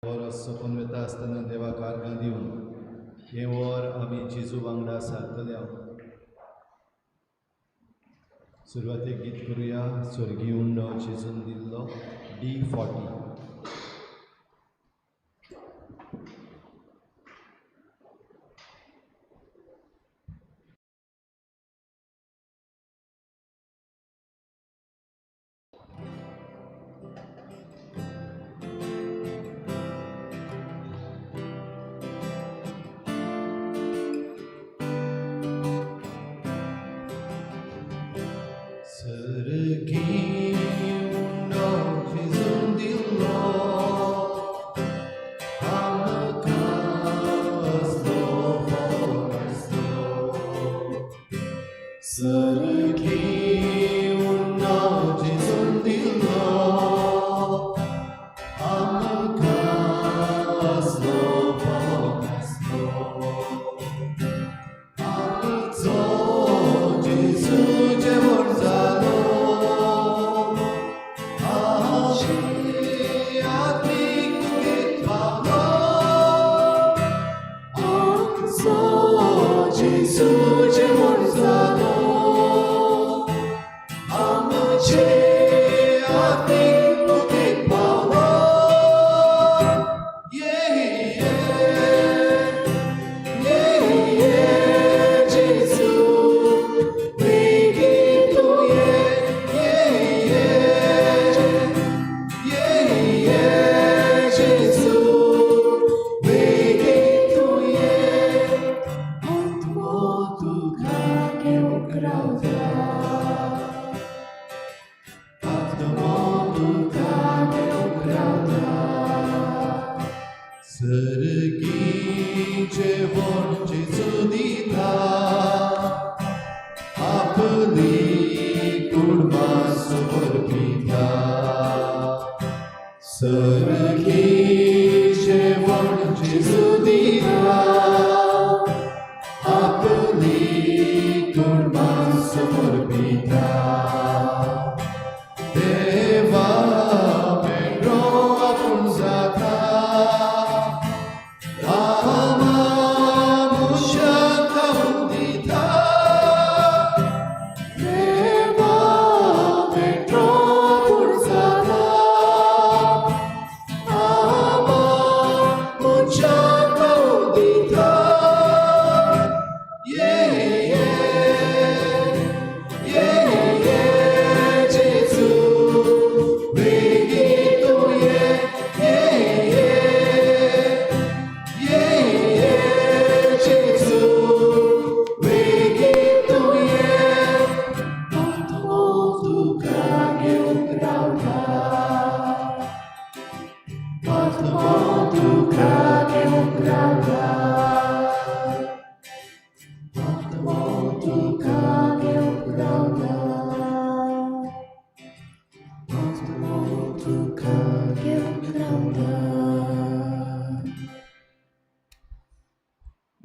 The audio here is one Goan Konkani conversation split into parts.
सोंपून वता आसतना देवाक आर्गां दिवन हें वर आमी जेजू वांगडा सारतल्या. सुरवातेक गीत करुया स्वर्गीय उंडो जेजून दिल्लो D40.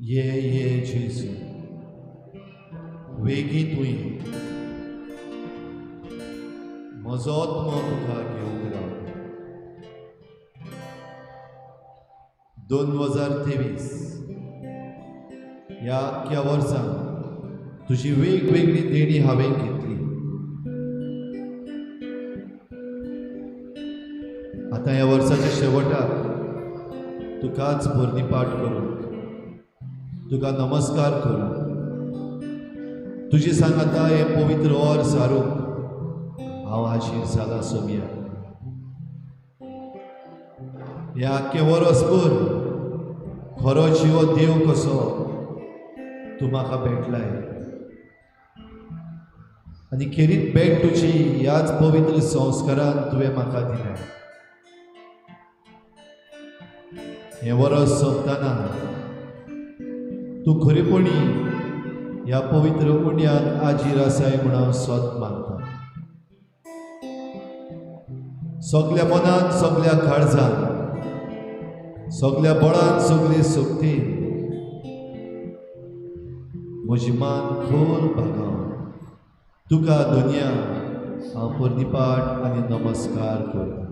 ये ये जेजू वेगीं तुवें म्हजो आत्मो तुका घेवंक रावता. 2023 ह्या अख्ख्या वर्सान तुजी वेगवेगळी देणी हांवें घेतली. आतां ह्या वर्साच्या शेवटाक तुकाच भरणीपाठ करूंक, तुका नमस्कार करूं, तुजी सांगाता हें पवित्र वर सारूंक हांव हाजीर जाला सोमया. ह्या आख्खें वरसभर खरो जिवो देव कसो तूं म्हाका भेटलाय आनी खेरीत भेट तुजी ह्याच पवित्र संस्कारान तुवें म्हाका दिल्या. हें वरस सोंपतना तूं खरेपणी ह्या पवित्र उंड्यान आजीर आसाय म्हूण हांव सत मानता. सगल्या मनान, सगल्या काळजान, सगल्या बळान, सगळे शक्तीन म्हजी मान खोल भागावन तुका दुनिया हांव पुर्णीपाठ आनी नमस्कार करता.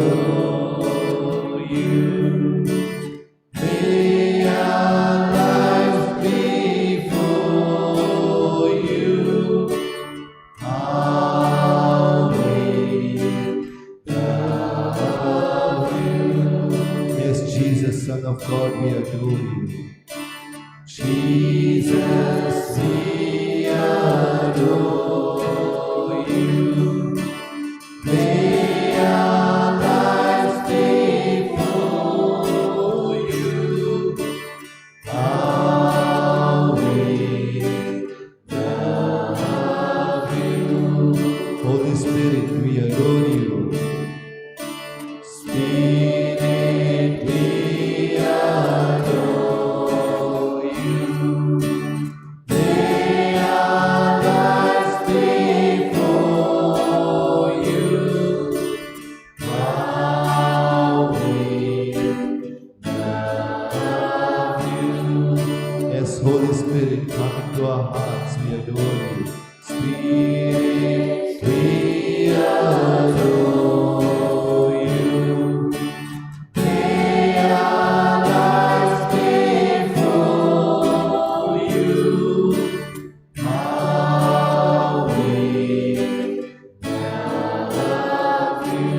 adore you. Lay our lives before you. How we love you. Yes, Jesus, Son of God, we adore you. Jesus, we adore you. Lay our lives before you. How we love you. Holy Spirit, we adore you. Spirit, we adore you. Lay our lives before you. How we love you. Yes, Holy Spirit, come into our hearts. We adore you. Spirit, we adore you. Lay our lives before you. How we love you.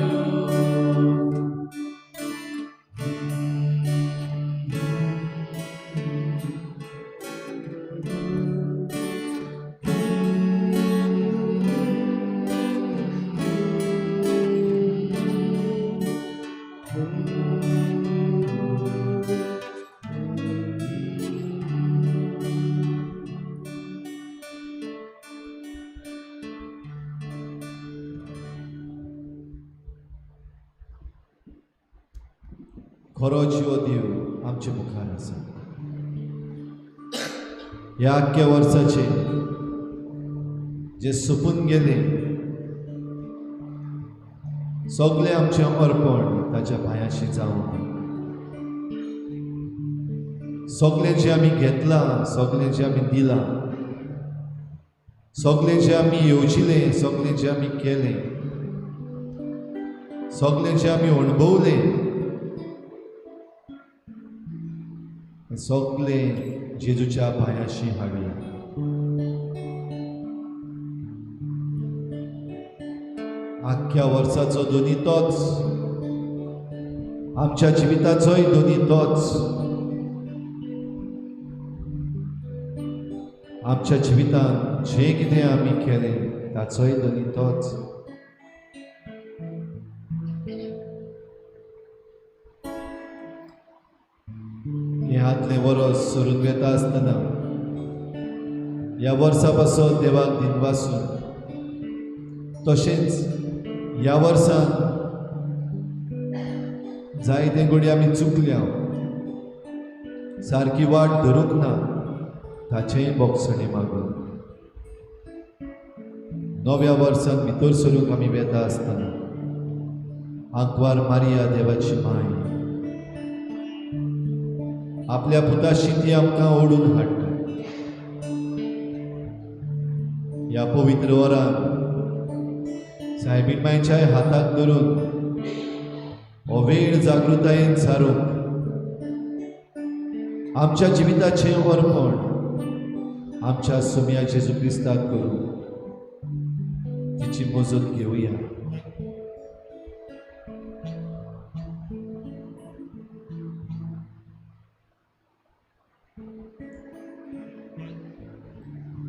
खरो जिवो देव आमचे मुखार आसा. ह्या आख्ख्या वर्साचे जे सोंपून गेले, सगळें आमचें अर्पण ताच्या पांयाशी जावं. सगळें जें आमी घेतलां, सगळें जें आमी दिलां, सगळें जें आमी येवजिलें, सगळें जें आमी केलें, सगळें जें आमी अणभवलें, हें सगळें जेजूच्या पांयाशी हाडया. आख्ख्या वर्साचो दोनी तोच, आमच्या जिविताचोय दोनी तोच. आमच्या जिवितांत जें कितें आमी केलें ताचोय दोनी तोच. हें आदलें वरस सरून वेता आसतना ह्या वर्सा पासून देवाक दिनवासून, तशेंच ह्या वर्सान जायते घडये आमी चुकल्या, सारकी वाट धरूंक ना, ताचेंय बोगसणें मागून नव्या वर्सान भितर सरूंक आमी वेता आसतना आंकवार मारिया देवाची माय आपल्या पुताशी ती आमकां ओडून हाडटा. ह्या पवित्र वरान सायबीण मायच्या हाताक धरून हो वेळ जागृतायेन सारूंक आमच्या जिविताचें अर्पण आमच्या सोम्या जेजू क्रिस्ताक करूं तिची मजत घेवया.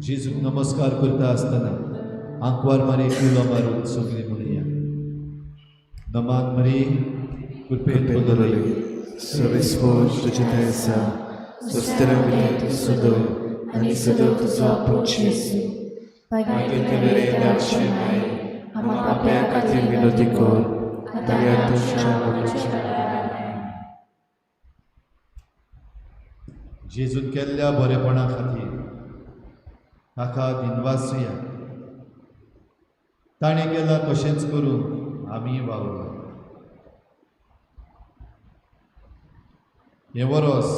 जेजूक नमस्कार करता आसतना आंकवार मारी उलो मारून सगळीं म्हणया, नमान मरी कृपेन बदलली. सर्वेस्पोर तुजे थंय आसा, स्वस्थ भितर तूं सदो आनी सदो तुजो पूत जेजू. मागीर धाडशे माय आमकां पाप्या खातीर विनोती कर, आतां तुमच्या मरणाच्या वेळार. जेजून केल्ल्या बरेपणा खातीर ताका दिनवासुया. ताणें केलां तशेंच करून आमी वावरुया. हें वरस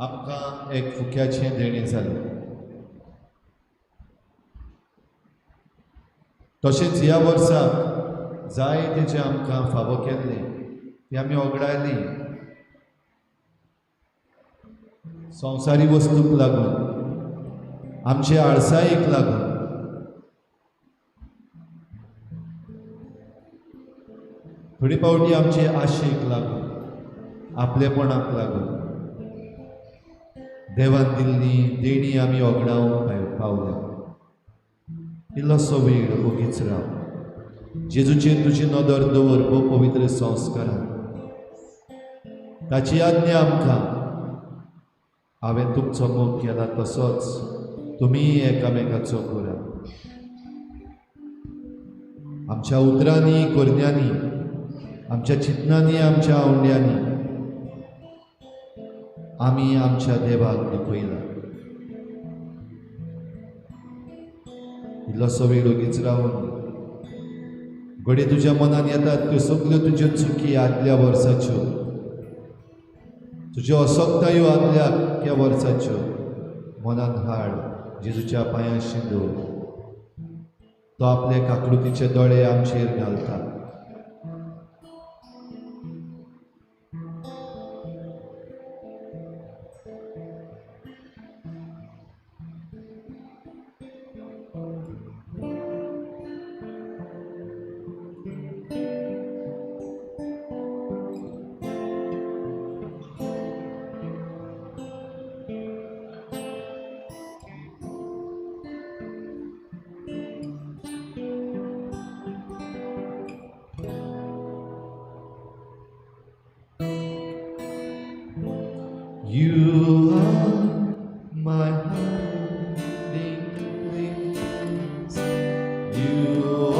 आमकां एक फुक्याचें देणें जालें. तशेंच ह्या वर्साक जाय तेजें आमकां फावो केल्लें तें आमी ओगडायलें। संवसारी वस्तूक लागून, आमचे आळसायेक लागून, थोडी पावटी आमचे आशेक लागून, आपलेपणाक लागून देवान दिल्ली देणी आमी ओगडावंक पावल्या। इल्लोसो वेळ ओगीच राव, जेजूचेर तुजी नदर दवर भोव पवित्र संस्कारान। ताची आज्ञा आमकां, हांवें तुमचो मोग केला तसोच तुमी एकामेकाचो करात। आमच्या उतरांनी, करण्यांनी, आमच्या चिंतनांनी, आमच्या आवंड्यांनी आमी आमच्या देवाक दुखयला। इल्लोसो वेळ ओगीच रावन घडये तुज्या मनान येतात त्यो सगल्यो तुज्यो चुकी आदल्या वर्साच्यो, तुज्यो असक्तायो आदल्या त्या वर्साच्यो मनान हाड, जेजूच्या पांयांशी दवर। तो आपले काकृतीचे दोळे आमचेर घालता। You are my hiding place. You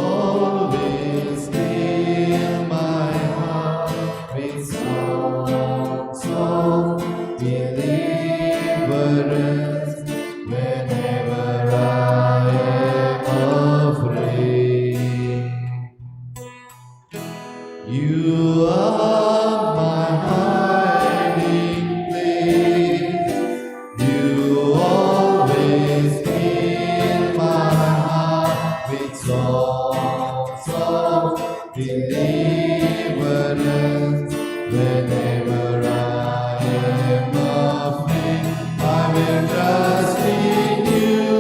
always fill my heart with songs of deliverance whenever I am afraid. You are my hiding place. You always fill my heart with songs of deliverance whenever I am afraid. I will trust in you.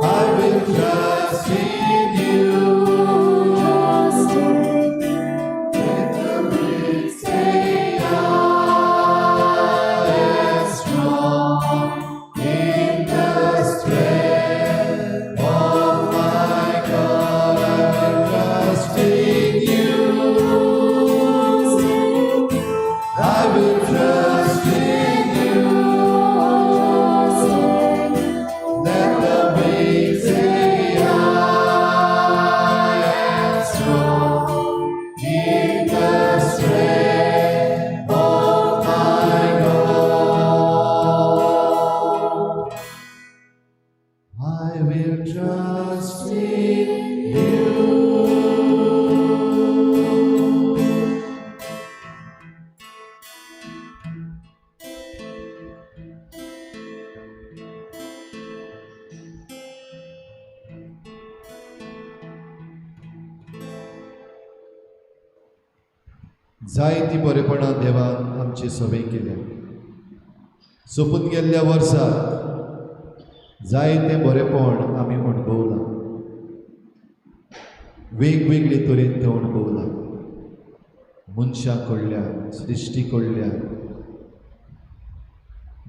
I will trust in you. Let the weak say I am strong in the strength of my God. I will trust in you. I will trust in you. Let the weak say I am strong in the strength of my God. I will trust in you. जायती बरेपणां देवान आमची सवय केल्या। सोंपून गेल्ल्या वर्साक जायतें बरेपण आमी अणभवलां, वेगवेगळे तरेन तें अणभवलां। मनशां कडल्यान, सृश्टी कडल्यान,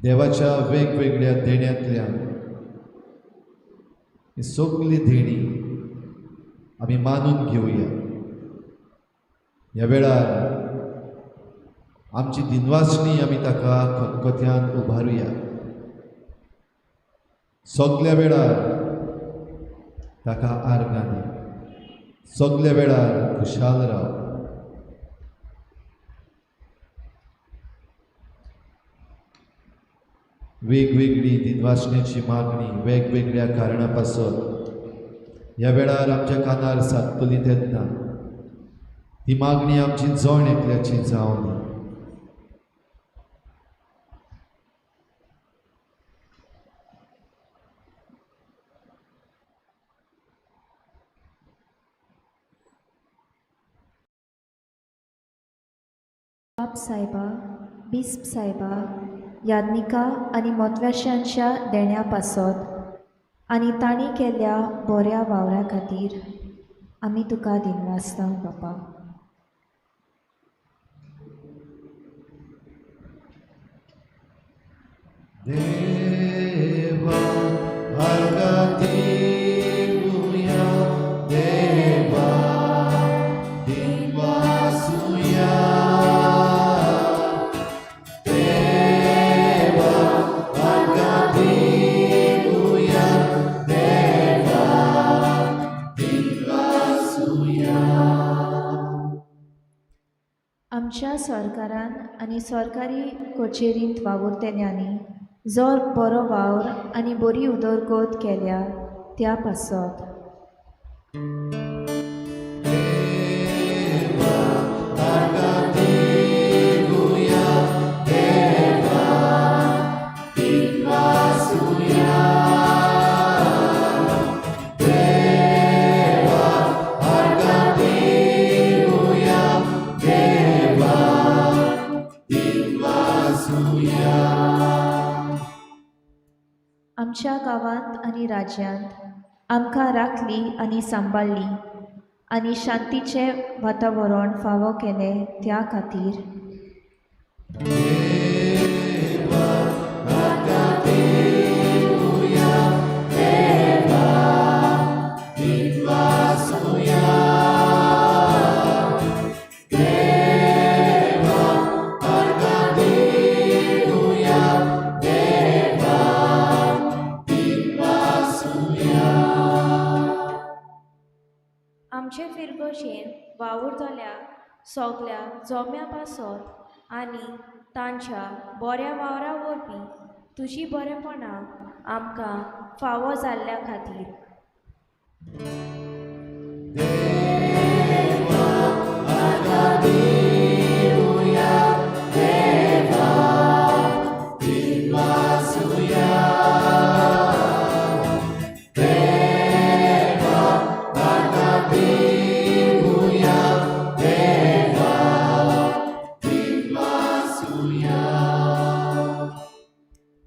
देवाच्या वेगवेगळ्या देण्यांतल्यान ही सगळी देणी आमी मानून घेवया। ह्या वेळार आमची दिनवासणी आमी ताका खतखत्यान उबारुया। सगल्या वेळार ताका आर्गां दी, सगल्या वेळार खुशाल राव। वेगवेगळी दिनवासणेची मागणी वेगवेगळ्या कारणां पासत ह्या वेळार आमच्या कानार सादतली तेन्ना ती मागणी आमची जण एकल्याची जावं दी। बाप सायबा, बिस्प सायबा, याज्ञिका आनी मोतव्याशांच्या देण्या पासत आनी तांणी केल्ल्या बऱ्या वावरा खातीर आमी तुका दिनवासता बापा. देवा आर्गां दिवया, देवा दिनवासुया, देवा आर्गां दिवया, देवा दिनवासुया. आमच्या सरकारान आनी सरकारी कचेरींत वावुरतल्यांनी जो बरो वावर आनी बरी उदरगत केल्या त्या पासत. देवा आर्गां दिवया, देवा दिनवासुया, देवा आर्गां दिवया, देवा दिनवासुया. आमच्या गांवांत आनी राज्यांत आमकां राखली आनी सांबाळ्ळी आनी शांतीचें वातावरण फावो केलें त्या खातीर. देवा आर्गां दिवया, देवा दिनवासुया, देवा आर्गां दिवया, देवा दिनवासुया. आमचे फिरगोशेन वावुरतल्या सगल्या जोम्या पासत आनी तांच्या बऱ्या वावरा वरवीं तुजी बरेपणां आमकां फावो जाल्ल्या खातीर. देवा आर्गां दिवया, देवा दिनवासुया, देवा आर्गां दिवया, देवा दिनवासुया.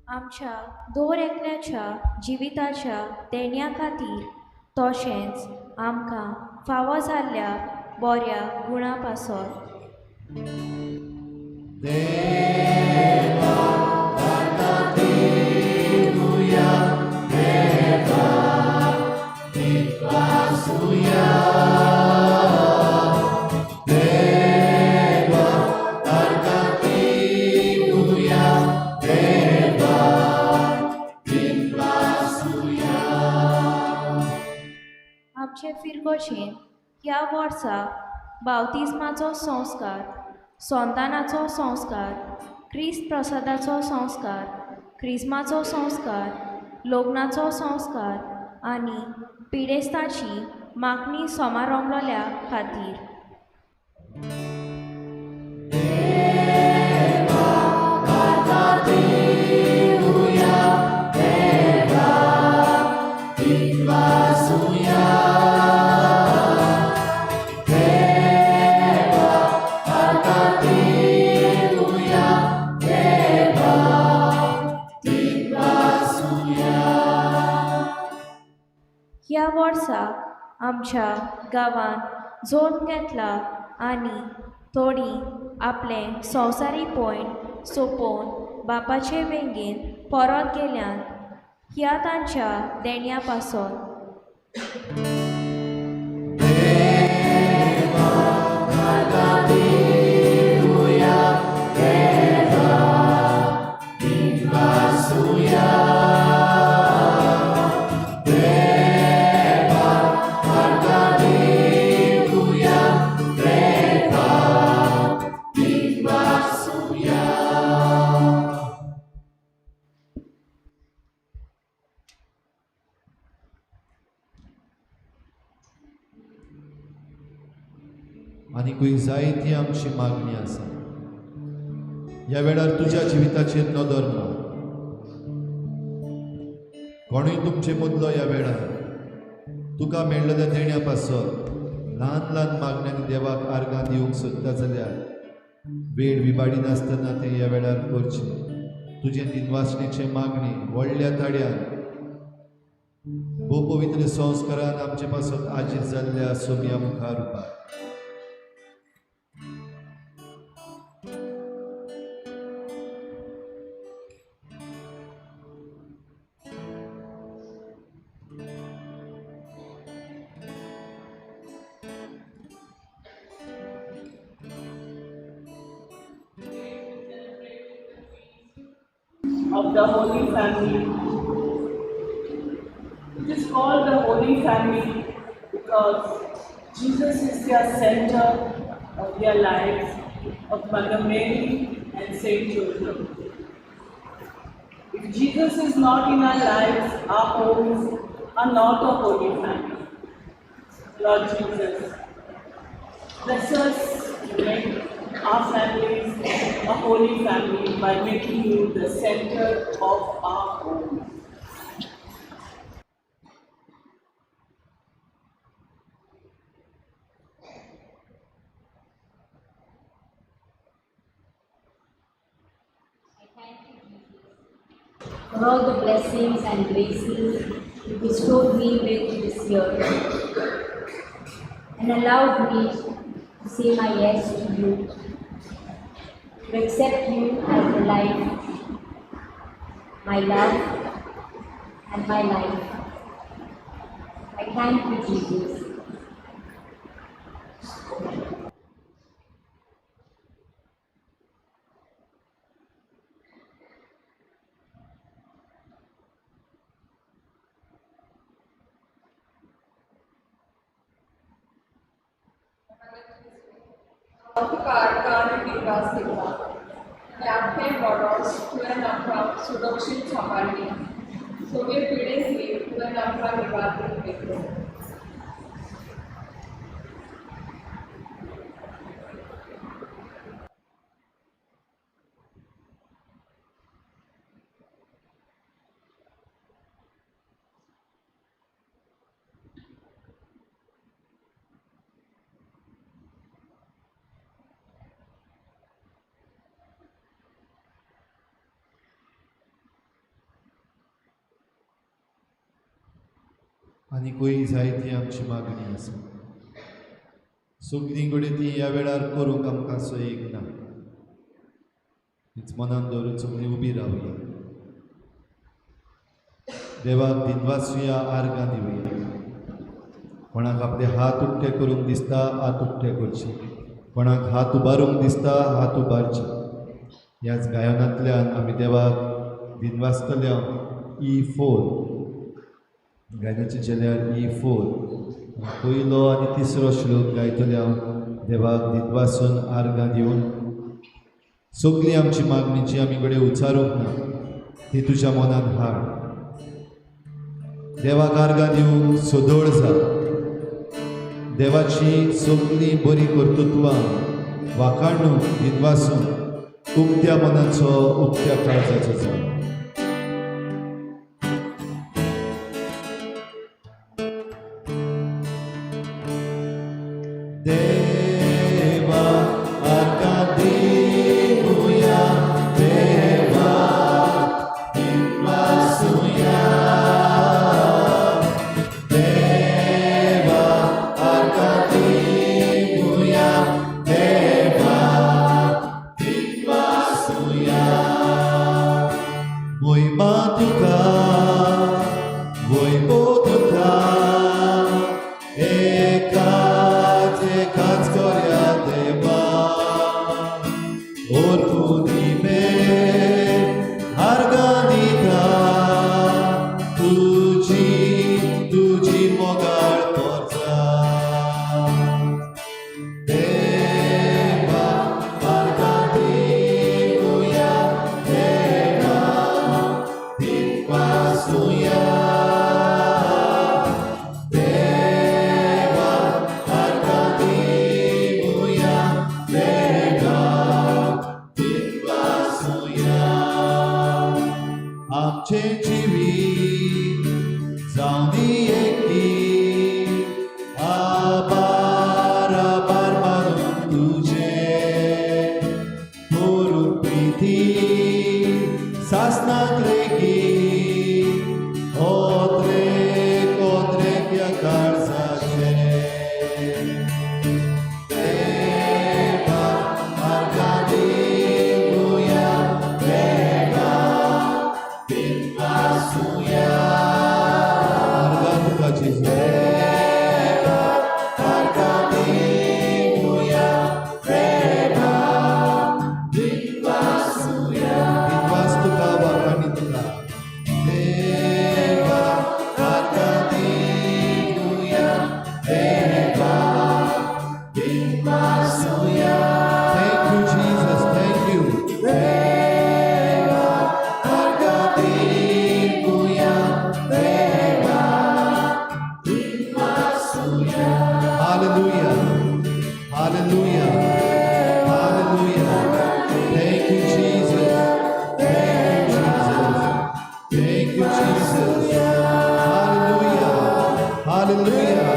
आमच्या दर एकल्याच्या जिविताच्या देण्या खातीर तशेंच आमकां फावो जाल्ल्या बऱ्या गुणा पासत. देवा आर्गां दिवया, देवा दिनवासुया, देवा आर्गां दिवया, देवा दिनवासुया. आमचे फिरगोशेन ह्या वर्सा बावतिज्माचो संस्कार, सोंतानाचो संस्कार, क्रिस्त प्रसादाचो संस्कार, क्रिज्माचो संस्कार, लग्नाचो संस्कार आनी पिडेस्ताची मागणी समारंभल्या खातीर. देवा आर्गां दिवया, देवा दिनवासुया, देवा आर्गां दिवया, देवा दिनवासुया. ह्या वर्साक आमच्या गांवांत जल्म घेतला आनी थोडीं आपलें संवसारी पयण सोंपोवन बापाचे वेंगेंत परत गेल्यात ह्या तांच्या देण्या पासत. देवा आर्गां दिवया, देवा दिनवासुया, देवा आर्गां दिवया, देवा दिनवासुया. आनीकूय जायती आमची मागणी आसा. ह्या वेळार तुज्या जिविताचेर नदर मार. कोणूय तुमचे मदलो ह्या वेळार तुका मेळ्ळेल्या देण्या पासत ल्हान ल्हान मागण्यांनी देवाक आर्गां दिवंक सोदता जाल्यार वेळ विबाडिनासतना तें ह्या वेळार करचें. तुजें दिनवासणेचें मागणें व्हडल्या ताड्यान भोव पवित्र संस्कारान आमचे पासत आजीत जाल्ल्या सोम्या मुखार उबार. Of the Holy Family. It is called the Holy Family because Jesus is their center of their lives, of Mother Mary and Saint Joseph. If Jesus is not in our lives, our homes are not a holy family. Lord Jesus, bless us to make our families a holy family by making you the center of our home. I thank you, Jesus, for all the blessings and graces you bestowed me with this year and allowed me to say my yes to you, to accept you as the life, my love, and my life. I thank you, Jesus. लाखे बॉडॉस तुवें आमकां सुरक्षीत सांबाळ्ळी. सगळे पिडेस्ती तुवें आमकां निवारण दिलो. आनीकूय जायती आमची मागणी आसा. सगळीं कडेन ती ह्या वेळार करूंक आमकां सोयीक ना. हीच मनान दवरून सगळीं उबी रावया, देवाक दिनवासुया, आर्गां दिवया. कोणाक आपले हात उक्ते करूंक दिसता हात उक्ते करचे, कोणाक हात उबारूंक दिसता हात उबारचे. ह्याच गायनांतल्यान आमी देवाक दिनवासतले. E4 गायनाचे जाल्यार E4 पयलो आनी तिसरो श्लोक गायतले हांव. देवाक दिनवासून आर्गां दिवन सगळी आमची मागणी जी आमी कडेन उच्चारूंक ना ती तुज्या मनान हाड. देवाक आर्गां दिवंक सदळ जा. देवाची सगळीं बरीं कर्तृत्वां वाखाणून दिनवासून उक्त्या मनाचो उक्त्या काळजाचो जा. देवा आर्गां दिवया, देवा दिनवासुया, देवा आर्गां दिवया, देवा दिनवासुया. मोहिमा तुका, वैभव तुका, एकाच एका Hallelujah. Hallelujah. Hallelujah. Thank you, Jesus. Thank you, Jesus. Thank you, Jesus. Hallelujah. Hallelujah.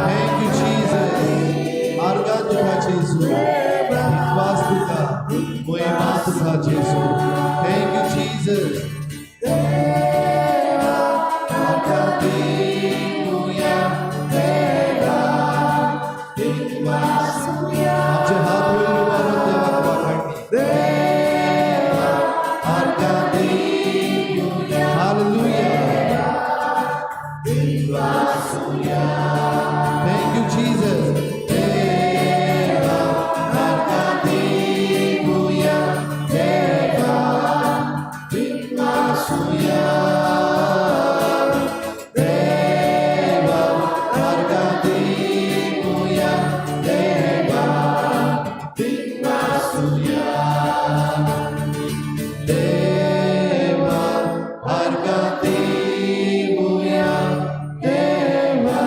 Thank you, Jesus. आर्गां तुका जेजू. दिनवास तुका. मोहिमा तुका जेजू. Thank you, Jesus. आर्गां दिवया देवा दिनवासुया. आमचे हात वयर उबारून देवाक वाखाणणी. देवा आर्गां दिवया. Hallelujah. Thank you, Jesus. देवा आर्गां दिवया देवा दिनवासुया. देवा आर्गां दिवया देवा दिनवासुया. देवा आर्गां दिवया देवा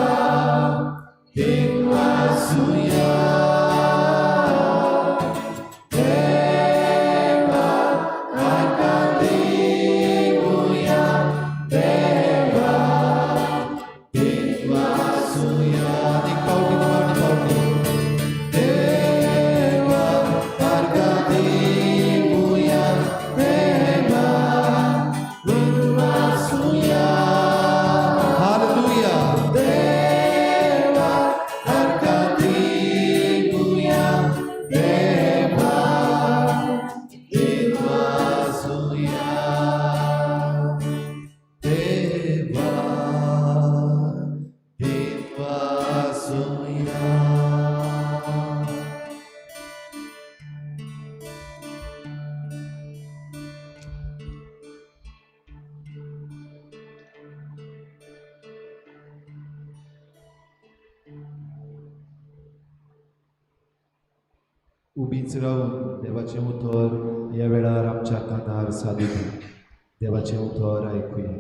दिनवासुया. देवा आर्गां दिवया देवा दिनवासुया. आनीक पावटी, निमाणी पावटी. देवा आर्गां दिवया देवा दिनवासुया. Hallelujah. देवा आर्गां दिवया देवा दिनवासुया. देवा दिनवासुया. उबीच रावून देवाचें उतर ह्या वेळार आमच्या कानार सादूं. देवाचें उतर आयकुया.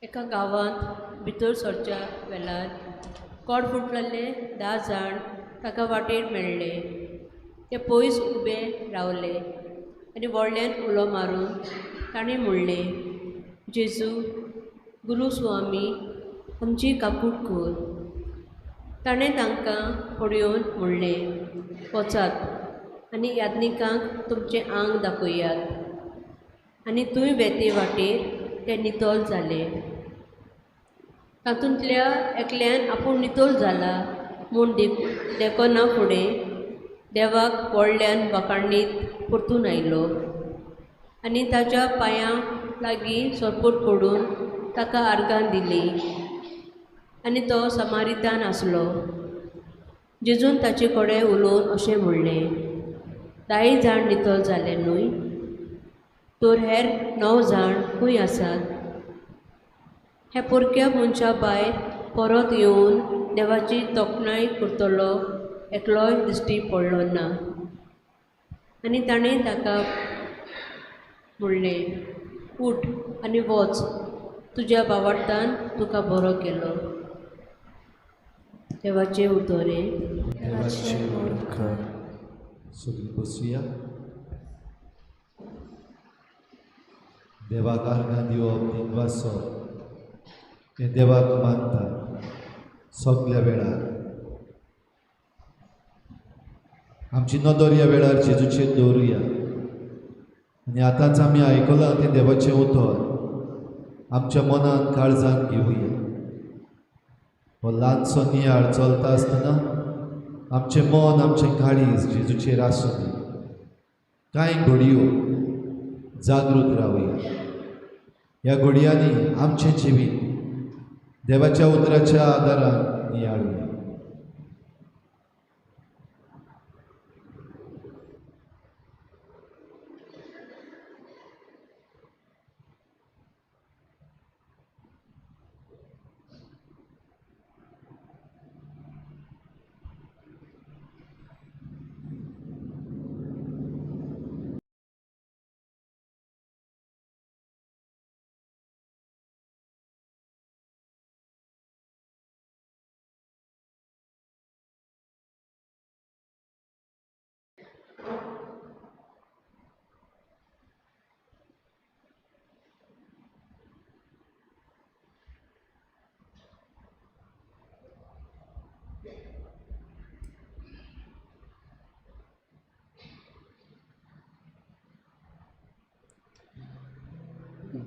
एका गांवांत भितर सरच्या वेळार कोड फुटलेले 10 जाण ताका वाटेर मेळ्ळे. ते पयस उबे रावले आनी व्हडल्यान उलो मारून ताणें म्हणलें, जेजू गुरू स्वामी, आमची काकूट कर. ताणें तांकां पळोवन म्हणलें, वचात आनी याज्ञिकांक तुमचें आंग दाखयात. आनी थंय वेते वाटेर ते नितळ जाले. तातूंतल्या एकल्यान आपूण नितळ जाला म्हूण देखना फुडें देवाक व्हडल्यान वाखाणीत परतून आयलो आनी ताच्या पांयां लागीं सरपट पडून ताका आर्गां दिलीं. आनी तो समारितान आसलो. जेजून ताचे कडेन उलोवन अशें म्हणलें, 10 जाण नितळ जाले न्हय? तर हेर 9 जाण खंय आसात? हे पोरक्या मनशा भायर परत येवन देवाची तोखणाय करतलो एकलोय दिश्टी पडलो ना. आनी ताणें ताका म्हणलें, उठ आनी वच, तुज्या भावार्थान तुका बरो केलो. देवाचें उतर हें. देवाचें उपकार. सगळीं बसुया. देवाक आर्गां दिवप, दिनवासप हें देवाक मानता सगल्या वेळार. आमची नदर ह्या वेळार जेजूचेर दवरुया आनी आतांच आमी आयकलां तें देवाचें उतर आमच्या मनान काळजान घेवया. हो ल्हानसो नियाळ चलता आसतना आमचें मन, आमचें काळीज जेजूचेर आसूं दी. कांय घडयो जागृत रावया. ह्या घडयांनी आमचें जिवीत देवाच्या उतराच्या आदारान नियाळुया.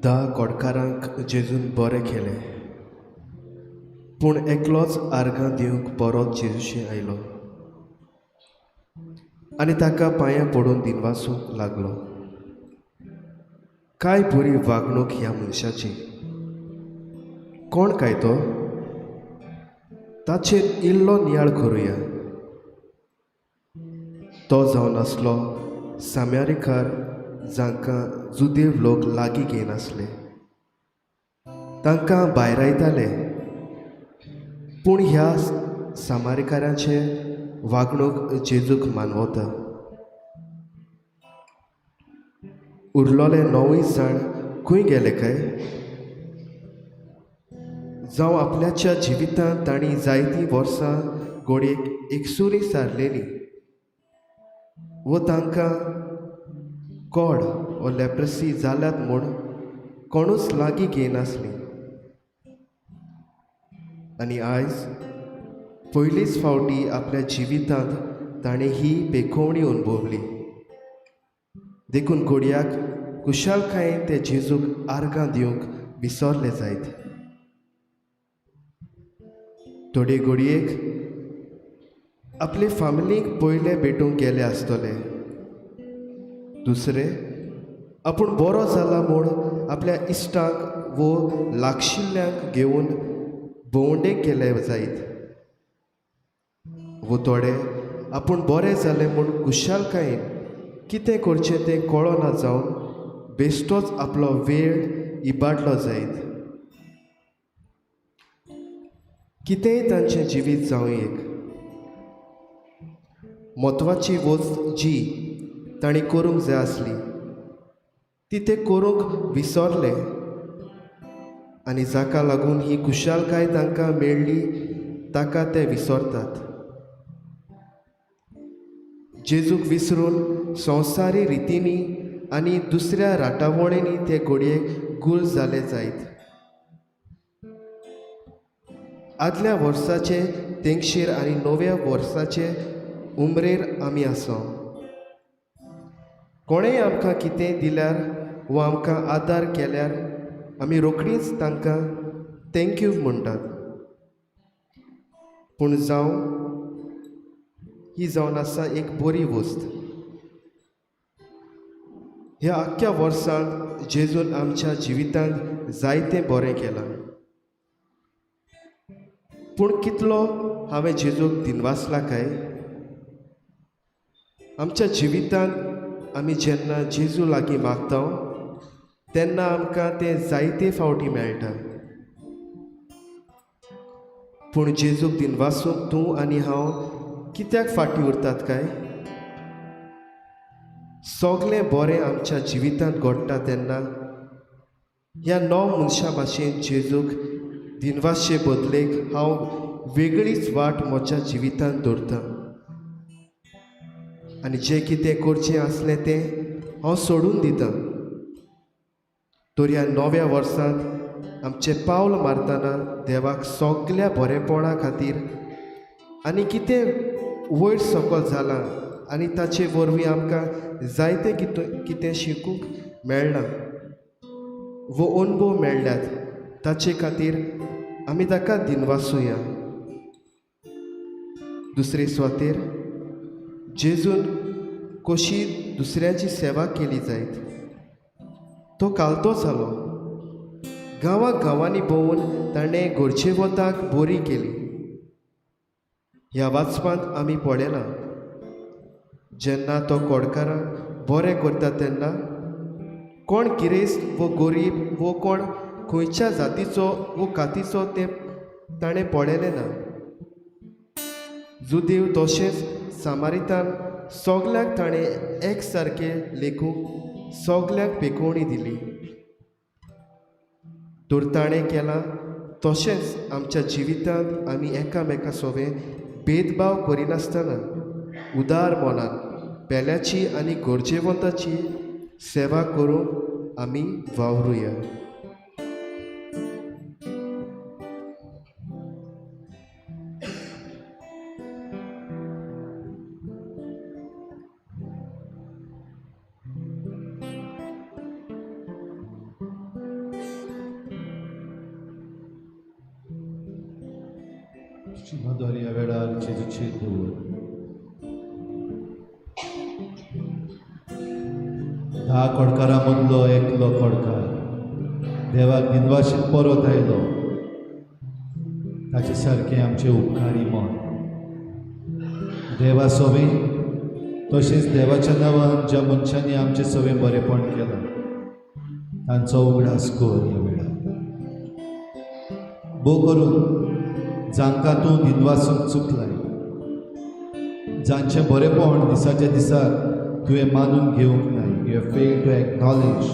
10 कोडकारांक जेजून बरें केलें, पूण एकलोच आर्गां दिवंक परत जेजूशी आयलो आनी ताका पांयां पडून दिनवासूंक लागलो. काय बरी वागणूक ह्या मनशाची! कोण काय तो? ताचेर इल्लो नियाळ करुया. तो जावन आसलो साम्यारिकार, जांकां जुदेव लोक लागीं घेयनासले, तांकां भायरायताले. पूण ह्या सामारिकारांचे वागणूक जेजूक मानवता. उरलोले 9 जाण खंय गेले काय? जावं आपल्याच्या जिवितांत तांणी जायतीं वर्सां घडयेक एकसुरी सारलेली, वो तांकां कोड वो लेप्रसी जाल्यात म्हूण कोणूच लागीं घेयनासली. आनी आयज पयलीच फावटी आपल्या जिवितांत ताणें ही पेखोवणी अणभवली. देखून घोडयाक कुशालकायेन ते जेजूक आर्गां दिवंक विसरले जायत. थोडे घोडयेक आपले फामिलीक पयले भेटूंक गेले आसतले, दुसरे आपूण बरो जाला म्हूण आपल्या इश्टांक वो लागशिल्ल्यांक घेवन भोंवडेक गेले जायत, वो थोडे आपूण बरें जालें म्हूण खुशालकायेन कितें करचें तें कळना जावन बेश्टोच आपलो वेळ इबाडलो जायत. कितेंय तांचें जिवीत जावं एक म्हत्वाची वस्त जी तांणी करूंक जाय आसली ती ते करूंक विसरले आनी जाका लागून ही खुशालकाय तांकां मेळ्ळी ताका ते विसरतात. जेजूक विसरून संवसारी रितींनी आनी दुसऱ्या राटावळींनी ते घडयेक गुल जाले जायत. आदल्या वर्साचे तेंगशेर आनी नव्या वर्साचे उमरेर आमी आसा. कोणेंय आमकां कितेंय दिल्यार वो आमकां आदार केल्यार आमी रोखडीच तांकां thank you म्हणटात. पूण जावं ही जावन आसा एक बरी वस्त. ह्या आख्ख्या वर्सांत जेजून आमच्या जिवितांत जायतें बरें केलां, पूण कितलो हांवें जेजूक दिनवासला काय? आमच्या जिवितांत आमी जेन्ना जेजू लागीं मागता तेन्ना आमकां तें जायते फावटी मेळटा. पूण जेजूक दिनवासूंक तूं आनी हांव कित्याक फाटीं उरतात काय? सगळें बरें आमच्या जिवितांत घडटा तेन्ना ह्या 9 मनशां भाशेन जेजूक दिनवासचे बदलेक हांव वेगळीच वाट म्हज्या जिवितांत दवरतां आनी जें कितें करचें आसलें तें हांव सोडून दितां. तर ह्या नव्या वर्सांत आमचें पावल मारतना देवाक सगल्या बरेपणा खातीर आनी कितें वयर सकल जालां आनी ताचे वरवीं आमकां जायतें कितें शिकूंक मेळ्ळां वो अणभव मेळ्ळ्यात ताचे खातीर आमी ताका दिनवासुया. दुसरे सुवातेर जेजून कशी दुसऱ्याची सेवा केली जायत. तो कालतो जालो, गांवा गांवांनी भोंवून ताणें गरजेवंताक बरी केली. ह्या वाचपांत आमी पळयलां, जेन्ना तो कोडकारांक बरें करता तेन्ना कोण गिरेस्त वो गरीब वो कोण खंयच्या जातीचो वो कातीचो तें ताणें पळयलें ना. जुदेव तशेंच सामारितान सगल्यांक ताणें एक सारकें लेखूंक सगल्यांक पेकोवणी दिली. तर ताणें केलां तशेंच आमच्या जिवितांत आमी एकामेका सोवें भेदभाव करिनासतना उदार मनान पेल्याची आनी गरजेवंताची सेवा करूंक आमी वावरुया. तुजी नदर ह्या वेळार जेजूचेर दवर. 10 कोडकारां मदलो एकलो कोडकार देवाक दिनवाशीत परत आयलो. ताचे सारकें आमचें उपकारी मन देवा सोवे तशेंच देवाच्या नांवान ज्या मनशांनी आमचें सवें बरेंपण केलां तांचो उगडास कर ह्या वेळार. भोव करून जांकां तूं दिनवासूंक चुकलाय, जांचें बरेंपण दिसाच्या दिसाक तुवें मानून घेवंक ना. You have failed to acknowledge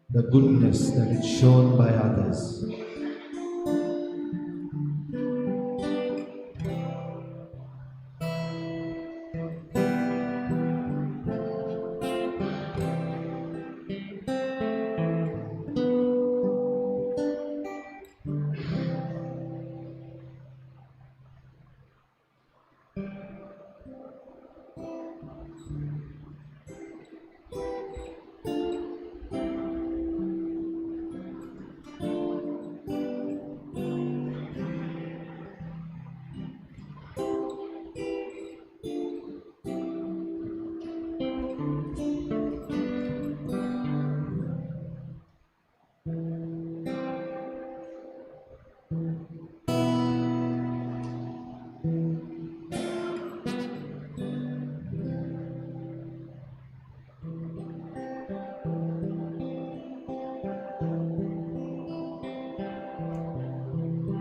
the goodness that is shown by others.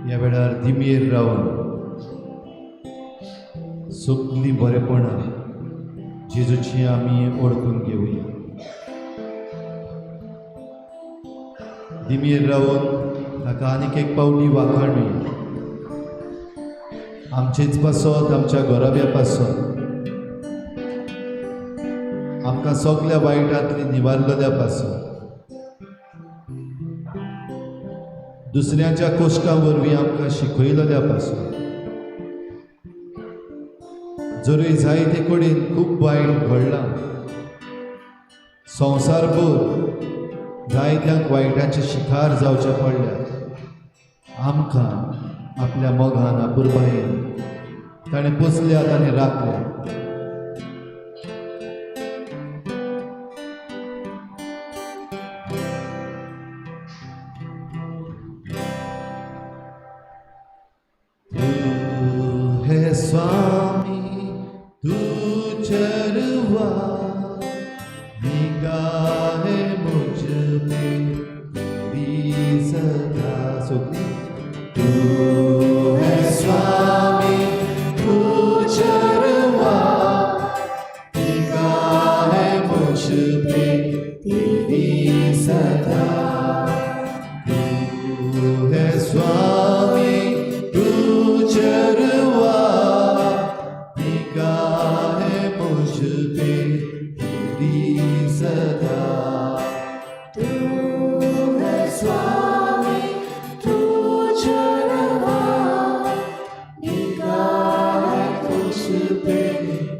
ह्या वेळार दिमेर रावन सगलीं बरेपणां जेजूची आमी वळखून घेवया. दिमेर रावन ताका आनीक एक पावटी वाखाणुया. आमचेच पासत, आमच्या घराब्या पासत, आमकां सगल्या वायटांतली निवारलेल्या पासत, दुसऱ्यांच्या कोश्टां वरवीं आमकां शिकयलेल्या पासून, जरूय जायते कडेन खूब वायट घडलां, संवसारभर जायत्यांक वायटाचे शिकार जावचे पडल्यात, आमकां आपल्या मोगान अपुरबायेन ताणें पोसल्यात आनी राखल्यात. स्वामी तू चरवा निगाह मुझ पे तेरी सदा. सुखी तू है स्वामी तू चरवा निगाह मुझ पे तेरी सदा. तू है स्वामी तू चरवा निगाह मुझ पे तेरी सदा. तू है स्वामी तू चरवा निगाह मुझ पे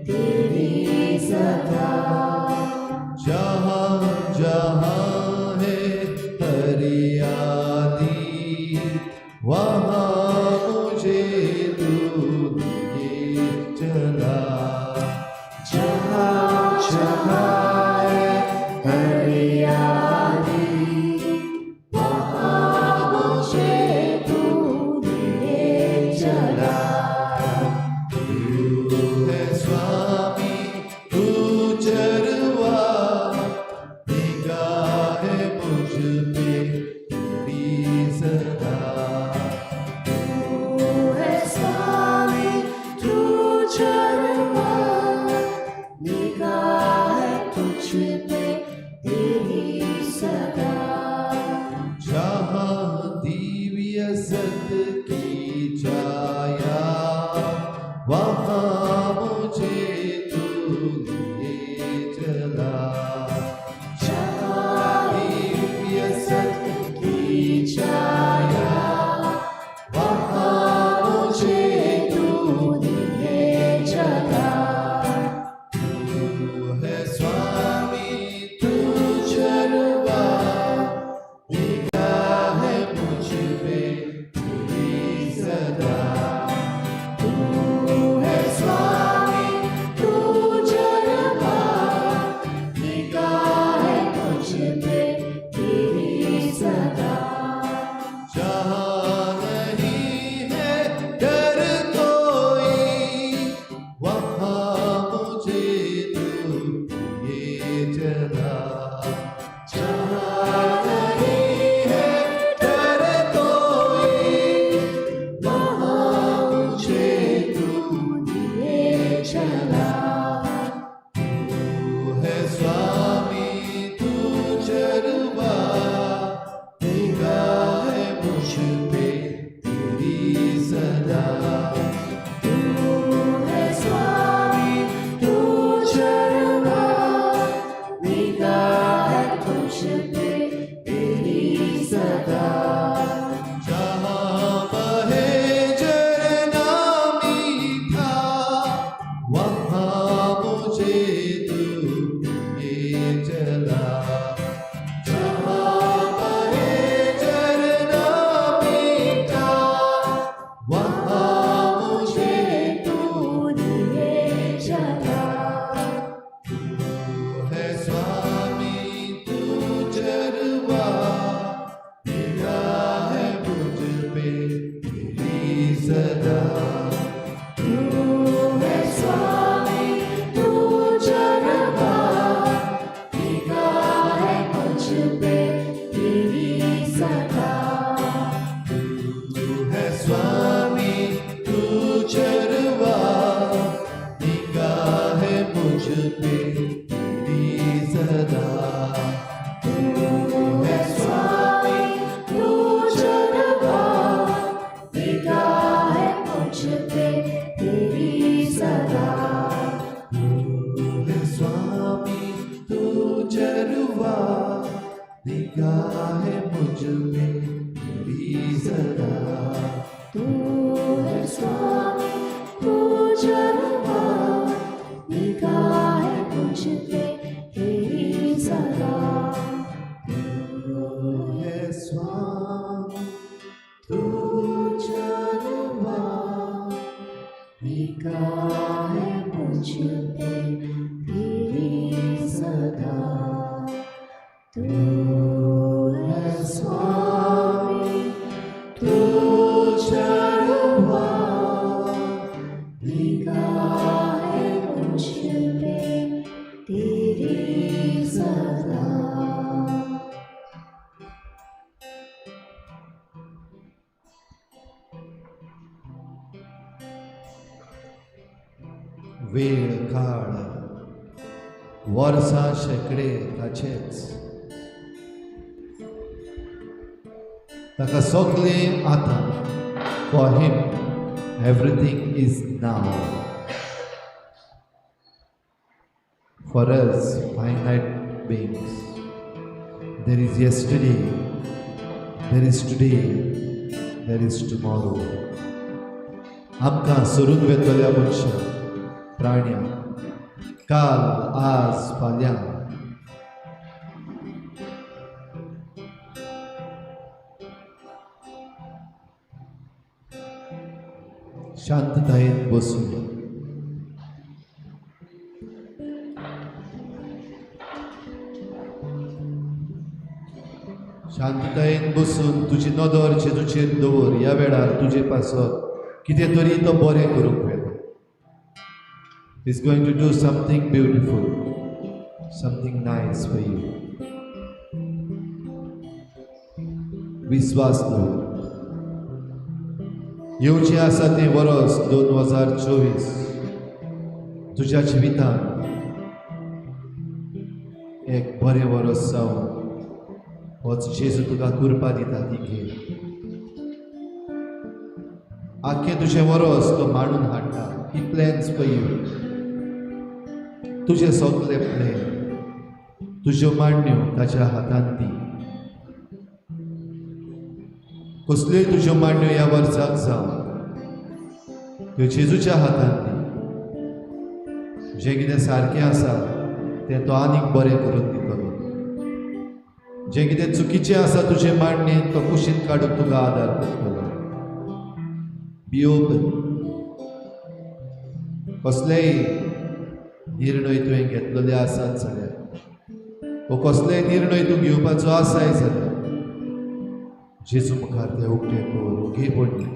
तेरी सदा. जहाँ जहाँ है हरियाली वहाँ मुझे तू लिए चला. जहाँ जहाँ है हरियाली वहाँ मुझे तू लिए चला. तू है स्वामी तू चरवा निगाह मुझ पे तेरी सदा. तू है स्वामी तू चरवा निगाह तुझ पे तेरी सदा. जहाँ दिव्य सत की छाया वहाँ मुझे तू लिए चला. जहाँ दिव्य सत की छाया वहाँ मुझे तू लिए चला. तू है स्वामी तू चरवा निगाह मुझ पे तेरी सदा. वहाँ मुझे तू दिए चला। तू है स्वामी तू चरवा, निगाह है मुझ पे तेरी सदा। तू है स्वामी तू चरवा, निगाह है मुझ पे तेरी सदा। तू है स्वामी तू चरवा, निगाह है मुझ पे तेरी सदा। तू है स्वामी तू चरवा, निगाह है मुझ पे तेरी सदा। तू है स्वामी तू चरवा, निगाह है मुझ पे तेरी सदा। तू है स्वामी तू चरवा, निगाह है मुझ पे तेरी सदा। तू है स्वामी तू चरवा, निगाह है मुझ पे तेरी सदा। तू है स्वामी तू चरवा, निगाह है मुझ पे तेरी सदा। वेळ काळ वर्सां शेंकडे ताचेच, ताका सगळें आतां। For him everything is now. For us finite beings, there is yesterday, there is today, there is tomorrow. आमकां सरून वेतल्या मनशां प्राण्यांक काल, आज, फाल्यां। शांततायेन बसूया। शांततायेन बसून तुजी नदर जेजूचेर दवर। ह्या वेळार तुजे पासत कितें तरी तो बरें करूंक वेता। He's going to do something beautiful, something nice for you. विश्वास दवर। येवचें आसा तें वरस 2024 तुज्या जिवितान एक बरें वरस जावन होच जेजू तुका कृपा दिता ती घे। आख्खें तुजें वरस तो मांडून हाडटा। He plans for you. तुजे सगळे प्लॅन, तुज्यो मांडण्यो ताच्या हातान दी। कसल्योय तुज्यो मांडण्यो ह्या वर्साक जावं, त्यो जेजूच्या हातान दी। जें कितें सारकें आसा तें तो आनीक बरें करून दितलो। जें कितें चुकीचें आसा तुजे मांडणेन तो कुशीन काडूंक तुका आदार करतलो। Be open. कसलेय निर्णय तुवें घेतलेले आसात जाल्यार वो कसलेय निर्णय तूं घेवपाचो आसाय जाल्यार जेजू मुखार ते उक्ते कर, ओगी पडले।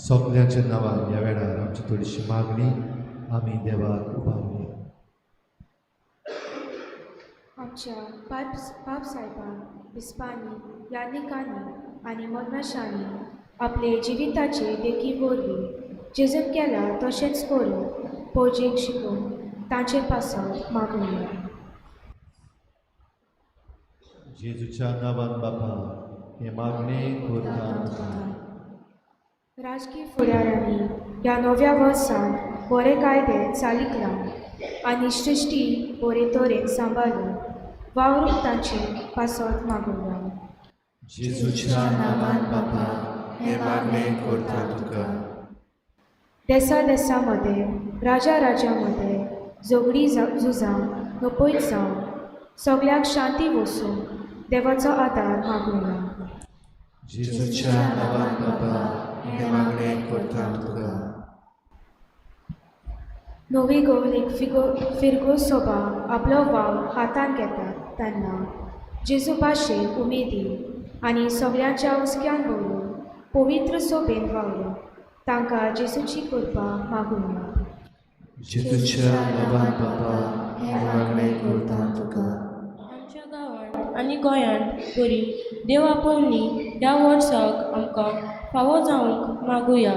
सगल्यांच्या नांवान ह्या वेळार आमची थोडीशी मागणी आमी देवाक उबारुया. आमच्या पाप सायबान, बिस्पांनी, याज्ञिकांनी आनी मदमाशांनी आपले जिविताचे देखी वरवीं जेजून केला तशेंच करून पोजेक शिकून तांचे पासत मागुया. जेजूच्या नांवान बापा हे मागणे करता. राजकीय फुडाऱ्यांनी ह्या नव्या वर्सांत बरे कायदे चालीक लावन आनी सृश्टी बरे तरेन सांबाळून वावरूंक तांचे पासत मागुया. जेजूच्या नांवान बापा हें मागणें करता तुका. देसा देसा मदें, राजा राजा मदें झगडीं झुजां नपयत जावन सगळ्याक शांती वसून देवाचो आदार मागुया. जेजूच्या नांवान बापा हें मागणें करता तुका. नवी गोवलीक फिरगो सोबा आपलो वावर हातांत घेतात तेन्ना जेजू भाशेन उमेदी आनी सगळ्यांच्या हुस्क्यान भरून पवित्र सोबेन वावरून तांकां जेजूची कृपा मागुया. जेजूच्या नांवान बापा हें मागणें करता तुका. आमच्या गांवांत आनी गोंयांत बरी देव आपोवणी ह्या वर्साक आमकां फावो जावंक मागुया.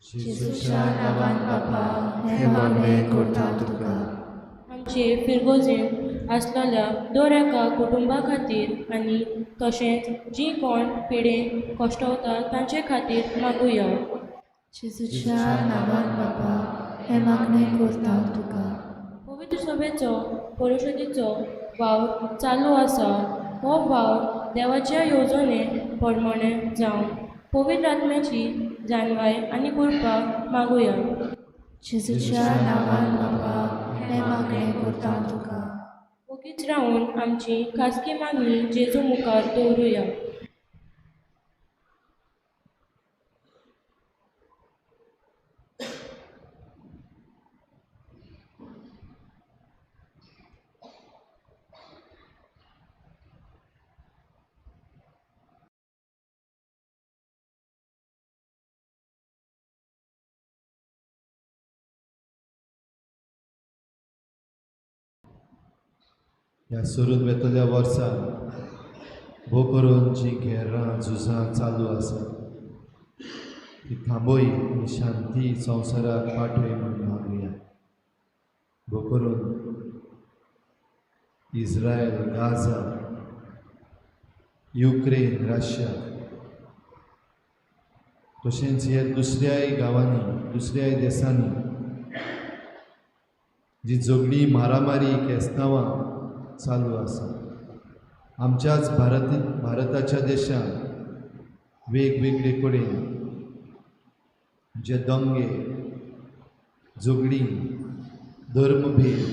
जेजूच्या नांवान बापा हें मागणें करता तुका. आमचे फिरगोजेंत आसलेल्या दर एका कुटुंबा खातीर आनी तशेंच जीं कोण पिडेन कश्टवता तांचे खातीर मागुया. जेजूच्या नांवान बापा हें मागणें करता तुका. पवित्र सभेचो परिशदेचो वावर चालू आसा. हो वावर देवाच्या येवजणे प्रमाणे जावन पवित्र आत्म्याची जाणवाय आनी कृपा मागुया. जेजूच्या नांवान बापा हें मागणें करता तुका. ओगीच रावन आमची खाजगी मागणी जेजू मुखार दवरुया. ह्या सरून वेतल्या वर्सा भोव करून जीं घेरां झुजां चालू आसा ती थांबय आनी शांती संवसाराक पाठय म्हूण मागुया. भोव करून इस्रायल, गाझा, युक्रेन, रशिया तशेंच हे दुसऱ्याय गांवांनी, दुसऱ्याय देशांनी जी झगडीं, मारामारी, केस्तांवां चालू आसा. आमच्याच भारताच्या देशांत वेगवेगळे कडेन जे दंगे, झगडीं, धर्मभेद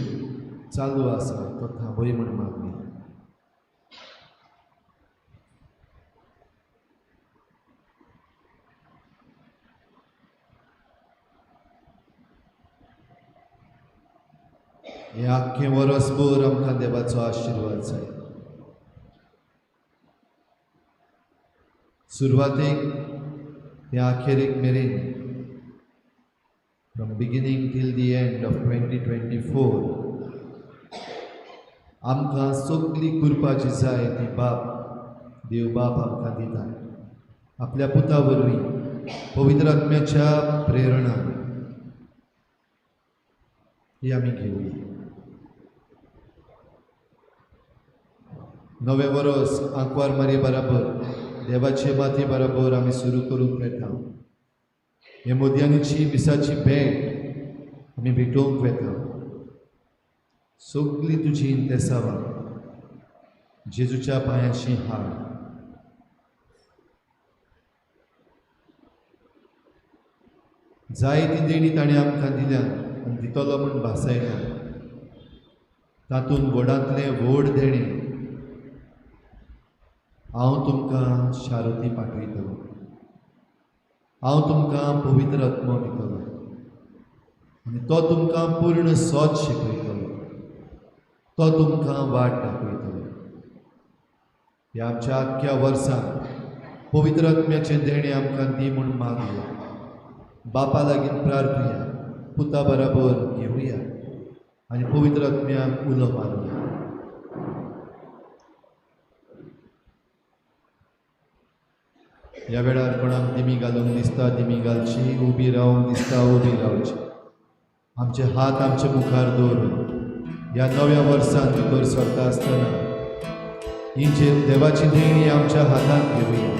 चालू आसा तो थांबय म्हूण मागणी. हें आख्खें वरसभर आमकां देवाचो आशिर्वाद जाय. सुरवातेक ते आखेरेक मेरेन, from beginning till the end of 2024 आमकां सगली कृपा जी जाय ती बाप, देव बाप आमकां दिता आपल्या पुता वरवीं, पवित्र आत्म्याच्या प्रेरणान. ही आमी घेवया. नवें वरस आंकवार मारी बराबर, देवाचे माती बराबर आमी सुरू करूंक वेता. हे मोदयांची मिसाची भेट आमी भेटोवंक वेता. सगळीं तुजी इंतेसांवां जेजूच्या पांयांशी हाड. जाय ती देणी ताणें आमकां दिल्या आनी दितलो म्हूण भासायना. तातूंत व्हडांतलें व्हड देणें, हांव तुमकां शारती पाठयतलो, हांव तुमकां पवित्र आत्मो दितलो आनी तो तुमकां पूर्ण सोद शिकयतलो, तो तुमकां वाट दाखयतलो. ह्या आमच्या आख्ख्या वर्सांत पवित्र आत्म्याचें देणें आमकां दी म्हूण मागया. बापा लागीं प्रार्थुया, पुता बराबर घेवया आनी पवित्र आत्म्याक उलो मारुया. ह्या वेळार कोणाक दिमी घालूंक दिसता दिमी घालची, उबी रावंक दिसता उबी रावची. आमचे हात आमचे मुखार दवरून ह्या नव्या वर्सान भितर सरता आसतना ही देवाची देणी आमच्या हातांत घेवया.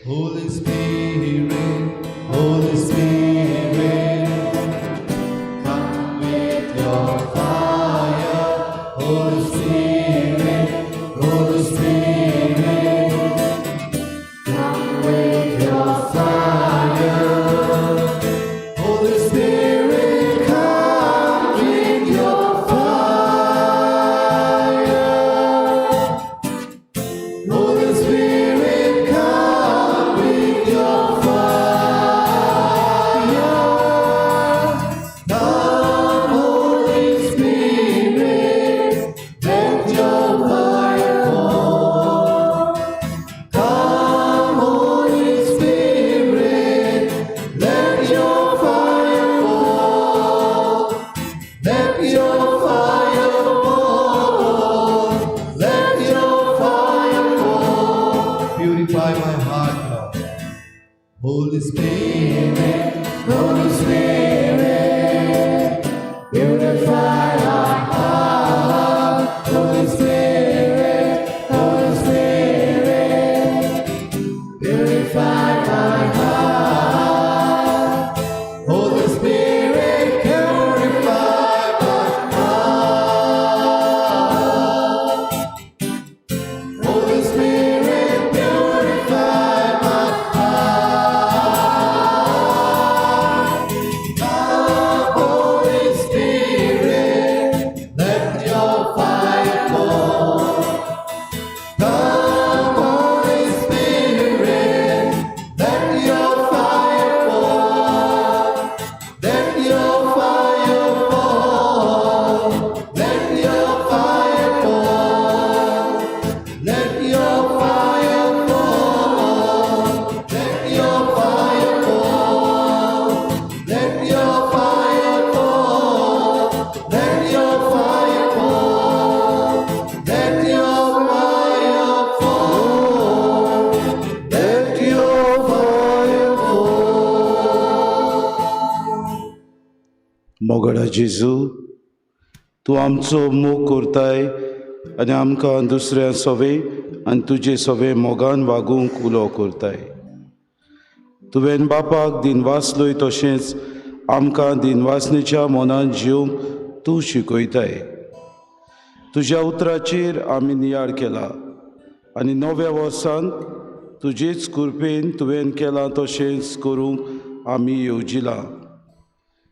Holy Spirit, Holy Spirit, come with your fire. Holy Spirit, Holy Spirit, come with your fire. Holy Spirit, come with your fire. Holy Spirit, come with your fire. Come, Holy Spirit, let your fire fall. Come, Holy Spirit, let your fire fall. Let your fire fall. Let your fire fall. Purify my heart, Lord. Holy Spirit, Holy Spirit, purify our heart. Holy Spirit, Holy Spirit, purify my heart. Holy Spirit, purify my heart. Holy Spirit, purify my heart. Come, Holy Spirit, let your fire fall. Come, Holy Spirit, let your fire fall. Let your fire fall. Let your fire fall. Let your fire fall. Let your fire fall. Let your fire fall. Let your fire fall. Let your fire fall. Let your fire fall. मोगडा जेजू, तूं आमचो मोग करताय आनी आमकां दुसऱ्या सोवे आनी तुजे सोवे मोगान वागूंक उलो करताय. तुवें बापाक दिनवासलोय तशेंच आमकां दिनवासनेच्या मनान जिवंक तूं शिकयताय. तुज्या उतराचेर आमी नियाळ केला आनी नव्या वर्सांत तुजेच कृपेन तुवें केलां तशेंच करूंक आमी येवजिलां.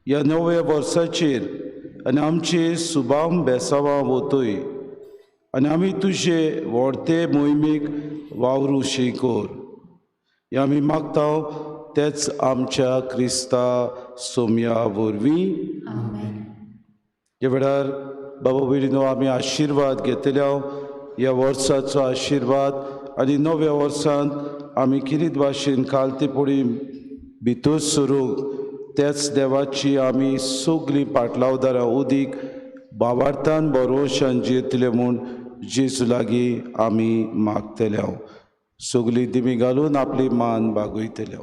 ह्या नव्या वर्साचेर आनी आमचे सुबाम बेसांवां वतय आनी आमी तुजे व्हडते मोहिमेक वावरूं शी कर. हें आमी मागता तेच आमच्या क्रिस्ता सोम्या वरवीं. ह्या वेळार बाबा भयणीनो आमी आशिर्वाद घेतल्या. ह्या वर्साचो आशिर्वाद आनी नव्या वर्सांत आमी किरीत भाशेन कालतेपणी भितर सरूंक त्याच देवाची आमी सगळीं पाटलावदारां उदीक बावार्थान बरोवशान जियेतले म्हूण जेजू लागीं आमी मागतले. सगळीं दिमी घालून आपली मान बागयतले.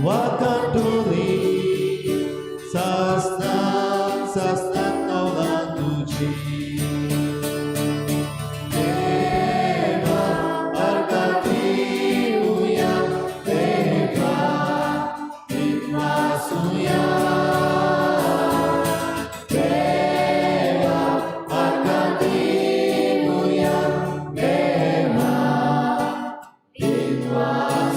वाकांटोली सासनाक सासनाक नवलां तुजी. देवा अर्गां दिवया, देवा दिनवासुया, देवा अर्गां दिवया, देवा दिनवासुया.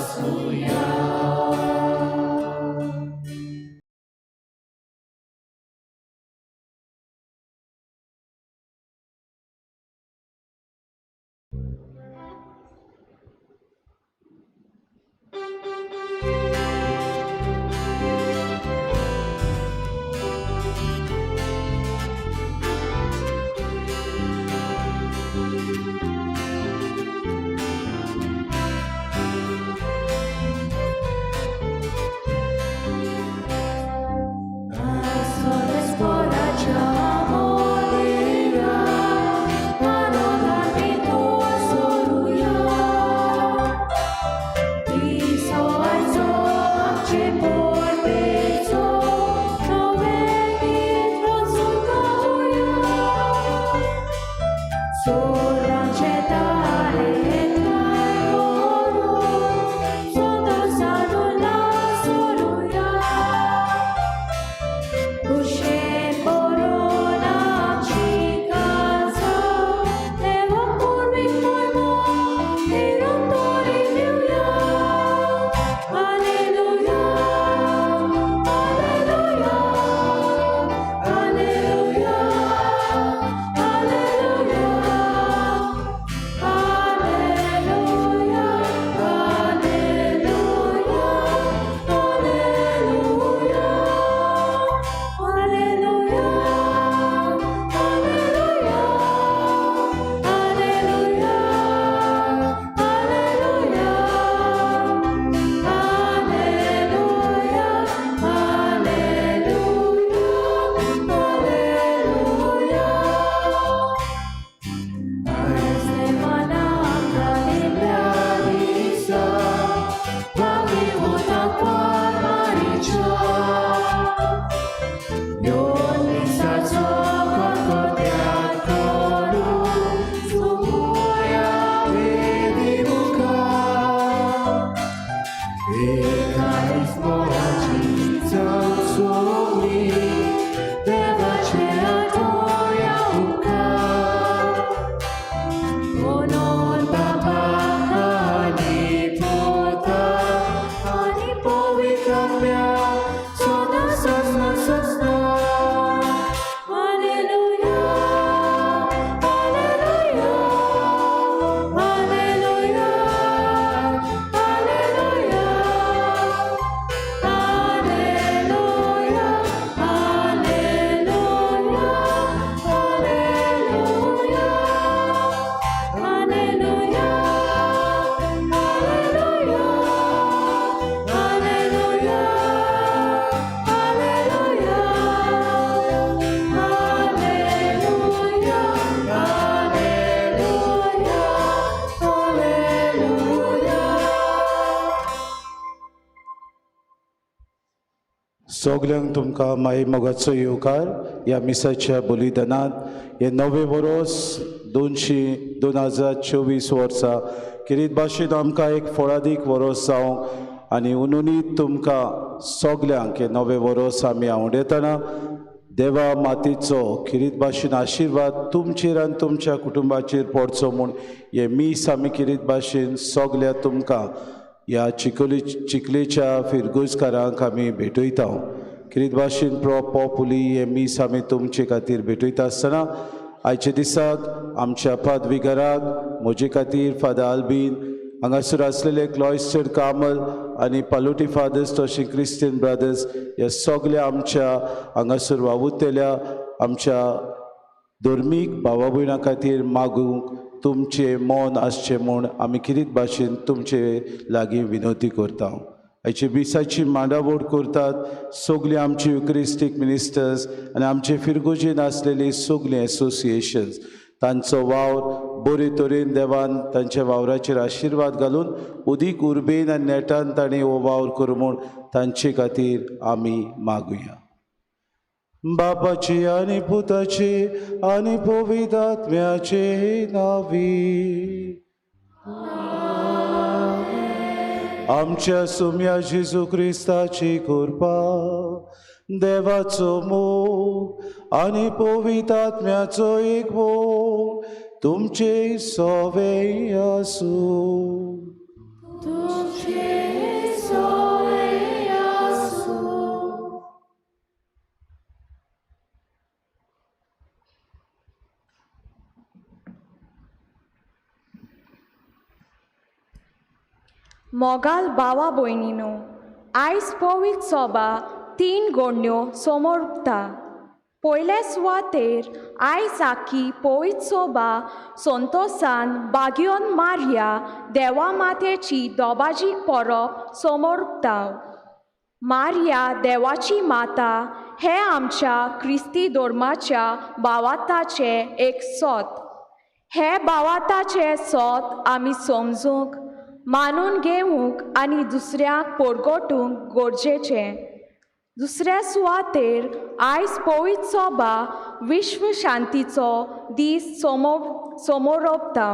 सगल्यांक तुमकां माई मोगाचो येवकार ह्या मिसाच्या बलिदानांत. हे नवें वरोस 2024 वर्सा किरीत भाशेन आमकां एक फळादीक वरोस जावंक आनी उनुनीत तुमकां सगल्यांक हे नवें वरोस आमी आवडयतना देवा मातीचो किरीत भाशेन आशिर्वाद तुमचेर आनी तुमच्या कुटुंबाचेर पडचो म्हूण हे मीस आमी किरीत भाशेन सगल्या तुमकां ह्या चिखलेच्या फिरगोजकारांक आमी भेटयता. किरीत भाशेन प्रो पोपुली हे मीस आमी तुमचे खातीर भेटयता आसतना आयच्या दिसाक आमच्या पादविगाराक म्हजे खातीर फादर आल्बीन, हांगासर आसलेले क्लॉयस्टर कामल आनी पालोटी फादर्स तशें क्रिस्टियन ब्रदर्स ह्या सगल्या आमच्या हांगासर वावुरतल्या आमच्या धर्मीक भावा भयणां खातीर मागूंक तुमचें मन आसचें म्हूण आमी किरीत भाशेन तुमचे लागीं विनवती करता. आयचे मिसाची मांडावळ करतात सगळीं आमची युक्रिस्टीक मिनिस्टर्स आनी आमचे फिरगोजेन आसलेली सगळीं एसोसिएशन्स. तांचो वावर बरे तरेन देवान तांच्या वावराचेर आशिर्वाद घालून उदीक उर्बेन आनी नेटान तांणी हो वावर करूं म्हूण तांचे खातीर आमी मागुया. बापाची आनी पुताची आनी पवित्र आत्म्याचे नांवी. आमच्या सुम्या जेजू क्रिस्ताची कृपा, देवाचो मोग आनी पवित्र आत्म्याचो एक मोग तुमचे सवे आसूं. मोगाल भावा भयणीनो, आयज पवित्र सोबा तीन गोडण्यो समोर उरता. पयले सुवातेर आयज आखी पवित्र सोबा संतोसान बागयोन मारया देवा मातेची दोबाजीक परब समोर उरता. मारया देवाची माता हे आमच्या क्रिस्ती धर्माच्या भावाताचें एक सोत. हे भावाताचें सोत आमी समजूंक, मानून घेवंक आनी दुसऱ्यांक परगटूंक गरजेचें. दुसऱ्या सुवातेर आयज पवित्र सोबा विश्व शांतीचो दीस समोरपता.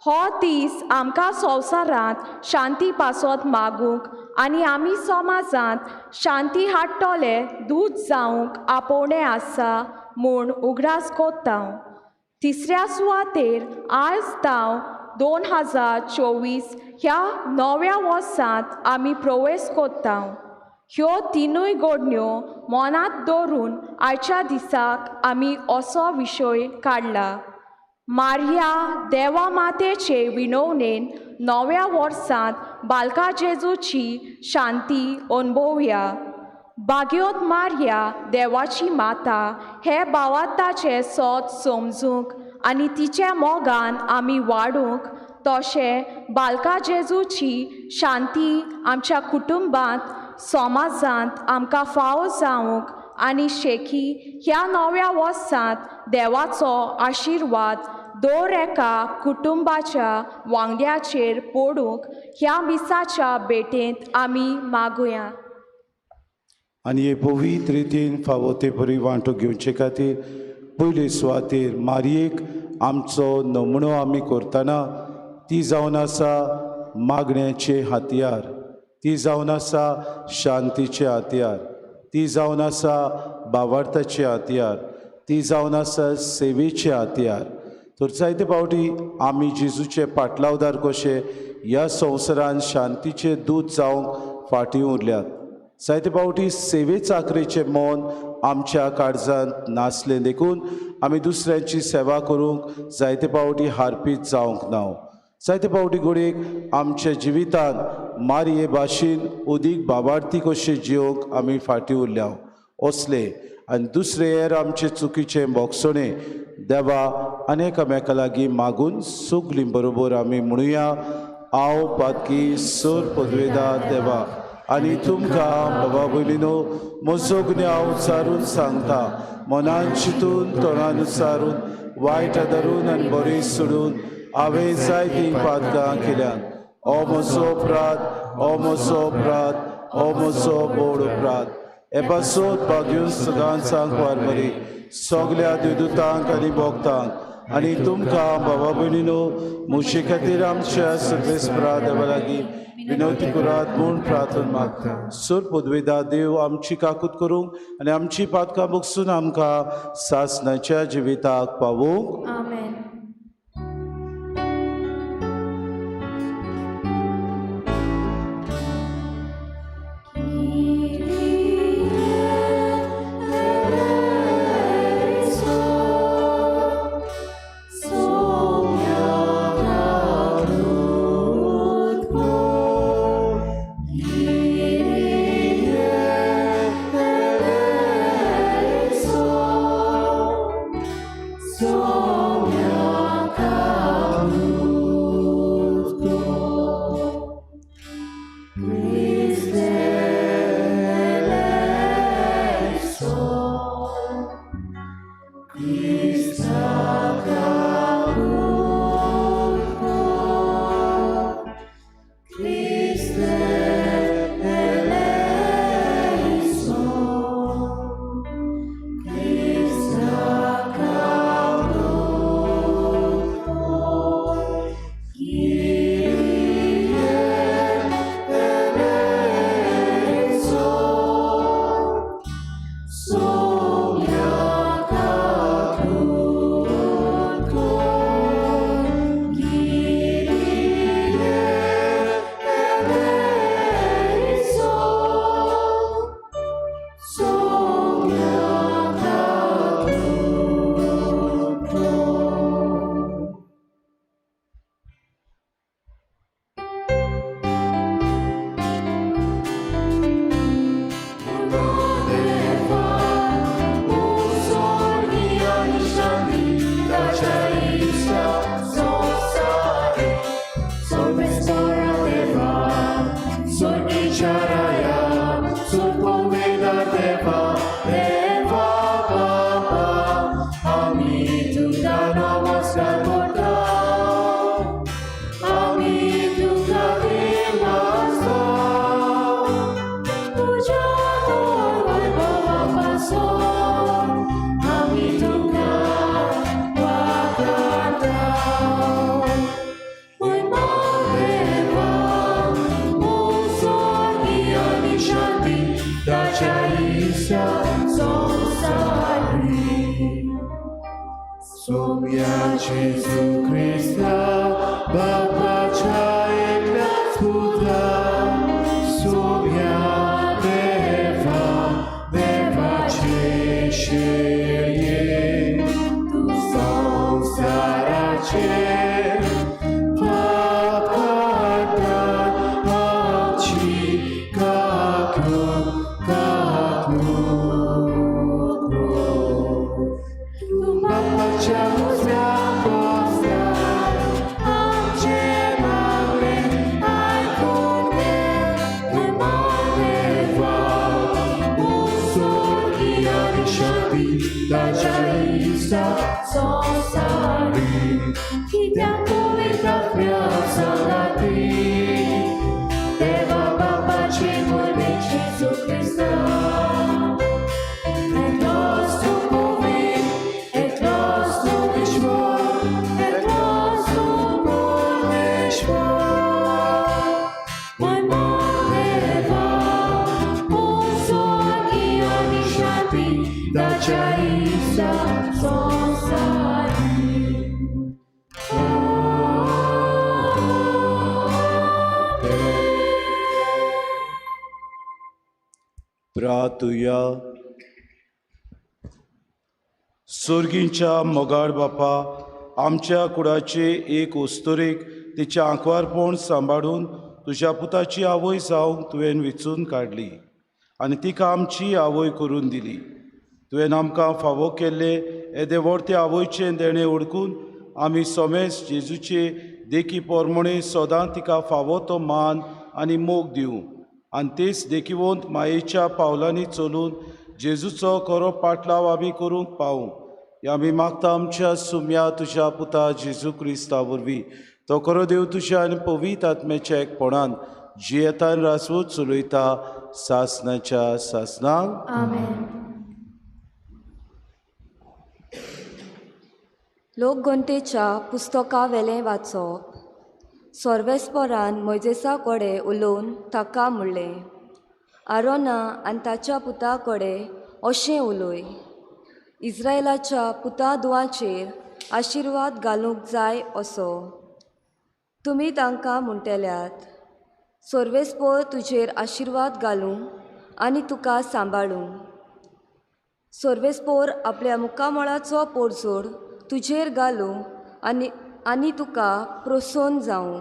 हो दीस आमकां संवसारांत शांती पासत मागूंक आनी आमी समाजांत शांती हाडटले दूत जावंक आपोवणें आसा म्हूण उगडास कोत्ता. तिसऱ्या सुवातेर आयज तांव 2024 ह्या नव्या वर्सांत आमी प्रवेश कोत्ता. ह्यो तिनूय गोडण्यो मनांत दवरून आयच्या दिसाक आमी असो विशय काडला. मारया देवा मातेचे विनवणेन नव्या वर्सांत बालका जेजूची शांती अणभवया. बाग्योत मारया देवाची माता हे भावाताचें सोत समजूंक आनी तिच्या मोगान आमी वाडूंक, तशें बालका जेजूची शांती आमच्या कुटुंबांत, समाजांत आमकां फावो जावंक आनी शेकी ह्या नव्या वर्सांत देवाचो आशिर्वाद दर एका कुटुंबाच्या वांगड्याचेर पडूंक ह्या मिसाच्या भेटेंत आमी मागुया. आनी हे पवित्र रितीन फावो ते परी वांटो घेवचे खातीर पयले सुवातेर मारयेक आमचो नमुनो आमी करतना ती जावन आसा मागण्याचे हातयार, ती जावन आसा शांतीचे हातयार, ती जावन आसा बावार्थाचे हातयार, ती जावन आसा सेवेचे हातयार. तर जायते फावटी आमी जेजूचे पाटलावदार कशे ह्या संवसारान शांतीचे दूत जावंक फाटीं उरल्यात. जायते फावटी सेवे चाकरेचें मन आमच्या काळजांत नासलें देखून आमी दुसऱ्यांची सेवा करूंक जायते फावटी हारपीत जावंक ना. जायते फावटी घडयेक आमच्या जिवितांत मारये भाशेन उदीक बाबार्थी कशें जिवंक आमी फाटीं उरल्या. असले आनी दुसरे हेर आमचे चुकीचे बोगसणे देवा आनी एकामेका लागीं मागून सगलीं बरोबर आमी म्हणुया, हांव पातकी सोर पदवेदा देवा आनी तुमकां बाबा भयणीनो म्हजो गुन्यांव उचारून सांगता, मनान चिंतून तोंडान उचारून वायट धरून आनी बरी सोडून हांवें जायतीं पातकां केल्यात. ओ म्हजो अपराध, ओ म्हजो अपराध, ओ म्हजो व्हड अपराध. हे पासत भाग्यून सदांच वारमरी सगल्या देवदूतांक आनी भक्तांक आनी तुमकां बाबा भयणीनो म्हजे खातीर आमच्या सर्वेस्परा देवा लागीं विनवती करात म्हूण प्रार्थना मागता. सोर पदवेदा देव आमची काकूत करूंक आनी आमची पातकां बगसून आमकां सासणाच्या जिविताक पावोवंक. आमेन. So सुम्या जेजू क्रिस्ता बापाच्या एकल्याच पुता सुम्या देवा देवाचे शेळये तूं संवसाराचे पाप काडटा आमची काकूट काकूट तूं बापाच्या उजव्या पोस्तार आमचें मागणें आयकून घे देवा स्वर्गी आनी शक्ती ताच्या इत्सा संवसारी कित्याक पवित्र आत्म्या सांगाती देवा बापाची म्हयमे जेजू क्रिस्ता एकलोच तूं पवित्र, एकलोच तूं ईश्वर, एकलोच तूं परमेश्वर. महिमा देवा, स्वर्गी आनी शांती ताच्या इत्सा संवसारी. आमेन. प्रार्थुया. सोर्गींच्या मोगाळ बापा, आमच्या कुडाचे एक ओस्तोरेक तिचें आंकवारपण सांबाळून तुज्या पुताची आवय जावंक तुवें विचून काडली आनी तिका आमची आवय करून दिली. तुवें आमकां फावो केल्ले येदे व्हड ते आवयचें देणें ओळखून आमी सोमेस जेजूचे देखी पोरमणे सदां तिका फावो तो मान आनी मोग दिवं आनी तेच देखिवंत मायेच्या पावलांनी चलून जेजूचो खरो पाटलाव आमी करूंक पावूं. ह्या आमी मागता आमच्या सुम्या तुज्या पुता जेजू क्रिस्ता वरवीं. तो खरो देव तुज्या आनी पवित्र आत्म्याच्या एकपणान जियेतान रासवत चलयता सासनाच्या सासनाक. आमेन. लोकगंतेच्या पुस्तकावेलें वाचप. सोर्वेस्परान मोयजेसा कडेन उलोवन ताका म्हणलें, आरोना आनी ताच्या पुता कडेन अशें उलय, इस्रायलाच्या पुता दुवाचेर आशिर्वाद घालूंक जाय असो तुमी तांकां म्हणटल्यात, सोर्वेस्पोर तुजेर आशिर्वाद घालूं आनी तुका सांबाळूं. सोर्वेस्पोर आपल्या मुखामळाचो पोरजोड तुजेर घालूं आनी आनी तुका प्रोसोन जावं.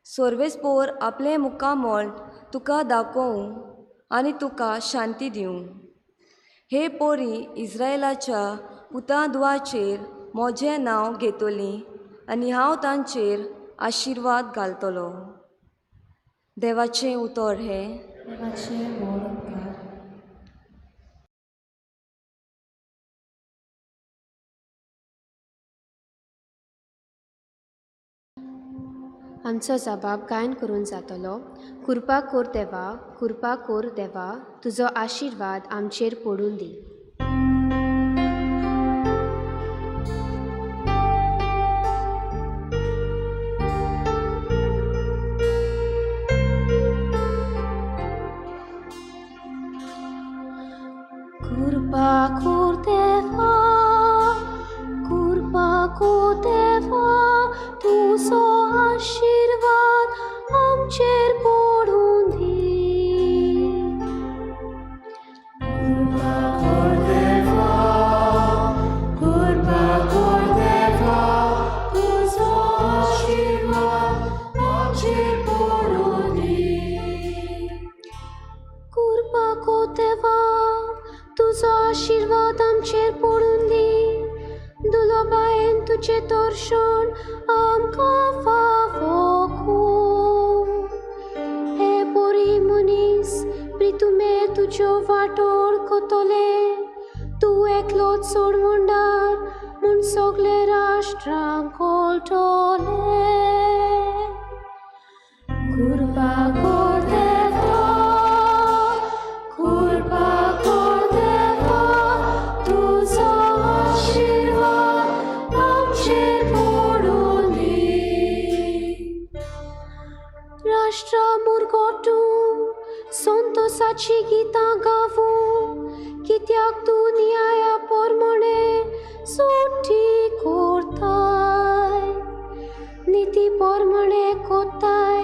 सोर्वेस्पोर आपलें मुखामळ तुका दाखोवं आनी तुका शांती दिवं. हे पोरी इस्रायलाच्या पुता दुवाचेर म्हजें नांव घेतलीं आनी हांव तांचेर आशिर्वाद घालतलो. देवाचें उतर हें. देवाचें व्हड उपकार. आमचो जबाब गायन करून जातलो. कृपा कोर देवा, कृपा कोर देवा, तुजो आशिर्वाद आमचेर पडून दी. कृपा कोर देवा, कृपा कोर देवा, तुजो आशिर्वाद आमचेर पडून दी. कृपा कोर देवा, कृपा कोर देवा, तुजो आशिर्वाद आमचेर पडून दी. कृपा कोर देवा, तुजो आशिर्वाद आमचेर पडून दी. दुलोबायेन तुजें दर्शन आमकां फावो कोर. हे बरी मनीस प्रितुमे तुज्यो वाटोर कोतले, तूं एकलोच सोडवंडार म्हूण सगळे राष्ट्रांक कळटलें. कृपा कोर देवा, कृपा कोर देवा, तुजो आशिर्वाद आमचेर पडून दी. राष्ट्रां मुरगोटूं संतोसाची गितां गावूं, कित्याक तूं न्याया पोरमणे सुटी कोरताय निती पोरमणे कोताय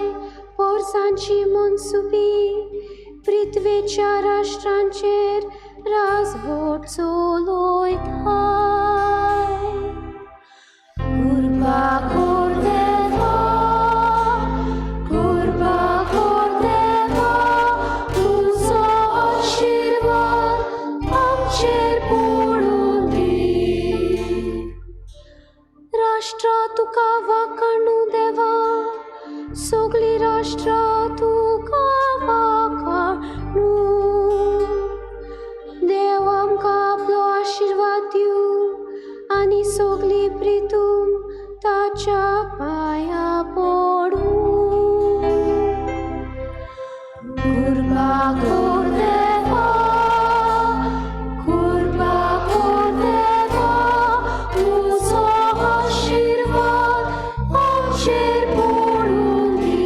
पोरसांची मनसुबी पृथ्वेच्या राष्ट्रांचेर राजवट चलयताय. कृपा कर देवा, कृपा कर देवा, तुजो आशिर्वाद आमचेर पडूं दी. राष्ट्रां तुका वाखाणू देवा, सगळीं राष्ट्रां तुका वाखाणू. देव आमकां आपलो आशिर्वाद दिवं आनी सगळीं प्रितूम ताच्या पांया पडूं. कृपा कर देवा, कृपा कर देवा, तुजो आशिर्वाद आमचेर पडूं दी.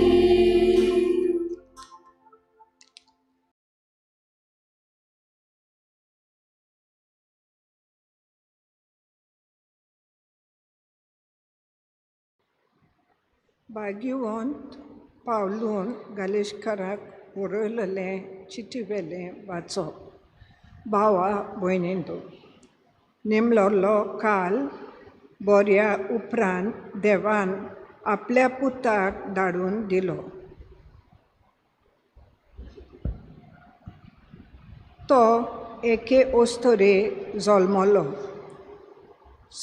भाग्यवंत पावलून गालेशकाराक बरयलेलें चिटी वेलें वाचप. भावा भयणींनो, नेमलोलो काल बोऱ्या उपरांत देवान आपल्या पुताक धाडून दिलो. तो एके अस्तुरे जल्मलो,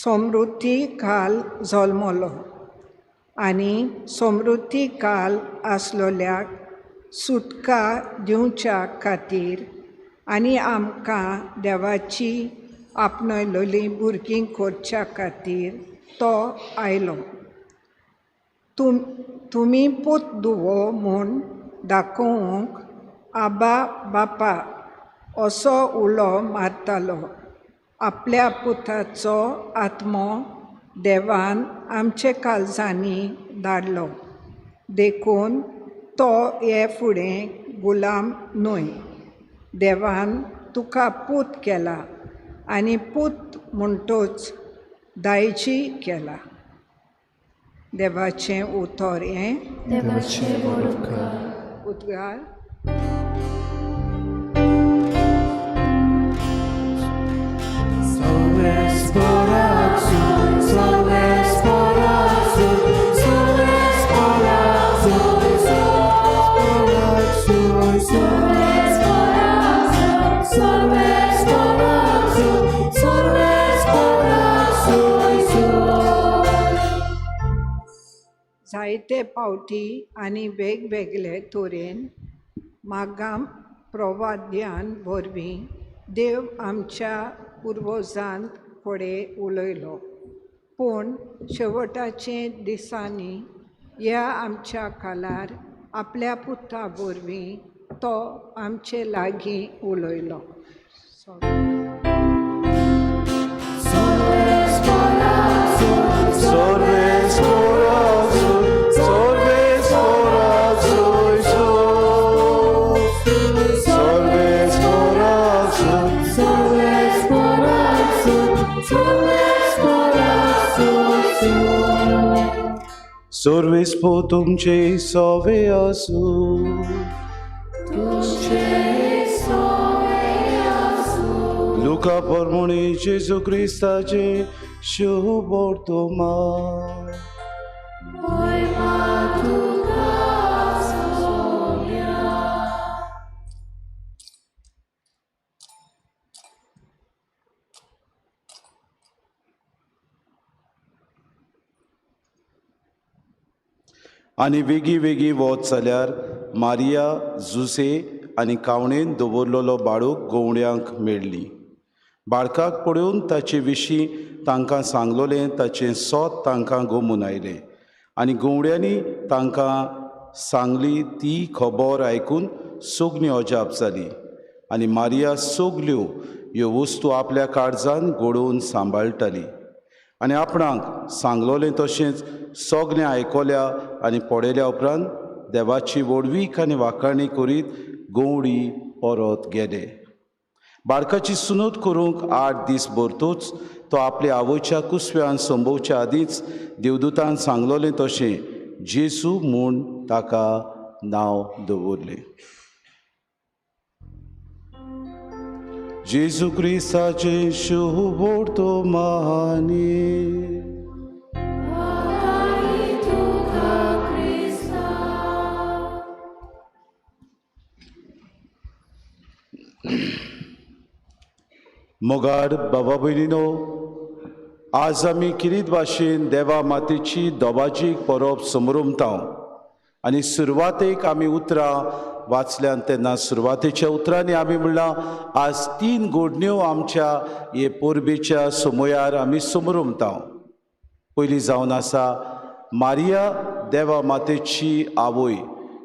समृद्धी काल जल्मलो आनी समृद्धी काल आसलोल्याक सुटका दिवच्या खातीर आनी आमकां देवाची आपणयलोली भुरगीं करच्या खातीर तो आयलो. तुमी पूत दुवो म्हूण दाखोवंक आबा बापा असो उलो मारतालो. आपल्या पुताचो आत्मो देवान आमचे काळजांनी धाडलो, देखून तो हे फुडें गुलाम न्हय. देवान तुका पूत केला आनी पूत म्हणटूच दायजी केला. देवाचें उतर हें. देवाचें व्हड उपकार. उद्गार. जायते पावटी आनी वेगवेगळे तरेन मागाम प्रवाद्यान वरवीं देव आमच्या पुर्वजांत कडेन उलयलो, पूण शेवटाचे दिसांनी ह्या आमच्या कालार आपल्या पुता वरवीं तो आमचे लागीं उलयलो. सर्वेस्पो तुमचे सोवे आसूं. लुका परमणी जेजू क्रिस्ताचे शुभ वर्तमान. आनी वेगीं वेगीं वच जाल्यार मारिया जुसे आनी कावणेन दवरलेलो बाळूक गवड्यांक मेळ्ळी. बाळकाक पळोवन ताचे विशीं तांकां सांगलोलें ताचें सोत तांकां गोमून आयलें आनी गवड्यांनी तांकां सांगली ती खबर आयकून सगळीं अजाप जाली. आनी मारिया सगल्यो ह्यो वस्तू आपल्या काळजान घडोवन सांबाळटाली आनी आपणाक सांगलोलें तशेंच सगळें आयकल्या आनी पळयल्या उपरांत देवाची व्हडवीक आनी वाखाणी करीत गवडी परत गेले. बाळकाची सुनूत करूंक 8 दीस भरतूच तो आपल्या आवयच्या कुसव्यान संभोवच्या आदींच देवदूतान सांगलोलें तशें जेजू म्हूण ताका नांव दवरलें. जेजू क्रिस्ताचें शुभवर्तमानी. मोगाड बाबा भयणीनो, आज आमी किरीत भाशेन देवा मातेची दोबाजीक परब समरुमता आनी सुरवातेक आमी उतरां वाचल्यान तेन्ना सुरवातेच्या उतरांनी आमी म्हणलां आज 3 घडण्यो आमच्या हे परबेच्या समयार आमी समरुमता. पयली जावन आसा मारिया देवा मातेची आवय,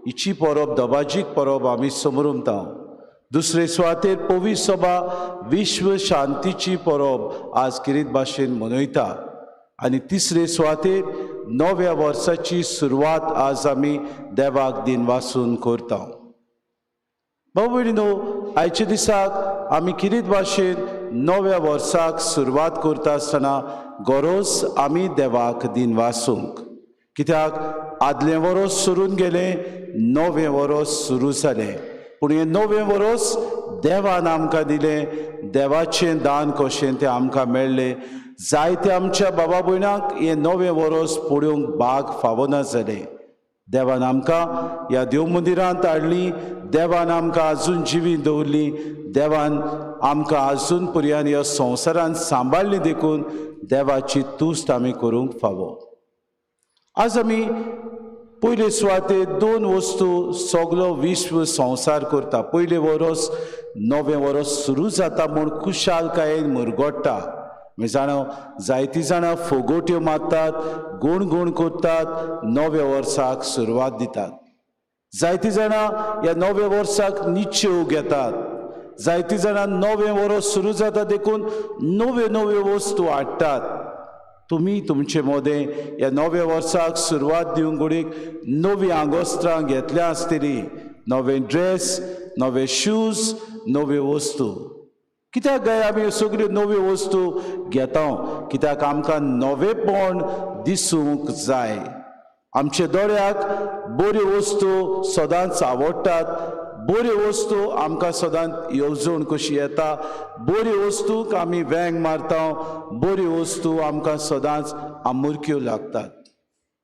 हिची परब दोबाजीक परब आमी समरुमता. दुसरे सुवातेर पवित्र सभा विश्व शांतीची परब आज किरीत भाशेन मनयता आनी तिसरे सुवातेर नव्या वर्साची सुरवात आज आमी देवाक दिनवासून करता. भाव भयणीनो, आयच्या दिसाक आमी किरीत भाशेन नव्या वर्साक सुरवात करता आसतना गरज आमी देवाक दिनवासूंक, कित्याक आदलें वरोस सरून गेलें, नवें वरोस सुरू जालें. पूण हें नवें वरोस देवान आमकां दिलें, देवाचें दान कशें तें आमकां मेळ्ळें. जायते आमच्या बाबा भयणांक हें नवें वरोस पळोवंक भाग फावना जालें. देवान आमकां ह्या देव मंदिरांत हाडली, देवान आमकां आजून जिवी दवरली, देवान आमकां आजून पर्यंत ह्या संवसारांत सांबाळ्ळी, देखून देवाची तुस्त आमी करूंक फावो. आज आमी पयले सुवातेर 2 वस्तू सगलो विश्व संवसार करता. पयलें वरोस नवें वरोस सुरू जाता म्हूण खुशालकायेन मुरगोडटा. आमी जाणा जायतीं जाणां फोगोट्यो मारतात, गुणगुण करतात, नव्या वर्साक सुरवात दितात. जायतीं जाणां ह्या नव्या वर्साक निश्चेव घेतात. जायतीं जाणां नवें वरोस सुरू जाता देखून नव्यो नव्यो वस्तू हाडटात. तुमी तुमचे मोदें ह्या नव्या वर्साक सुरवात दिवंक घडयेक नवीं आंगोस्त्रां घेतल्या आसतलीं, नवे ड्रेस, नवे शूज, नव्यो वस्तू. कित्याक गाय आमी सगळ्यो नव्यो वस्तू घेता? कित्याक आमकां नवेपण दिसूंक जाय. आमच्या दोळ्याक बऱ्यो वस्तू सदांच आवडटात, बऱ्यो वस्तू आमकां सदांच येवजण कशी येता, बऱ्यो वस्तूक आमी वेंग मारता, बऱ्यो वस्तू आमकां सदांच आमुरक्यो लागतात.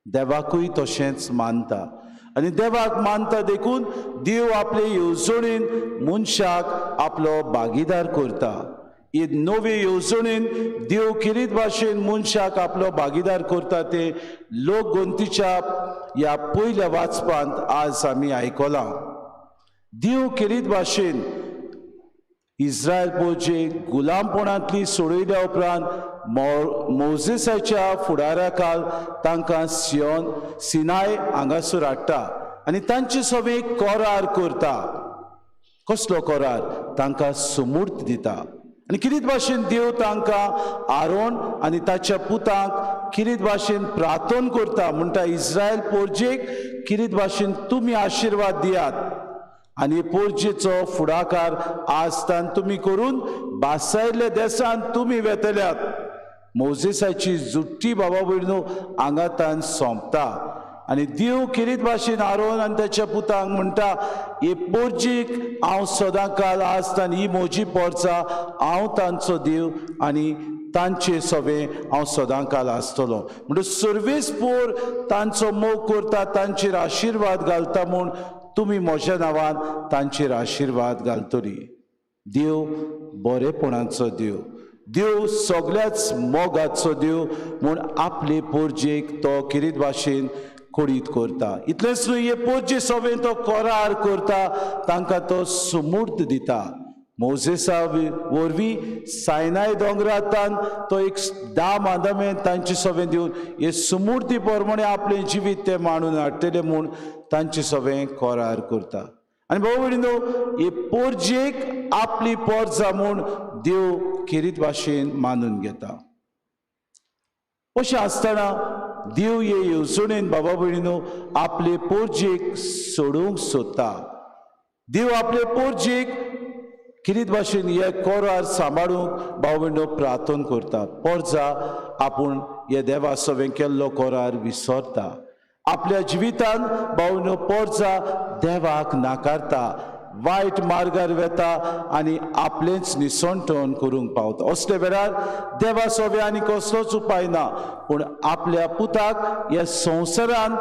देवाकूय तशेंच मानता आनी देवाक मानता देखून देव आपले येवजणेन मनशाक आपलो भागीदार करता. ही नवे येवजणेन देव किरीत भाशेन मनशाक आपलो भागीदार करता ते लोकगंतीच्या ह्या पयल्या वाचपांत आज आमी आयकलां. देव किरीत भाशेन इस्रायल पोजे गुलामपणांतली सोडयल्या उपरांत मोजेसाच्या फुडाराकाल तांकां सियोन सिनाय हांगासर हाडटा आनी तांचे सवे करार करता. कसलो करार? तांकां सुमूर्त दिता आनी किरीत भाशेन देव तांकां आरोन आनी ताच्या पुतांक किरीत भाशेन प्रार्थन करता. म्हणटा इस्रायल पोरजेक किरीत भाशेन तुमी आशिर्वाद दियात आनी पोरजेचो फुडाकार आजतान तुमी करून बासायल्ल्या देसान तुमी वेतल्यात. मोजेसाची जुट्टी बाबा भयणो आंगातान सोंपता आनी देव किरीत भाशेन आरोन आनी ताच्या पुतांक म्हणटा हे पोरजीक हांव सदां काल आसतान ही म्हजी पोरचा, हांव तांचो देव आनी तांचे सवे हांव सदां काल आसतलो. म्हणटा सर्वेस पोर तांचो मोग करता, तांचेर आशिर्वाद घालता म्हूण तुमी म्हज्या नांवान तांचेर आशिर्वाद घालतली. देव बरेपणाचो देव, देव सगळ्याच मोगाचो देव म्हूण आपले पोरजेक तो किरीत भाशेन कोडीत करता. इतलेंच न्हय, हे पोरजे सवें तो करार करता, तांकां तो सुमूर्त दिता. मोजेसा वरवीं सायनाय दोंगरांतान तो एक 10 मांदमेन तांचे सवें दिवन हे सुमूर्ती प्रमाणे आपलें जिवीत ते मांडून हाडटले म्हूण तांचे सवें करार करता. आनी भाव भयणीनो, हे पोरजेक आपली पोरजा म्हूण देव किरीत भाशेन मानून घेता. अशें आसतना देव हे येवजणेन बाबा भयणीनो आपले पोरजेक सोडूंक सोदता. देव आपले पोरजेक किरीत भाशेन हे कोरार सांबाळूंक भाव भयणो प्रार्थन करता. पोरजा आपूण हे देवा सवें केल्लो कोरार विसरता. आपल्या जिवितान भाव भयणो पोरजा देवाक नाकारता, वायट मार्गार वेता आनी आपलेंच निसणटण करूंक पावता. असले वेळार देवा सोबे आनी कसलोच उपाय ना, पूण आपल्या पुताक ह्या संवसारान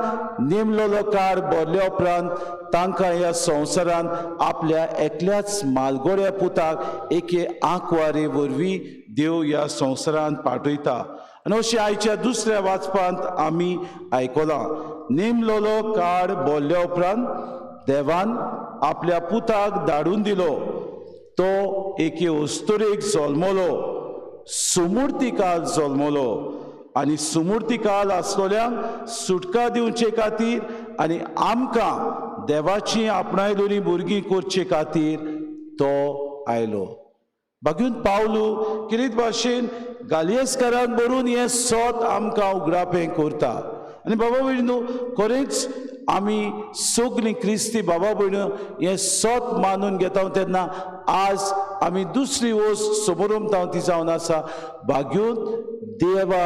नेमलेलो कार भरल्या उपरांत तांकां ह्या संवसारान आपल्या एकल्याच मालगोड्या पुताक एके आंकवारे वरवीं देव ह्या संवसारान पाठयता. आनी अशें आयच्या दुसऱ्या वाचपांत आमी आयकलां, नेमलेलो काळ भरल्या उपरांत देवान आपल्या पुताक धाडून दिलो. तो एके अस्तुरेक जल्मलो, सुमुर्तीकाल जल्मलो आनी सुमुर्तीकाल आसलोल्यांक सुटका दिवचे खातीर आनी आमकां देवाची आपणायलोली भुरगीं करचे खातीर तो आयलो. बागून पावलू किरीत भाशेन गालियसकाराक बरोवन हें सोत आमकां उगडापें करता. आनी बाबा भयणीनो, खरेंच आमी सगळीं क्रिस्ती बाबा भयणो हें सोत मानून घेता तेन्ना आज आमी दुसरी वस्त समोरमता ती जावन आसा भाग्यून देवा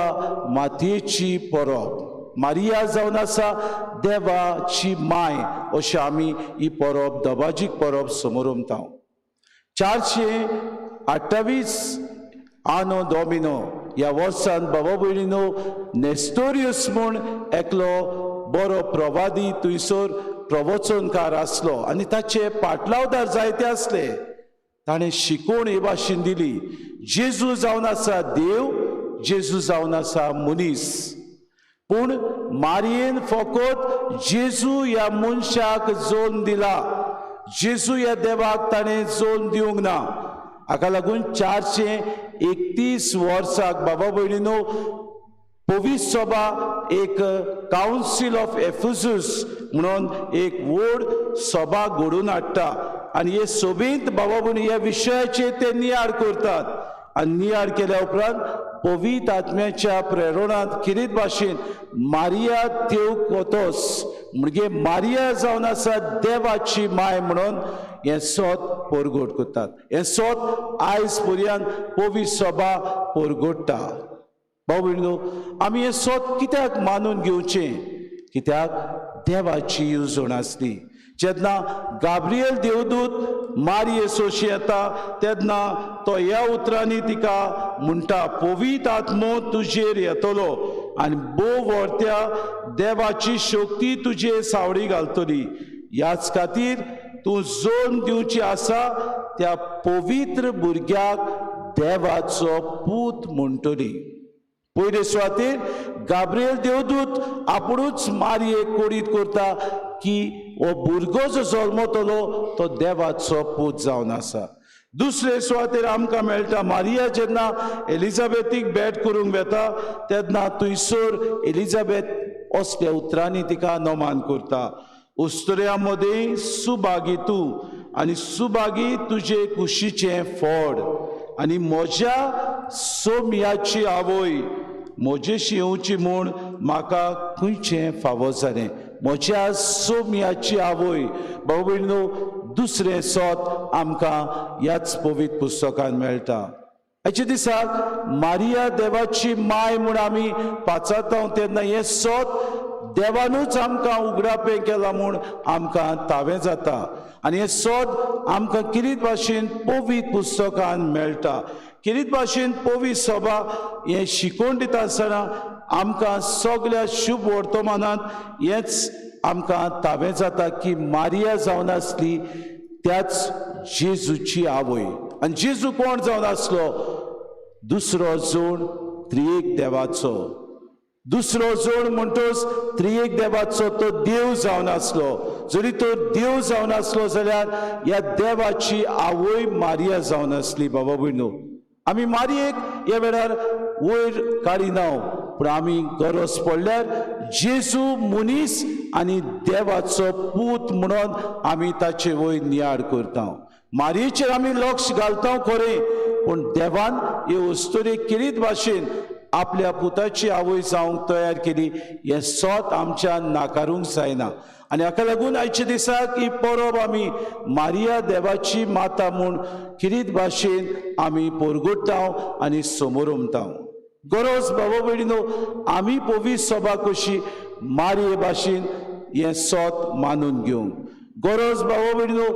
मातयेची परब. मारिया जावन आसा देवाची माय अशें आमी ही परब दबाजीक परब समोरमता. 428 आनो डोमिनो ह्या वर्सान बाबा भयणीनो नेस्टोरियस म्हूण एकलो बरो प्रवादी थंयसर प्रवचनकार आसलो आनी ताचे पाटलावदार जायते आसले. ताणें शिकोवण हे भाशेन दिली, जेजू जावन आसा देव, जेजू जावन आसा मनीस. पूण मारयेन फकत जेजू ह्या मनशाक जोन दिला, जेजू ह्या देवाक ताणें जोन दिवंक ना. हाका लागून 431 वर्साक बाबा भयणीनो पवित्र सभा एक कावन्सील ऑफ एफुसूस म्हणून एक व्हड सभा घडोवन हाडटा आनी हे सभेंत बाबा भयणी ह्या विशयाचेर ते नियाळ करतात. आनी नियाळ केल्या उपरांत पवित्र आत्म्याच्या प्रेरणांत किरीत भाशेन मारिया तेवकोतोस म्हणजे मारिया जावन आसा देवाची माय म्हणून हें सोत परगट करतात. हें सोत आयज पर्यंत पवित्र सभा परगट्टा. भाव भयणीनो, आमी हें सोत कित्याक मानून घेवचें? कित्याक देवाची येवजण आसली. जेन्ना गाब्रियल देवदूत मारये सोशी येता तेन्ना तो ह्या उतरांनी तिका म्हणटा, पवित्र आत्मो तुजेर येतलो आनी भोव व्हरत्या देवाची शक्ती तुजेर सावळी घालतली. ह्याच खातीर तूं जोड दिवची आसा त्या पवित्र भुरग्याक देवाचो पूत म्हणटली. पयले सुवातेर गाब्रियल देवदूत आपुणूच मारयेक कोडीत करता की हो भुरगो जो जल्मतलो तो देवाचो पूत जावन आसा. दुसरे सुवातेर आमकां मेळटा मारिया जेन्ना एलिजाबेथीक भेट करूंक वेता तेन्ना थंयसर एलिजाबेथ असल्या उतरांनी तिका नमान करता, उस्तुऱ्या मदें सुभागी तूं आनी सुभागी तुजे कुशीचें फोड आनी म्हज्या सोम्याची आवय म्हजेशी येवची म्हूण म्हाका खंयचें फावो जालें. म्हज्या सोम्याची आवय. भाव भयणीनो, दुसरें सोत आमकां ह्याच पवित्र पुस्तकान मेळटा. आयच्या दिसाक मारिया देवाची माय म्हूण आमी पाचारता तेन्ना हें सोत देवानूच आमकां उगडापें केलां म्हूण आमकां तावें जाता आनी हें सोद आमकां किरीत भाशेन पवित्र पुस्तकान मेळटा. किरीत भाशेन पवित्र सभा हें शिकोवन दिता आसतना आमकां सगल्या शुभ वर्तमानांत हेंच आमकां तावें जाता की मारिया जावन आसली त्याच जेजूची आवय. आनी जेजू कोण जावन आसलो? दुसरो जोड त्रिएक देवाचो. दुसरो जोड म्हणटोच त्रिएक देवाचो तो देव जावन आसलो. जरी तो देव जावन आसलो जाल्यार ह्या देवाची आवय मारिया जावन आसली. बाबा भयणो, आमी मारयेक ह्या वेळार वयर काडिना, पूण आमी गरज पडल्यार जेजू मनीस आनी देवाचो पूत म्हणून आमी ताचे वयर नियाळ करता. मारयेचेर आमी लक्ष घालता खरें, पूण देवान हे अस्तुरेक किरीत भाशेन आपल्या पुताची आवय जावंक तयार केली हें सोत आमच्यान नाकारूंक जायना. आनी हाका लागून आयच्या दिसाक ही परब आमी मारिया देवाची माता म्हूण किरीत भाशेन आमी पोरगुडटा आनी समोरमता. गरज बाबा भयणीनो, आमी पवित्र सभा कशी मारये भाशेन हें सोत मानून घेवंक. गरज बाबा भयणीनो,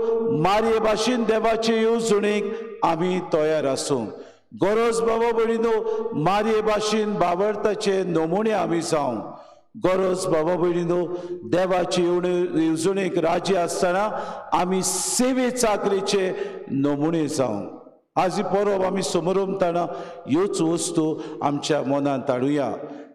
मारये भाशेन देवाचे येवजणेक आमी तयार आसूंक. गरज बाबा भयणीनो, मारये भाशेन बावडताचे नमुने आमी जावंक. गरज बाबा भयणीनो, देवाचे येवजणेक राजी आसतना आमी सेवे चाकरेचे नमुने जावंक. आज ही परब आमी समोरमताना ह्योच वस्तू आमच्या मनांत हाडुया.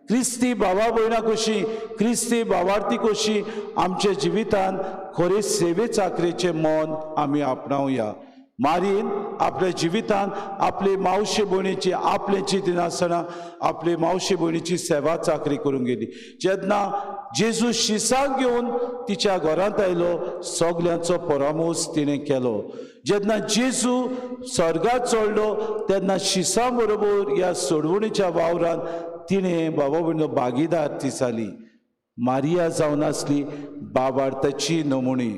क्रिस्ती भावा भयणां कशी, क्रिस्ती भावार्थी कशी आमच्या जिवितान खरे सेवे चाकरेचें मन आमी आपणावया. मारीन आपल्या जिवितान आपले मावशे भयणीची आपले चिंतनासतना आपले मावशे भयणीची सेवा चाकरी करूंक गेली. जेन्ना जेजू शिसाक घेवन तिच्या घरांत आयलो, सगल्यांचो परामोस तिणें केलो. जेन्ना जेजू स्वर्गात चडलो तेन्ना शिसा बरोबर ह्या सोडवणीच्या वावरान तिणें बाबा भयणीनो भागीदार ती जाली. मारिया जावन आसली बाबार्थाची नमुणी.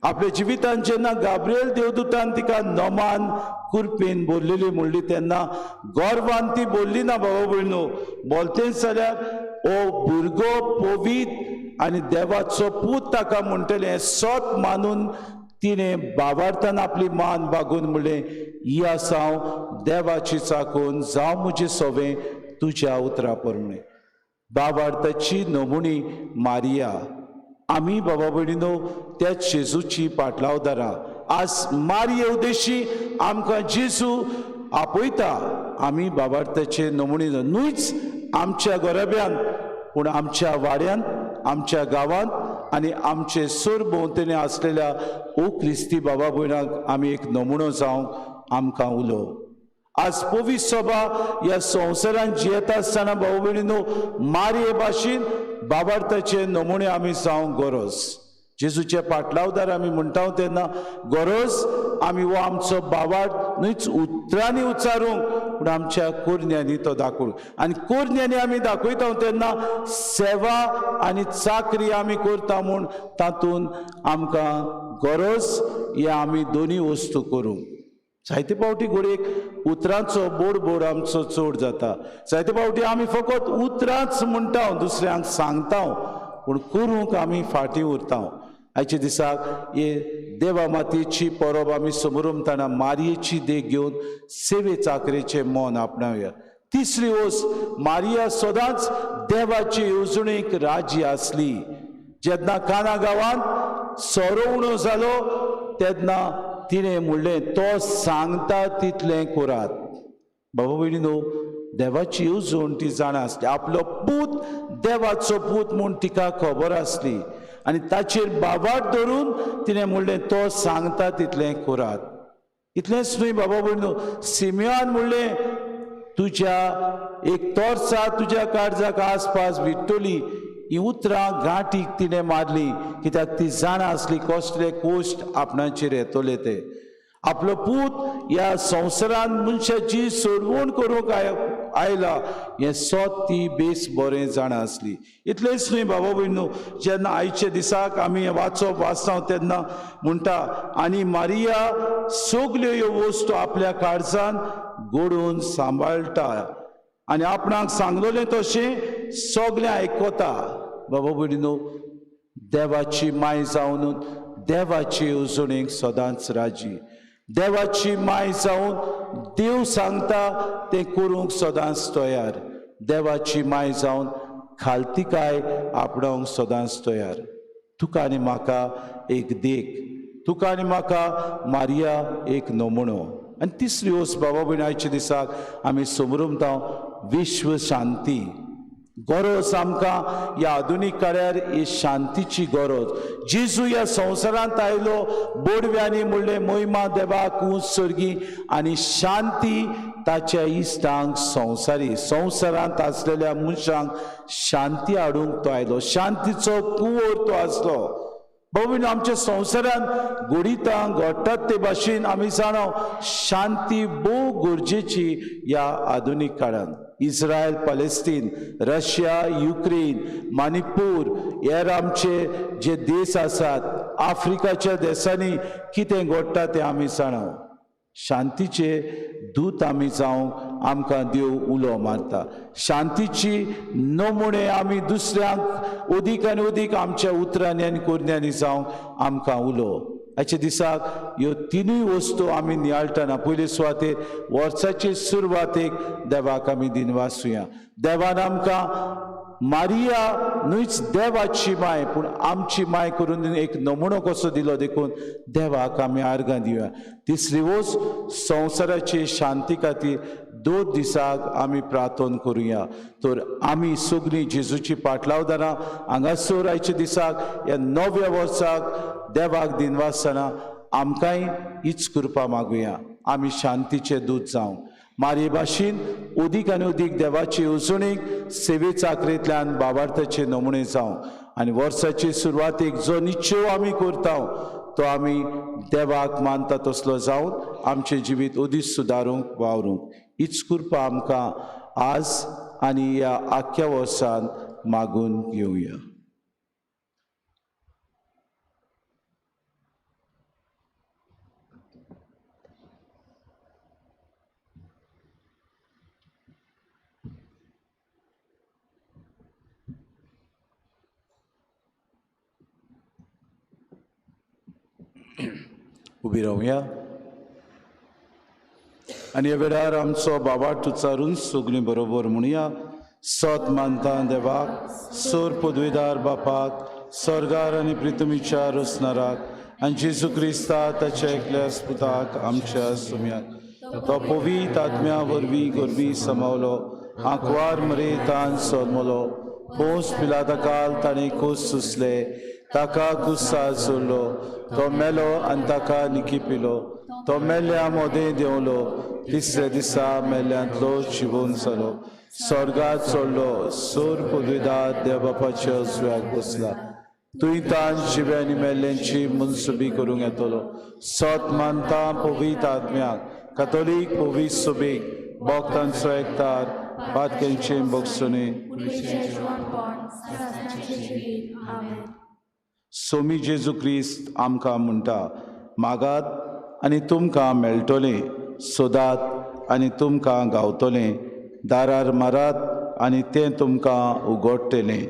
आपल्या जिवितान जेन्ना गाब्रिएल देवदूतान तिका नमान कुरपेन बोल्लेली म्हणली तेन्ना गर्वान ती बोल्ली ना बाबा भयणो. बोलतेच जाल्यार ओ भुरगो पवीत आनी देवाचो पूत ताका म्हणटलें हें सत मानून तिणें बाबार्थान आपली मान बागून म्हणलें, ही आसा हांव देवाची चाकून, जावं म्हजें सवें तुज्या उतरा प्रमाणें. बाबार्थाची नमुणी मारिया. आमी बाबा भयणीनो त्या जेजूची पाटलावदारां. आज मारिये उद्देशी आमकां जेजू आपयता. आमी बाबार्थाचे नमुणे न्हूच आमच्या घराब्यांत, पूण आमच्या वाड्यांत, आमच्या गांवांत आनी आमचे सरभोंवतणी आसलेल्या ओ क्रिस्ती बाबा भयणांक आमी एक नमुणो जावंक आमकां उलो. आज पवित्र सभा ह्या संवसारांत जियेता आसतना भाव भयणीनो मारये भाशेन बाबार्थाचे नमुणे आमी जावंक गरज. जेजूचे पाटलावदार आमी म्हणटा तेन्ना गरज आमी हो आमचो बाबार्थ न्हूच उतरांनी उच्चारूंक, पूण आमच्या कोरण्यांनी तो दाखोवंक. आनी कोरण्यांनी आमी दाखयता तेन्ना सेवा आनी चाकरी आमी करता म्हूण तातूंत आमकां गरज हे आमी दोनूय वस्तू करूंक. जायते फावटी घडयेक उतरांचो बोडबोड आमचो चड जाता. जायते फावटी आमी फकत उतरांच म्हणटा, दुसऱ्यांक सांगता, पूण करूंक आमी फाटीं उरता. आयच्या दिसाक हे देवा मातयेची परब आमी समोरमताना मारयेची देख घेवन सेवे चाकरेचें मन आपणावया. तिसरी वस्त, मारिया सदांच देवाचे येवजणेक राजी आसली. जेन्ना काना गांवांत सोरो उणो जालो तेन्ना तिणें म्हणलें, तो सांगता तितलें करात. बाबा भयणीनो, देवाची येवजण ती जाणा आसली. आपलो पूत देवाचो पूत म्हूण तिका खबर आसली आनी ताचेर बाबाट धरून तिणें म्हणलें, तो सांगता तितलें करात. इतलेंच न्हय बाबा भयणीनो, सिमियान म्हणलें, तुज्या एक तोर्सा तुज्या काळजाक आसपास विट्टली. ही उतरां गांठीक तिणें मारली, कित्याक ती जाणा आसली कसले कोश्ट आपणाचेर येतले ते. आपलो पूत ह्या संवसारान मनशाची सोडवण करूंक आयला हें सत ती बेस बरें जाणा आसली. इतलेंच न्हय बाबा भयणीनो, जेन्ना आयच्या दिसाक आमी वाचप वाचता तेन्ना म्हणटा, आनी मारिया सगल्यो ह्यो वस्तू आपल्या काळजान गोडून सांबाळटा आनी आपणाक सांगलेलें तशें सगळें आयकता. बाबा भयणीनो, देवाची माय जावन देवाची येवजणेक सदांच राजी. देवाची माय जावन देव सांगता तें करूंक सदांच तयार. देवाची माय जावन खालतिकाय आपणावंक सदांच तयार. तुका आनी म्हाका एक देख, तुका आनी म्हाका मारिया एक नमुणो. आनी तिसरी वस्त बाबा भयणी, आयच्या दिसाक आमी समरुमता विश्व शांती. गरज आमकां ह्या आधुनीक काळार ही शांतीची गरज. जेजू ह्या संवसारांत आयलो, बोडव्यांनी म्हणलें महिमा देवाक ऊंच सर्गी आनी शांती ताच्या इश्टांक संवसारी. संवसारांत आसलेल्या मनशांक शांती हाडूंक तो आयलो. शांतीचो कुंवर तो आसलो. बाबा आमच्या संवसारांत घडितां घडटात ते भाशेन आमी जाणा शांती भोव गरजेची ह्या आधुनीक काळांत. Israel Palestine, Russia Ukraine, Manipur हेर आमचे जे देश आसात, आफ्रिकाच्या देशांनी कितें घडटा तें आमी जाणा. शांतीचे दूत आमी जावंक आमकां देव उलो मारता. शांतीची नमुणे आमी दुसऱ्यांक अदीक आनी अदीक आमच्या उतरांनी आनी करण्यांनी जावंक आमकां उलो. आयच्या दिसाक ह्यो तिनूय वस्तू आमी नियाळटना पयले सुवातेर वर्साचे सुरवातेक देवाक आमी दिनवासुया. देवान आमकां मारिया न्हूच देवाची माय पूण आमची माय करून एक नमुनो कसो दिलो देखून देवाक आमी आर्गां दिवया. तिसरी वस्त संवसाराचे शांती खातीर 2 दिसाक आमी प्रार्थना करुया. तर आमी सगळीं जेजूची पाटलावदारां हांगासर आयच्या दिसाक ह्या नव्या वर्साक देवाक दिनवासतना आमकांय हीच कृपा मागुया. आमी शांतीचे दूत जावं. मारये भाशेन अदीक आनी अदीक देवाची येवजणेक सेवे चाकरेंतल्यान बाबार्थाचे नमुणे जावं आनी वर्साचे सुरवातेक जो निश्चय आमी करता तो आमी देवाक मानता तसलो जावन आमचें जिवीत अदीक सुदारूंक वावरूंक हीच कृपा आमकां आज आनी ह्या आख्ख्या वर्सान मागून घेवया. उबी रावया आनी ह्या वेळार आमचो बाबा उच्चारून सगळीं बरोबर म्हणया. सत मानता देवाक, सोर पदवीदार बापाक, स्वर्गार आनी प्रितमीच्या रचणाराक आनी जेजू क्रिस्ता ताच्या एकल्या पुताक आमच्या सुम्याक, तो पवित्र आत्म्या वरवीं गोरवीं समावलो, आंकवार मरेतान सोदमलो, पोस पिलाता काल ताणें खोस सुसले, ताका गुस्सा सोडलो, तो मेलो आनी ताका निकी पिलो, तो मेल्ल्या मोदें देंवलो, तिसऱ्या दिसा मेल्ल्यांतलो जिवोन जालो, स्वर्गात चडलो, सोर पदवीदार देवबापाच्या उजव्याक बसला, तुंय तान जिव्या आनी मेल्ल्यांची मनसुबी करूंक येतलो. सत मानता पवित्र आत्म्याक, कथोलीक पवित्र सुबीक, भक्तांचो एकतार, पातक्यांचे बगसुनी. सोमी जेजू क्रिस्त आमकां म्हणटा, मागात आनी तुमकां मेळटलें, सोदात आनी तुमकां गावतलें, दारार मारात आनी तें तुमकां उगडटलें.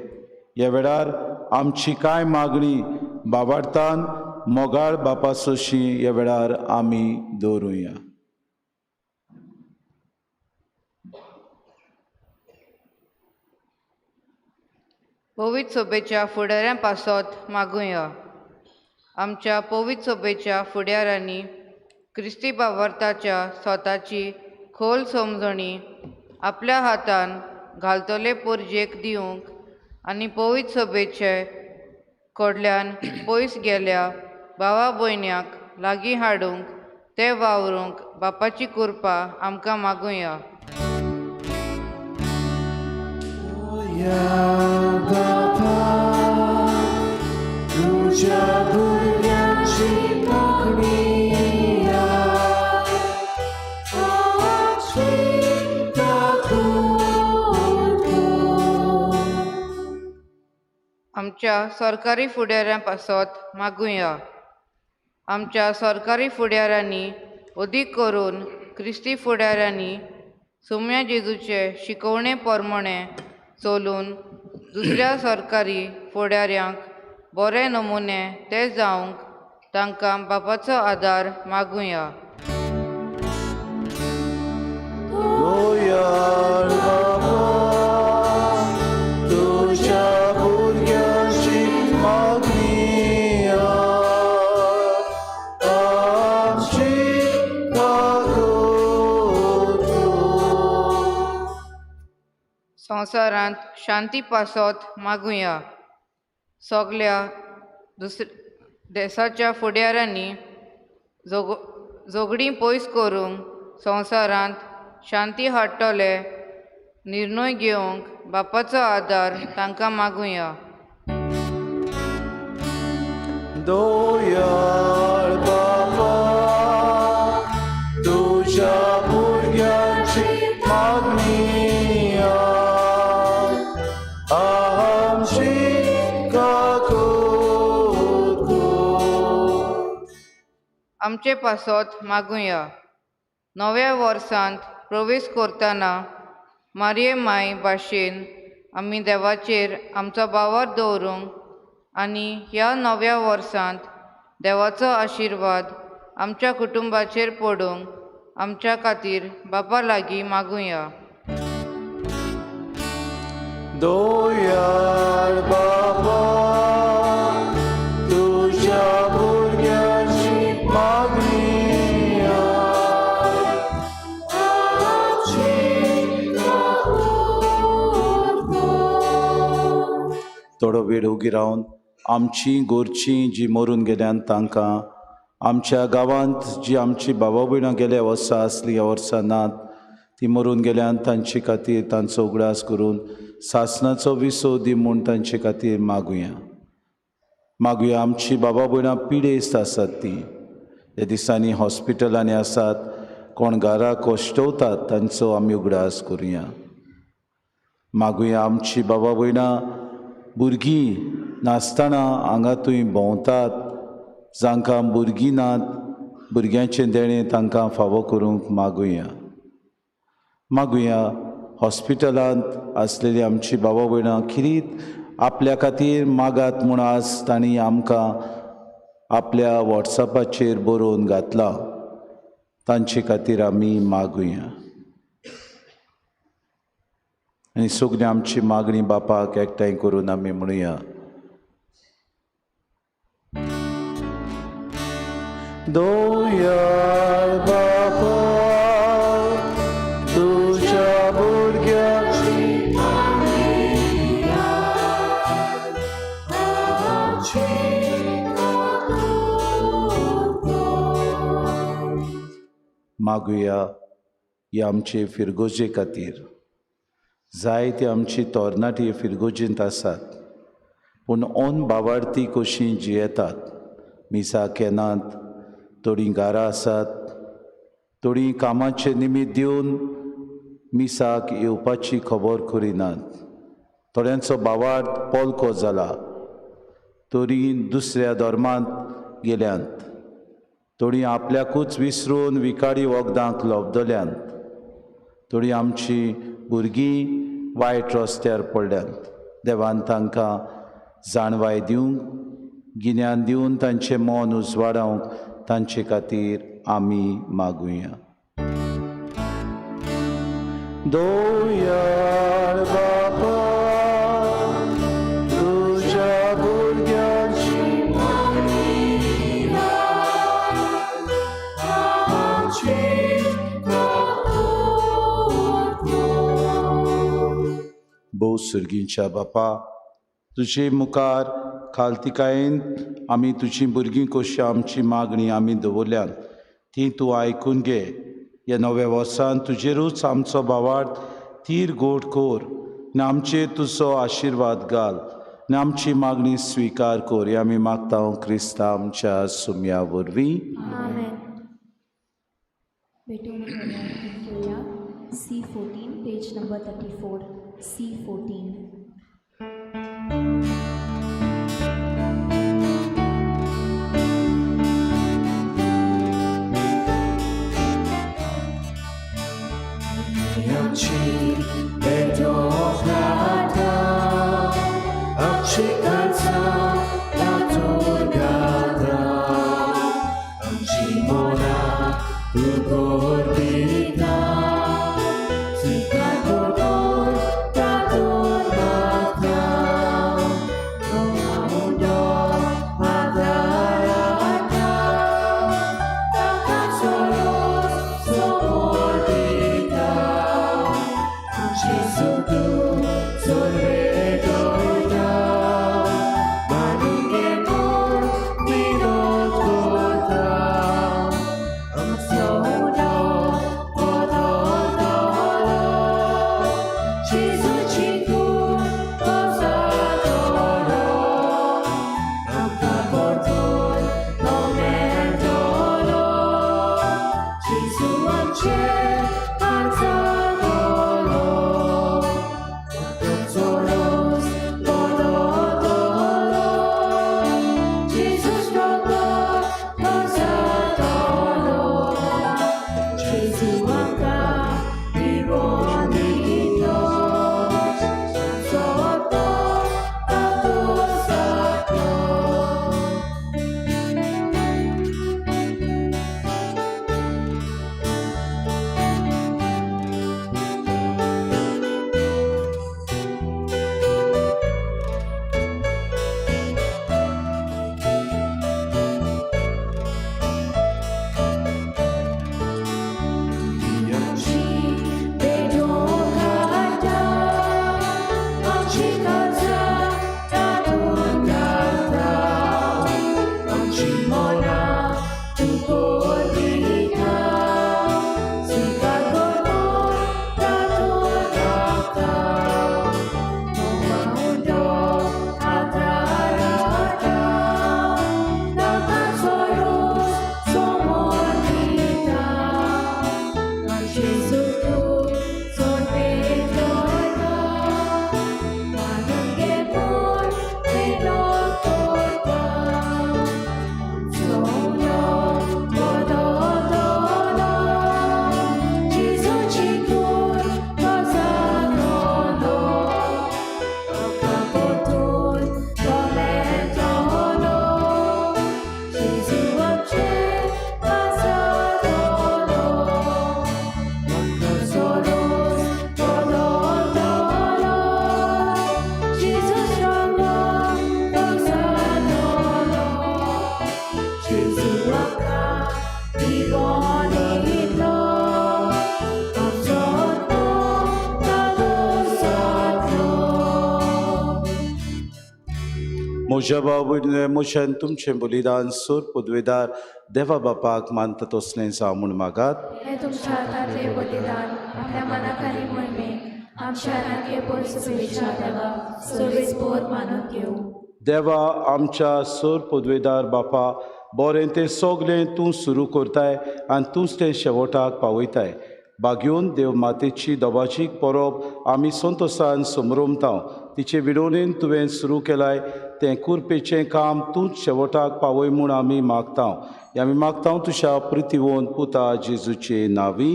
ह्या वेळार आमची कांय मागणी बाबार्थान मोगाळ बापासोशी ह्या वेळार आमी दवरुया. पवित्र सोबेच्या फुडाऱ्यां पासत मागुया. आमच्या पवित्र सोबेच्या फुडाऱ्यांनी क्रिस्ती बावर्ताच्या स्वताची खोल समजणी आपल्या हातान घालतले पोरजेक दिवंक आनी पवित्र सोबेचे कडल्यान पयस गेल्या भावा भयण्यांक लागीं हाडूंक ते वावरूंक बापाची कृपा आमकां मागुया. आमच्या सरकारी फुडाऱ्यां पासत मागुया. आमच्या सरकारी फुडाऱ्यांनी अदीक करून क्रिस्ती फुडाऱ्यांनी सुम्या जेजूचे शिकवणे प्रमाणे चलून दुसऱ्या सरकारी फुडाऱ्यांक बरे नमुने ते जावंक तांकां बापाचो आदार मागुया. संवसारांत शांती पासत मागुया. सगल्या देशाच्या फुडाऱ्यांनी झगडीं पयस करूंक संवसारांत शांती हाडटले निर्णय घेवंक बापाचो आदार तांकां मागुया. दयाळ बाबा तुझ्या भुरग्यांची मागणी आमचे पासत मागुया. नव्या वर्सांत प्रवेश करतना मारये माय भाशेन आमी देवाचेर आमचो बावर दवरूंक आनी ह्या नव्या वर्सांत देवाचो आशिर्वाद आमच्या कुटुंबाचेर पडूंक आमच्या खातीर बापा लागीं मागुया. दोयाळ बाबा तुज्या भुरग्यांची मागणी थोडो वेळ उगी रावन आमची गोरची जी मरून गेल्यान तांकां आमच्या गांवांत जी आमची बाबा भयणां गेल्या वर्सां आसली ह्या वर्सां नात ती मरून गेल्यान तांचे खातीर तांचो उगडास करून सासणाचो विसव दी म्हूण तांचे खातीर मागुया. मागुया आमची बाबा भयणां पिडेस्त आसात ती ह्या दिसांनी हॉस्पिटलांनी आसात, कोण घरा कश्टवतात तांचो आमी उगडास करुया. मागुया आमची बाबा भयणां भुरगीं नासतना हांगा थंय भोंवतात, जांकां भुरगीं नात भुरग्यांचें देणें तांकां फावो करूंक मागुया. मागुया हॉस्पिटलांत आसलेली आमची बाबा भयणां खिरीत आपल्या खातीर मागात म्हूण आज तांणी आमकां आपल्या वॉट्सॅपाचेर बरोवन घातलां, तांचे खातीर आमी मागुया. आनी सगळी आमची मागणी बापाक एकठांय करून आमी म्हणुया. दोयाळ बाबा तुज्या भुरग्यांची मागुया ही आमचे फिरगोजे खातीर. जायते आमची तरणाटी फिरगोजेंत आसात पूण ओन बावार्थी कशी जियेतात, मिसाक येनात, थोडीं घरां आसात, थोडीं कामाचें निमीत दिवन मिसाक येवपाची खबर करिनात. थोड्यांचो बावार्थ पोलको जाला, तरी दुसऱ्या धर्मांत गेल्यांत, थोडीं आपल्याकूच विसरून विखारी वखदांक लबदल्यांत, थोडीं आमची भुरगीं वायट रस्त्यार पडल्यांत. देवान तांकां जाणवाय दिवंक, गिन्यान दिवन तांचें मन उजवाडावंक तांचे खातीर आमी मागुया. दोयाळ बाबा तुज्या भुरग्यांची भोव सुर्गींच्या बापा तुजे मुखार खालतिकायेन आमी तुजी भुरगीं कशी आमची मागणी आमी दवरल्यात ती तूं आयकून घे. ह्या नव्या वर्सान तुजेरूच आमचो भावार्थ तीर गोड कोर आनी आमचेर तुजो आशिर्वाद घाल आनी आमची मागणी स्विकार कोर. हे आमी मागता क्रिस्ता आमच्या सुम्या वरवीं. C14, page number 34, C14. So म्हज्या भाव भयणीनो म्हज्यान तुमचें बलिदान सोर पदवेदार देवा बापाक मानता तसलें जावं म्हूण मागात. हें तुमच्या हातांतलें बलिदान आपल्या मनाखाली मोहिमेक आमच्या रानके पयस देवा सर्वेस पोर मानून घेवं. देवा आमच्या सोर पदवेदार बापा, बरें तें सगलें तूं सुरू करताय आनी तूंच तें शेवटाक पावयताय. बागयोन देव मातेची दबाजीक परब आमी संतोसान समरोमता. तिचे विडोवणेन तुवें सुरू केलाय तें कुरपेचें काम तूंच शेवटाक पावय म्हूण आमी मागता. हें आमी मागता तुज्या प्रितीवोन पुता जेजूचे नांवी.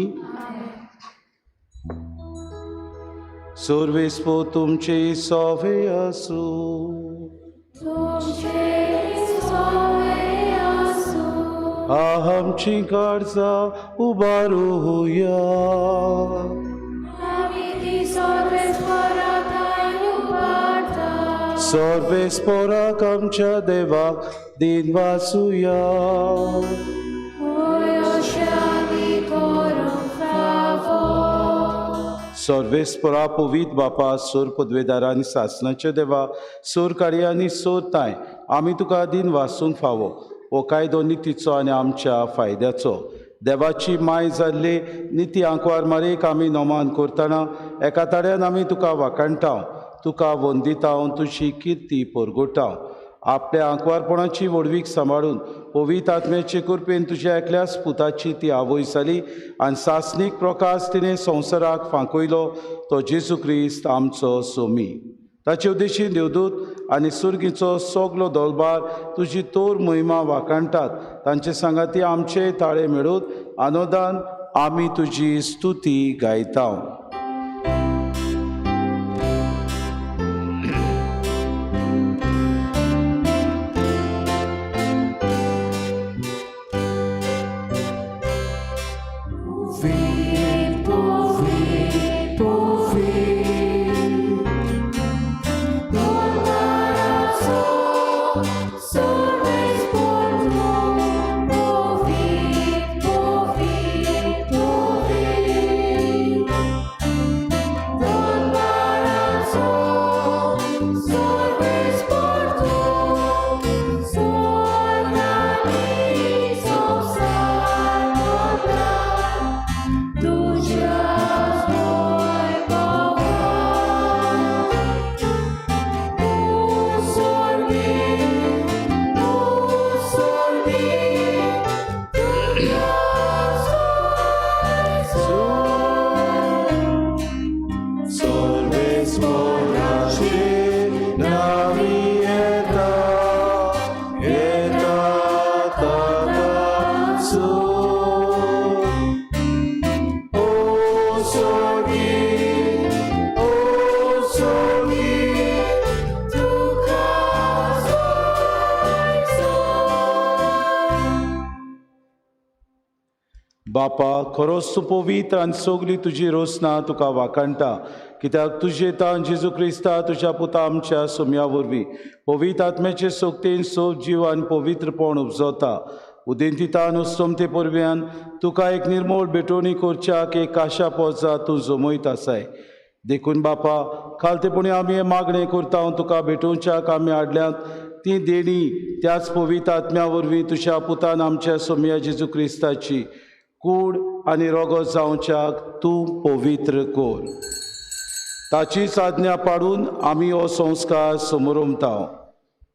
सर्वेस्पो तुमचे सोवे आसूं. आमची काळजां उबारुया. सर्वेस्पोराक आमच्या देवाक दिन वासुया. सर्वेस्पोरा पवित्र बापा, सोर पदवेदार आनी सासणाच्या देवा, सोर कार्य आनी सोर ताय, आमी तुका दिन वासूंक फावो. हो कायदो नितीचो आनी आमच्या फायद्याचो. देवाची माय जाल्ली निती आंकवार मारीक आमी नमान करतना एका ताड्यान आमी तुका वाखाणटा, तुका वंदिता, तुजी किर्ती परगोटा. आपल्या आंकवारपणाची व्हडवीक सांबाळून पवित्र आत्म्याचे कृपेन तुज्या एकल्याच पुताची ती आवय जाली आनी सासणीक प्रकाश तिणें संवसाराक फांकयलो, तो जेजू क्रिस्त आमचो सोमी. ताचे उद्देशीन देवदूत आनी सुर्गीचो सगलो दलबार तुजी तोर महिमा वाखाणटात. तांचे सांगाती आमचे ताळे मेळून आनंदान आमी तुजी स्तुती गायता. बापा, खरोच तूं पवित्र आनी सगली तुजी रोसना तुका वाखाणटा, कित्याक तुजे तान जेजू क्रिस्ता तुज्या पुता आमच्या सोम्या वरवीं पवित्र आत्म्याचे सोगतेन सोब जीव आनी पवित्रपण उपजता. उदेंतितान उस्तमते परव्यान तुका एक निर्मोळ भेटवणी करच्याक एक काशा पोजा तूं जमयत आसाय. देखून बापा, खालतेपणी आमी हें मागणें करता, तुका भेटोवच्याक आमी हाडल्यात ती देणी त्याच पवित्र आत्म्या वरवीं तुज्या पुतान आमच्या सोम्या जेजू क्रिस्ताची कूड आनी रोगो जावच्याक तूं पवित्र कर. ताची आज्ञा पाडून आमी हो संस्कार समरोमता.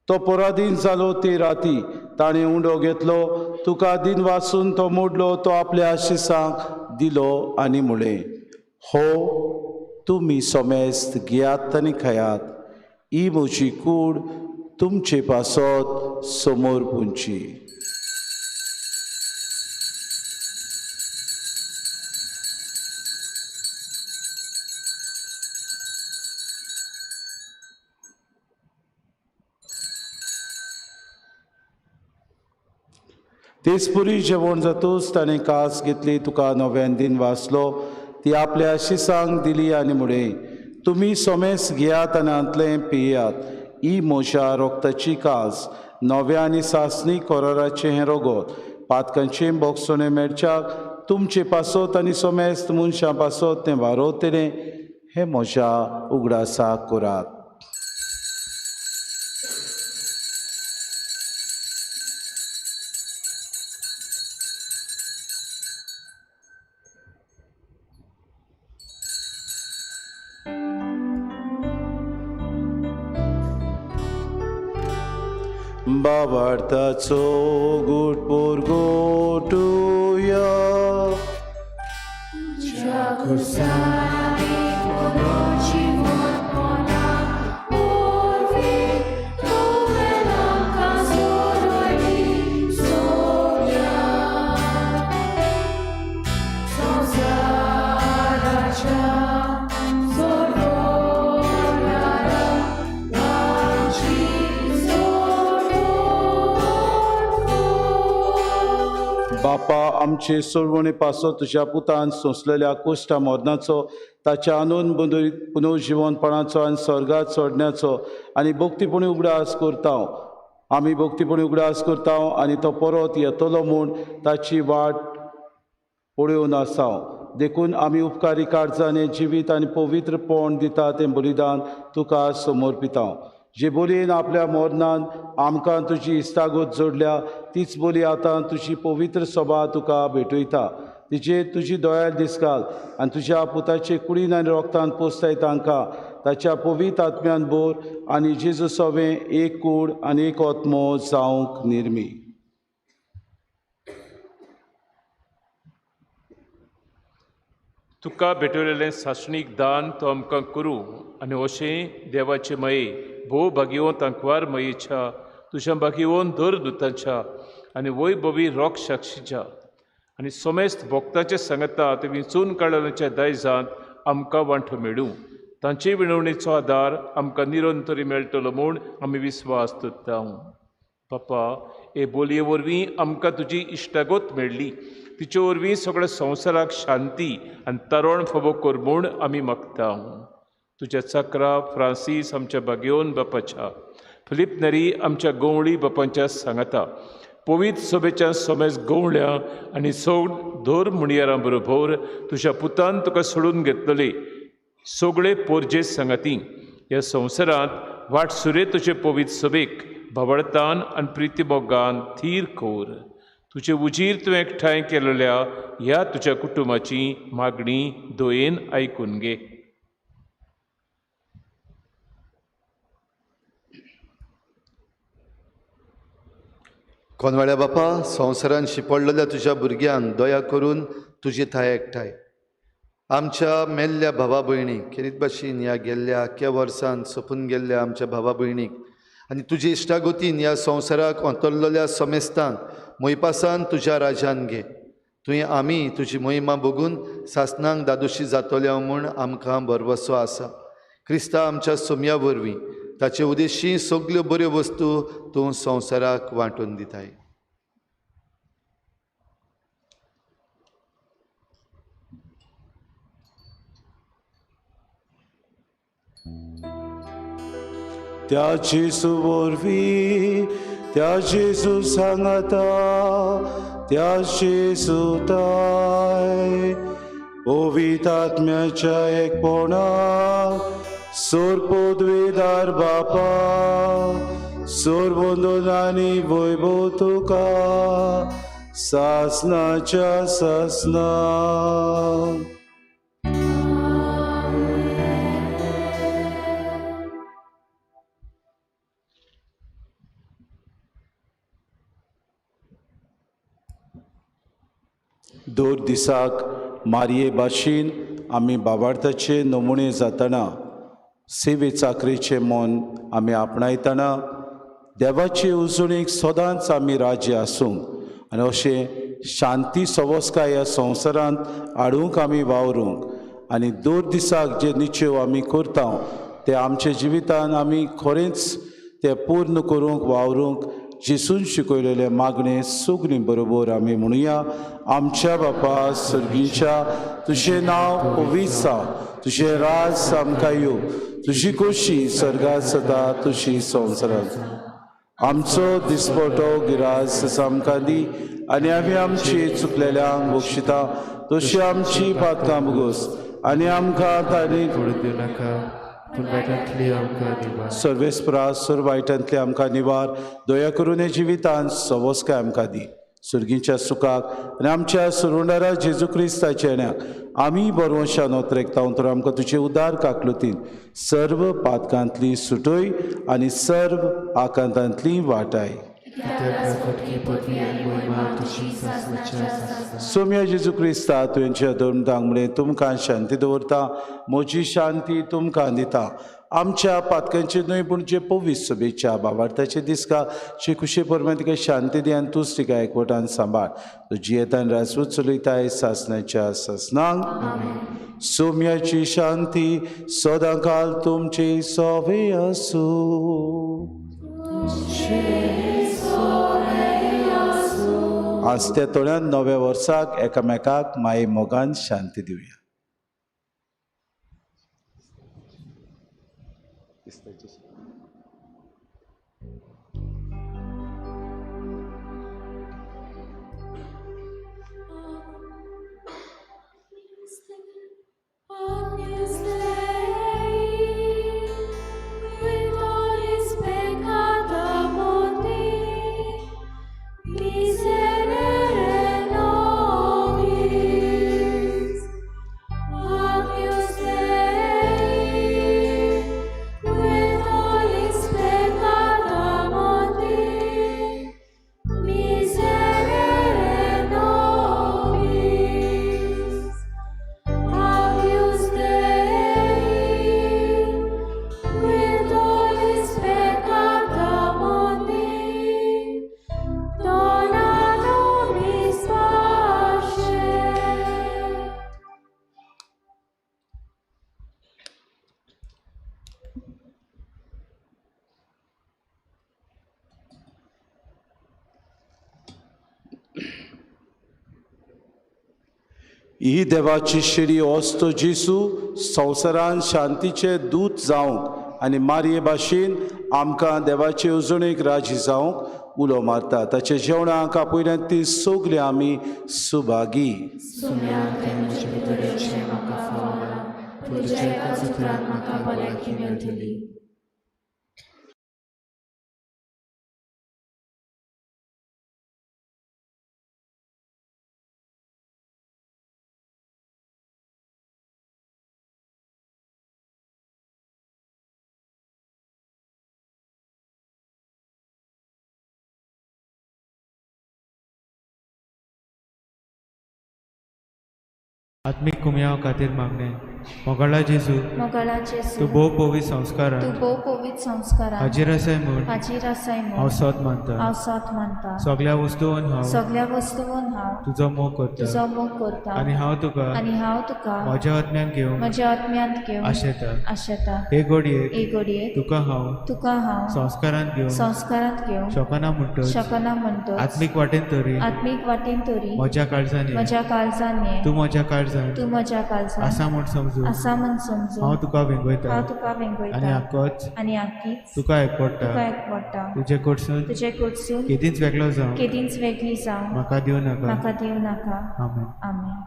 तो पराधीन जालो ते राती ताणें उंडो घेतलो, तुका दिन वासून तो मोडलो, तो आपल्या आशिसांक दिलो आनी म्हळें, हो तुमी सोमेस्त घेयात आनी खायात, ही म्हजी कूड तुमचे पासत समोर पुंची. तेचपुरी जेवण जातूच ताणें कास घेतली, तुका नव्यान दिन वाचलो, ती आपल्या शिसांक दिली आनी म्हळें, तुमी सोमेस घेयात आनी हांतलें पियात, ही म्हज्या रोगताची कास, नव्या आनी सासणी कोराराचें हें रोगोत, पातकांचें बोगसणें मेळच्याक तुमचे पासत आनी सोमेस्त मनशां पासत तें वारोवतलें, हें म्हज्या उगडासाक करात. बाबार्थाचो गुट पोरगोटुया. बापा आमचे सोडवणे पासो तुज्या पुतान सोंसलेल्या कुश्टा मरणाचो, ताच्या आनंद पुनर्जिवनपणाचो आनी स्वर्गात सोडण्याचो आनी भक्तीपणी उगडास करता. आमी भक्तीपणी उगडास करता आनी तो परत येतलो म्हूण ताची वाट पळोवन आसा. देखून आमी उपकारी काळजान जिवीत आनी पवित्रपण दिता तें बलिदान तुका समर्पिता. जे बोलयेन आपल्या मरणान आमकां तुजी इस्तागत जोडल्या तीच बोली आतां तुजी पवित्र सभा तुका भेटयता. तिचे तुजी दोळ्यार दिसकाल आनी तुज्या पुताचे कुडीन आनी रोगतान पोसताय तांकां ताच्या पवित्र आत्म्यान बोर आनी जेजू सवें एक कूड आनी एक आत्मो जावंक निर्मी. तुका भेटवलेलें सासणीक दान तो आमकां करूं आनी अशें देवाचे मये भोव भागयोवन तांकवार मयेच्या तुज्या भागयोवन दर दुतांच्या आनी वैभवी रोग साक्षीच्या आनी समेस्त भक्तांचे सांगता ते विंचून काडलेल्या दायजांत आमकां वांटो मेळूं. तांचे विणवणेचो आदार आमकां निरंतरी मेळटलो म्हूण आमी विस्वास दवरता. बापा, हे बोलये वरवीं आमकां तुजी इश्टागत मेळ्ळी, तिचे वरवीं सगळ्या संवसाराक शांती आनी तरण फावो कर म्हूण आमी मागता. तुज्या चक्रा फ्रांसीस आमच्या बागेवन बापाच्या, फिलीप नरी आमच्या गंवळी बापांच्या सांगाता, पवित्र सभेच्या समेज गंवळ्या आनी सगळ धर मुणयारां बरोबर तुज्या पुतान तुका सोडून घेतलेले सगळे पोरजे सांगाती ह्या संवसारांत वाट सुरे तुजे पवित्र सभेक भावडतान आनी प्रितीमोगान थीर कर. तुजे उजीर तुवें एकठांय केलेल्या ह्या तुज्या कुटुंबाची मागणी दयेन आयकून घे. कोनवाड्या बापा, संवसारान शिपडलेल्या तुज्या भुरग्यांक दया करून तुजी थाय एकठांय. आमच्या मेल्ल्या भावा भयणीक खेरीत भाशेन ह्या गेल्ल्या आख्या वर्सान सोंपून गेल्ल्या आमच्या भावा भयणीक आनी तुजे इश्टागतीन ह्या संवसाराक अंतरलेल्या समेस्तांक मोयपासान तुज्या राज्यान घे. तुवें आमी तुजी मोहिमा बघून सासनांक दादोशी जातल्या म्हूण आमकां भरवसो आसा. क्रिस्ता आमच्या सोम्या वरवीं ताचे उद्देशी सगल्यो बऱ्यो वस्तू तूं संवसाराक वांटून दिताय. त्या जेजू वरवीं, त्या जेजू सांगाता, त्या जेजू ताय पवित्र आत्म्याच्या एकपणाक सोरपोदवेदार बापा सोरबंदोनानी वैभव तुका सासनाच्या सासना. दर दिसाक मारये भाशेन आमी बाबार्थाचे नमुणे जातना सेवे चाकरेचें मन आमी आपणायतना देवाचे उजवणीक सदांच आमी राज्य आसूंक आनी अशें शांती सवस्काय ह्या संवसारांत हाडूंक आमी वावरूंक आनी दर दिसाक जे निश्चेव आमी करता ते आमच्या जिवितान आमी खरेंच ते पूर्ण करूंक वावरूंक जेसून शिकयलेले मागणे सगळीं बरोबर आमी म्हणुया. आमच्या बापा सर्गीच्या, तुजें नांव पवित्र जावं, तुजें राज आमकां येवं, तुजी खोशी सर्गात सदा तुजी संवसारांत. आमचो दिसपटो गिरास आमकां दी आनी आमी आमची चुकलेल्यांक बक्षिता तशी आमची पातकां भोगोस आनी आमकां ताणी सर्वेस्परा सर्व वायटांतले आमकां निवार, दया करून हे जिवितान सवस्काय आमकां दी. सुर्गीच्या सुखाक आनी आमच्या सुरुंडारा जेजू क्रिस्ताच्या येण्याक आमी बरवंशा नोत्रेकता तर आमकां तुजे उदार काकलुतीन सर्व पातकांतली सुटय आनी सर्व आकांतांतली वाटाय. सोम्या जेजू क्रिस्ता तुवेंच्या धर्मदांक म्हळें तुमकां शांती दवरता, म्हजी शांती तुमकां दिता. आमच्या पातकांचे न्हय पूण जे पवित्र सभेच्या बाबार्थाचे दिसका जे खुशे परमे तिका शांती दी आनी तूंच तिका एकवटान सांबाळ. तूं जियेतान राजवत चलयताय सासणाच्या सासणांक. सोम्याची शांती सदां काल तुमचे सोवे आसूं. आज त्या तोळ्यान नव्या वर्साक एकामेकाक माये मोगान शांती दिवया. ही देवाची शिरी वस्तू जेसू संवसारान शांतीचे दूत जावंक आनी मारये भाशेन आमकां देवाचे येवजणेक राजी जावंक उलो मारता. ताचे जेवणाक आपयल्यान ती सगळीं आमी सुभागी. आत्मीक कुमयाव खातीर मागणें. मोगाळा जेजू, मोगाळा जेजू, तूं भोव पवित्र संस्कारान, तूं भोव पवित्र संस्कारान हाजीर आसाय म्हूण, हाजीर आसाय म्हूण हांव सोद मानता, हांव सोद मानता. सगळ्या वस्तून हांव, सगळ्या वस्तून हांव तुजो मोग करता, तुजो मोग करता. आनी हांव तुका, आनी हांव तुका म्हज्या आत्म्यांत घेवंक, म्हज्या आत्म्यांत घेवंक आशेता, आशेता. हे घडयेक, हे घडयेक तुका हांव, तुका हांव संस्कारांत घेवंक, संस्कारांत घेवंक शकना म्हणटच, शकना म्हणटच आत्मीक वाटेन तरी, आत्मीक वाटेन तरी म्हज्या काळजान, म्हज्या काळजान तूं म्हज्या काळजान, तूं म्हज्या काळजान आसा म्हूण समजून, आसा म्हूण समजून हांव तुका वेंगयता, हांव तुका वेंगयता. आनी आकोच, आनी आकीच तुका एकवटा, तुका एकवटा. तुजे कडसून, तुजे कडसून केदींच वेगळो जावं, केदींच वेगळी जावं म्हाका दिवं नाका, म्हाका दिवं नाका. आमेन. आमेन.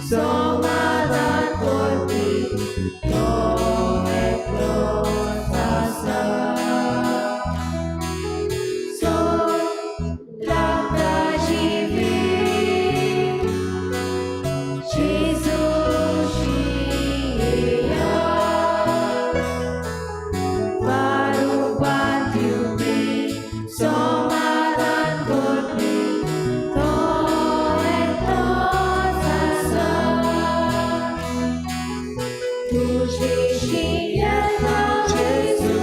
समाधान करपी तो एकलोच आसा. सोद लागता जिवीत जेजूशी येया, वारुपान दिवपी समाधान करपी तो एकलोच आसा. तुजेशी येता जेजू,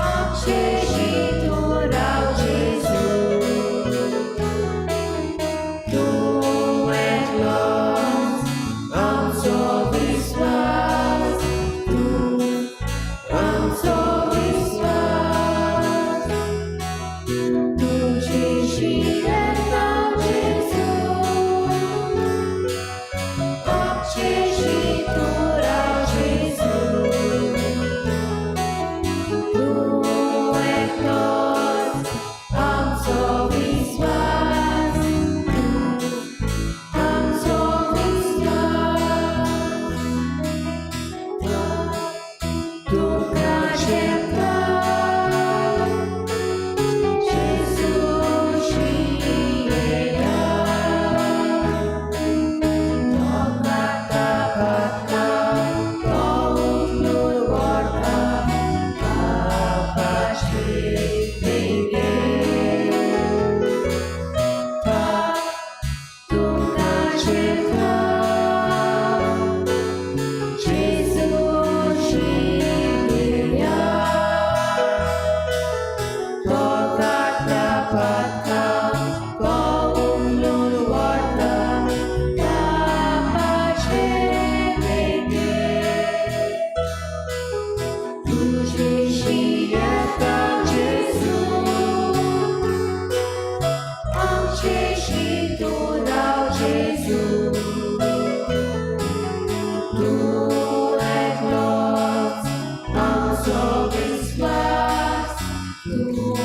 आमचेशी तूं राव जेजू, तूं एकलोच आमचो विस्वास, तूं आमचो विस्वास. तुजेशी येता जेजू, आमचेशी तूं राव जेजू, तूं एकलोच आमचो विस्वास, तूं आमचो विस्वास. तुका झेपता जेजूशी येया, तो काडटा पातकां, तो उखलून व्हरता बापाचे वेंगेंत. तुका झेपता जेजूशी येया, तो काडटा पातकां, तो उखलून व्हरता बापाचे वेंगेंत. तुजेशी येता जेजू, आमचेशी तूं राव जेजू, तूं एकलोच आमचो विस्वास, तूं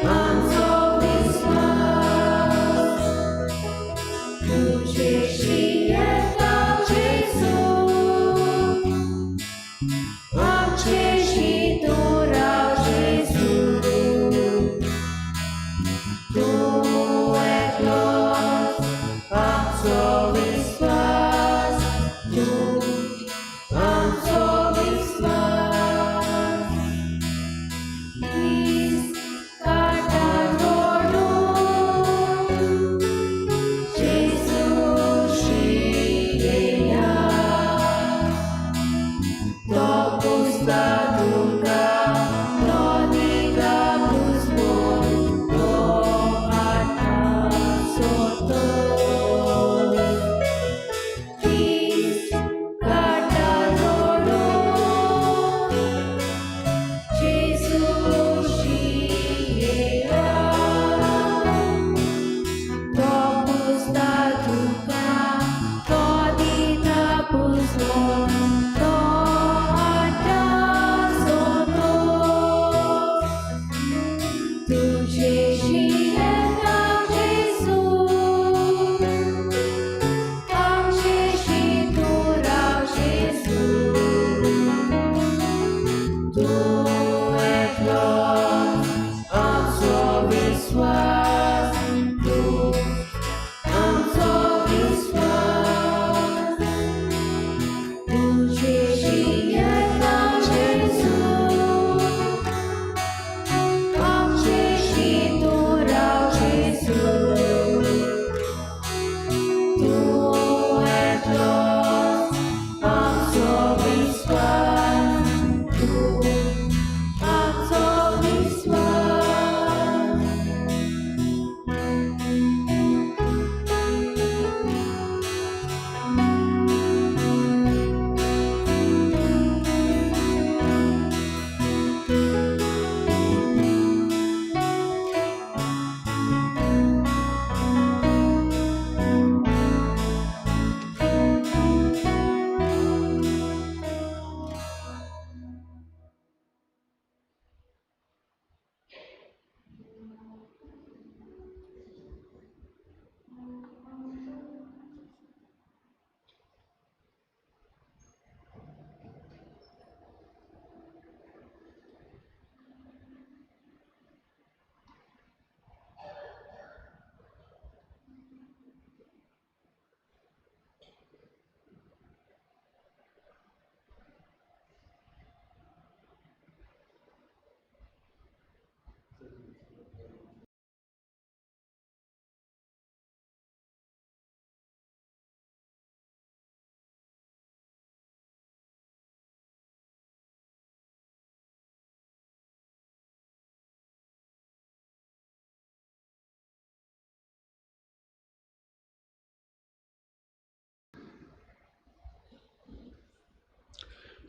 आमचो विस्वास. तुजेशी येता जेजू, आमचेशी तूं राव जेजू, तूं एकलोच आमचो विस्वास, तूं आमचो विस्वास. दीस कांठार पडून जेजूशी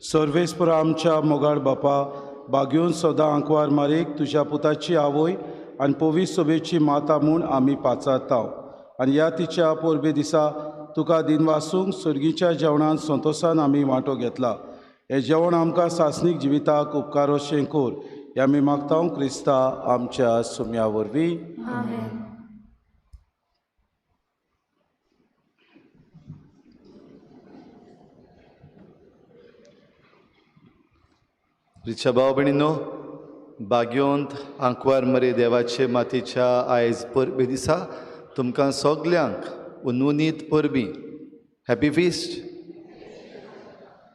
सर्वेस्पर आमच्या मोगाळ बापा, बागेवन सदां आंकवार मारीक तुज्या पुताची आवय आनी पवित्र सोबेची माता म्हूण आमी पाचारता आनी ह्या तिच्या परबे दिसा तुका दिनवासूंक सर्गीच्या जेवणान संतोसान आमी वांटो घेतला. हें जेवण आमकां सासणीक जिविताक उपकार अशें कर, हें आमी मागता क्रिस्ता आमच्या सुम्या वरवीं. रिचा भाव भयणीनो, बागयोंत आंकवार मरे देवाचे मातीच्या आयज परबे दिसा तुमकां सगल्यांक उनउनीत परबी, हॅपी फिस्ट.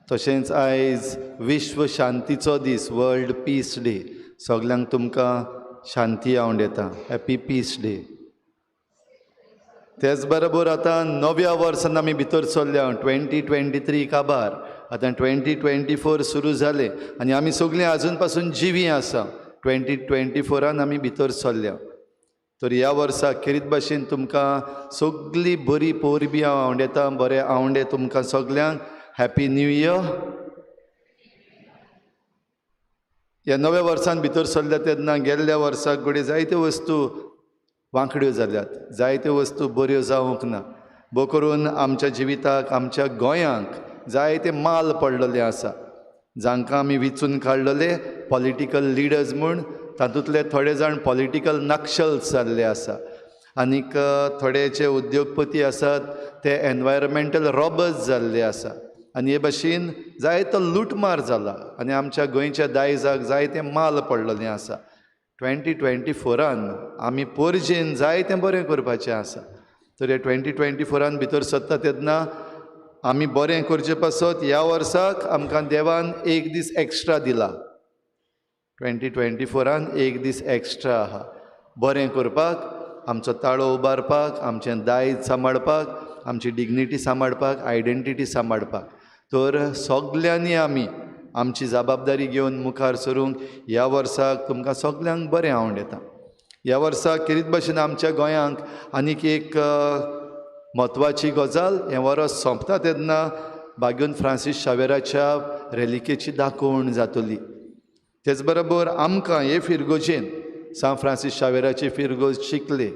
तशेंच आयज विश्व शांतीचो दीस, वर्ल्ड पीस डे. सगल्यांक तुमकां शांती आवडटा, हॅपी पीस डे. तेच बरोबर आतां नव्या वर्सान आमी भितर सरल्या, 2023 काबार, आतां 2024 सुरू जालें आनी आमी सगळीं आजून पासून जिवीं आसा. 2024 आमी भितर सरल्या. तर ह्या वर्सा खेरीत भाशेन तुमकां सगळीं बरी परबी हांव आवडेता, बरें आवडे तुमकां सगल्यांक. Happy new year. ह्या नव्या वर्सान भितर सरल्या तेन्ना गेल्ल्या वर्साक घडये जायत्यो वस्तू वांकड्यो जाल्यात, जायत्यो वस्तू बऱ्यो जावंक ना. भोव करून आमच्या जिविताक, आमच्या गोंयांक जायते माल पडलेले आसा, जांकां आमी विचून काडलेले पॉलिटिकल लिडर्स म्हूण. तातूंतले थोडे जाण पॉलिटिकल नक्षल्स जाल्ले आसा आनीक थोडे जे उद्योगपती आसात ते एनवायरमेंटल रॉबर्स जाल्ले आसा. आनी हे भाशेन जायतो लुटमार जाला आनी आमच्या गोंयच्या दायजाक जायते माल पडलेले आसा. 2024 आमी पोरजेन जायतें बरें करपाचें आसा. तर हे 2024 भितर सरता तेन्ना आमी बरें करचे पासत ह्या वर्साक आमकां देवान एक दीस एक्स्ट्रा दिला. 2024 एक दीस एक्स्ट्रा आहा बरें करपाक, आमचो ताळो उबारपाक, आमचें दायज सांबाळपाक, आमची डिग्निटी सांबाळपाक, आयडेंटिटी सांबाळपाक. तर सगल्यांनी आमी आमची जबाबदारी घेवन मुखार सरूंक ह्या वर्साक तुमकां सगल्यांक बरें आवडटा. ह्या वर्साक खेरीत भाशेन आमच्या गोंयांक आनीक एक म्हत्वाची गजाल, हें वर्स सोंपता तेन्ना बागयोन फ्रांसीस शावेराच्या रेलिकेची दाखोवण जातली. तेच बरोबर आमकां हे फिरगोजेन सांत फ्रांसीस शावेराची फिरगोज शिकले.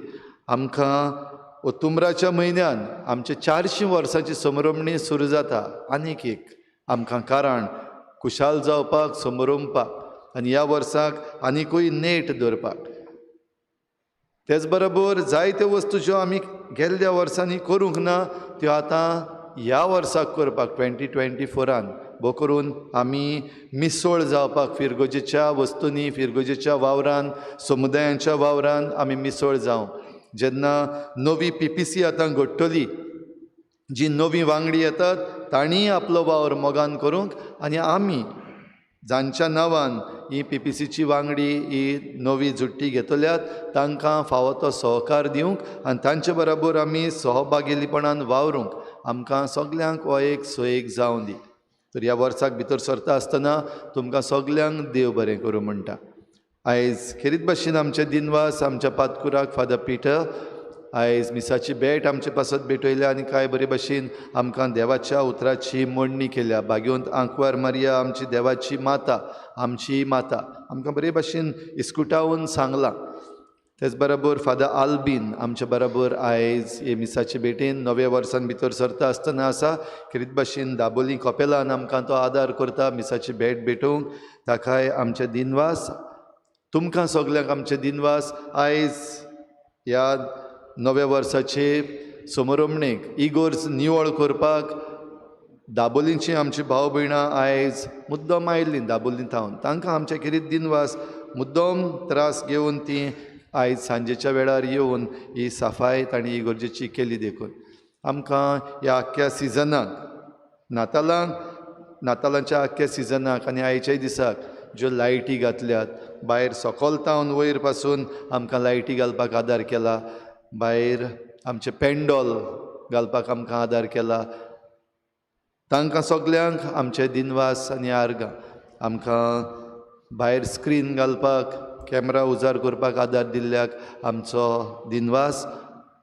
आमकां ओतुम्बराच्या म्हयन्यान आमचे 400 वर्सांची समरमणी सुरू जाता. आनीक एक आमकां कारण खुशाल जावपाक, समरंपाक आनी ह्या वर्साक आनिकूय नेट दवरपाक. तेच बरोबर जायत्यो वस्तू ज्यो आमी गेल्ल्या वर्सांनी करूंक ना त्यो आतां ह्या वर्साक करपाक 2024 भोव करून आमी मिसळ जावपाक फिरगोजेच्या वस्तूंनी, फिरगोजेच्या वावरान, समुदायांच्या वावरान आमी मिसळ जावं. जेन्ना नवी PPC आतां घडटली, जी नवी वांगडी येतात तांणी आपलो वावर मोगान करूंक आनी आमी जांच्या नांवान ही PPCची वांगडी ही नवी जुट्टी घेतल्यात तांकां फावो तो सहकार दिवंक आनी तांचे बरोबर आमी सहभागीपणान वावरूंक आमकां सगल्यांक हो एक सोयेक जावं दी. तर ह्या वर्साक भितर सरता आसतना तुमकां सगल्यांक देव बरें करूं म्हणटा. आयज खेरीत भाशेन आमचे दिनवास आमच्या पातकुराक फादर पिटर आयज मिसाची भेट आमचे पासत भेटयल्या आनी कांय बरे भाशेन आमकां देवाच्या उतराची मांडणी केल्या. बागेवंत आंकवार मारिया आमची देवाची माता, आमची माता आमकां बरे भाशेन इस्कुटावन सांगलां. तेच बरोबर फादर आल्बीन आमचे बरोबर आयज हे मिसाचे भेटेन नव्या वर्सान भितर सरता आसतना आसा. खेरीत भाशेन दाबोली कपेलान आमकां तो आदार करता मिसाची भेट भेटोवंक, ताकाय आमचे दिनवास. तुमकां सगल्यांक आमचे दिनवास. आयज ह्या नव्या वर्साचे समरमणेक इगोर्ज निवळ करपाक दाबोलींची आमची भाव भयणां आयज मुद्दम आयिल्लीं दाबोली थावन, तांकां आमचे खेरीत दिनवास. मुद्दम त्रास घेवन ती आयज सांजेच्या वेळार येवन ही सफाय तांणी इगोर्जेची केली. देखून आमकां ह्या आख्ख्या सिजनाक, नातालांक, नातालांच्या आख्ख्या सिजनाक आनी आयच्याय दिसाक ज्यो लायटी घातल्यात भायर सकयल तावन वयर पासून आमकां लायटी घालपाक आदार केला, भायर आमचें पेंडॉल घालपाक आमकां आदार केला, तांकां सगल्यांक आमचे दिनवास आनी आर्गां. आमकां भायर स्क्रीन घालपाक, कॅमरा उजार करपाक आदार दिल्ल्याक आमचो दिनवास.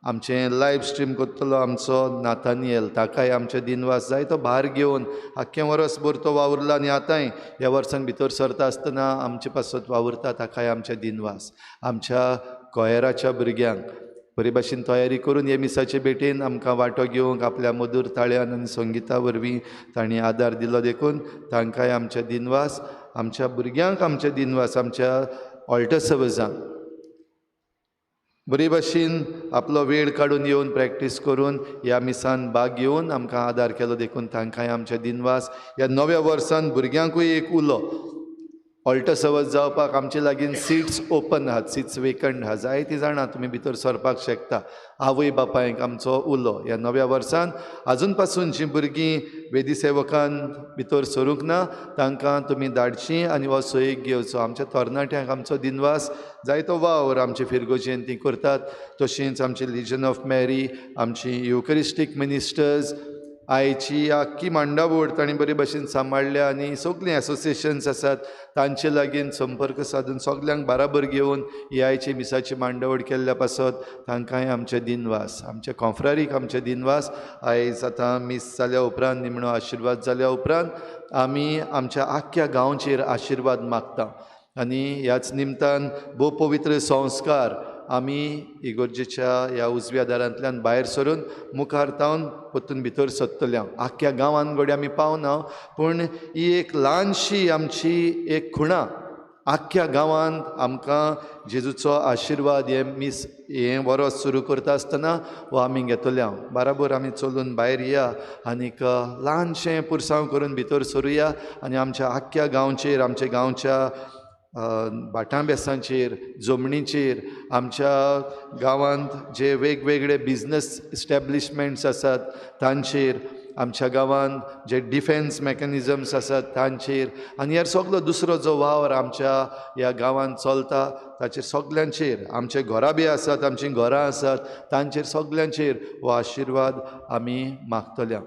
आमचें लायव स्ट्रीम करतलो आमचो नातानियल ताकाय आमचे दिनवास जाय तो भार घेवन आख्खें वर्सभर तो वावुरला आनी आतांय ह्या वर्सान भितर सरता आसतना आमचे पासत वावुरता ताकाय आमचे दिनवास. आमच्या कोयराच्या भुरग्यांक बरे भाशेन तयारी करून हे मिसाचे भेटेन आमकां वांटो घेवंक आपल्या मधूर ताळ्यान आनी संगिता वरवीं तांणी आदार दिलो देखून तांकांय आमचे दिनवास. आमच्या भुरग्यांक आमचे दिनवास. आमच्या ऑल्टसवजांक बरे भाशेन आपलो वेळ काडून येवन प्रॅक्टीस करून ह्या मिसान भाग घेवन आमकां आदार केलो देखून तांकांय आमचे दिनवास. ह्या नव्या वर्सान भुरग्यांकूय एक उलो, ऑल्टसवज जावपाक आमचे लागीं सिट्स ओपन आहात, सिट्स वेकंट आहा, जायतीं जाणां तुमी भितर सरपाक शकता. आवय बापायक आमचो उलो, ह्या नव्या वर्सान आजून पासून जीं भुरगीं वेदी सेवकान भितर सरूंक ना तांकां तुमी धाडचीं आनी हो सोयीक घेवचो. आमच्या तरणाट्यांक आमचो दिनवास. जायतो वावर आमचे फिरगोजेन ती करतात, तशेंच आमची लिजन ऑफ मॅरी, आमची युकरिस्टीक मिनिस्टर्स, आयची आख्खी मांडावळ तांणी बरे भाशेन सांबाळ्ळ्या आनी सगळीं एसोसिएशन्स आसात तांचे लागीं संपर्क सादून सगल्यांक बाराबर घेवन ही आयची मिसाची मांडावळ केल्ल्या पासत तांकांय आमचे दिनवास. आमच्या कॉन्फ्रारीक आमचे दिनवास. आयज आतां मीस जाल्या उपरांत, निमणो आशिर्वाद जाल्या उपरांत आमी आमच्या आख्ख्या गांवचेर आशिर्वाद मागता आनी ह्याच निमतान भोव पवित्र संस्कार आमी इगोर्जेच्या ह्या उजव्या दारांतल्यान भायर सरून मुखार तावन परतून भितर सरतले. आख्ख्या गांवान घडये आमी पावना, पूण ही एक ल्हानशी आमची एक खुणा आख्ख्या गांवांत आमकां जेजूचो आशिर्वाद हें मीस हें वरोस सुरू करता आसतना हो आमी घेतले. बाराबर आमी चलून भायर या आनीक ल्हानशें पुरसांव करून भितर सरुया आनी आमच्या आख्ख्या गांवचेर, आमच्या गांवच्या भाटां बेसांचेर, जमनीचेर, आमच्या गांवांत जे वेगवेगळे बिजनस इस्टॅब्लिशमेंट्स आसात तांचेर, आमच्या गांवांत जे डिफेन्स मॅकॅनिजम्स आसात तांचेर आनी ह्या सगलो दुसरो जो वावर आमच्या ह्या गांवांत चलता ताचेर सगल्यांचेर, आमचे घराबी आसात, आमचीं घरां आसात तांचेर सगल्यांचेर हो आशिर्वाद आमी मागतले.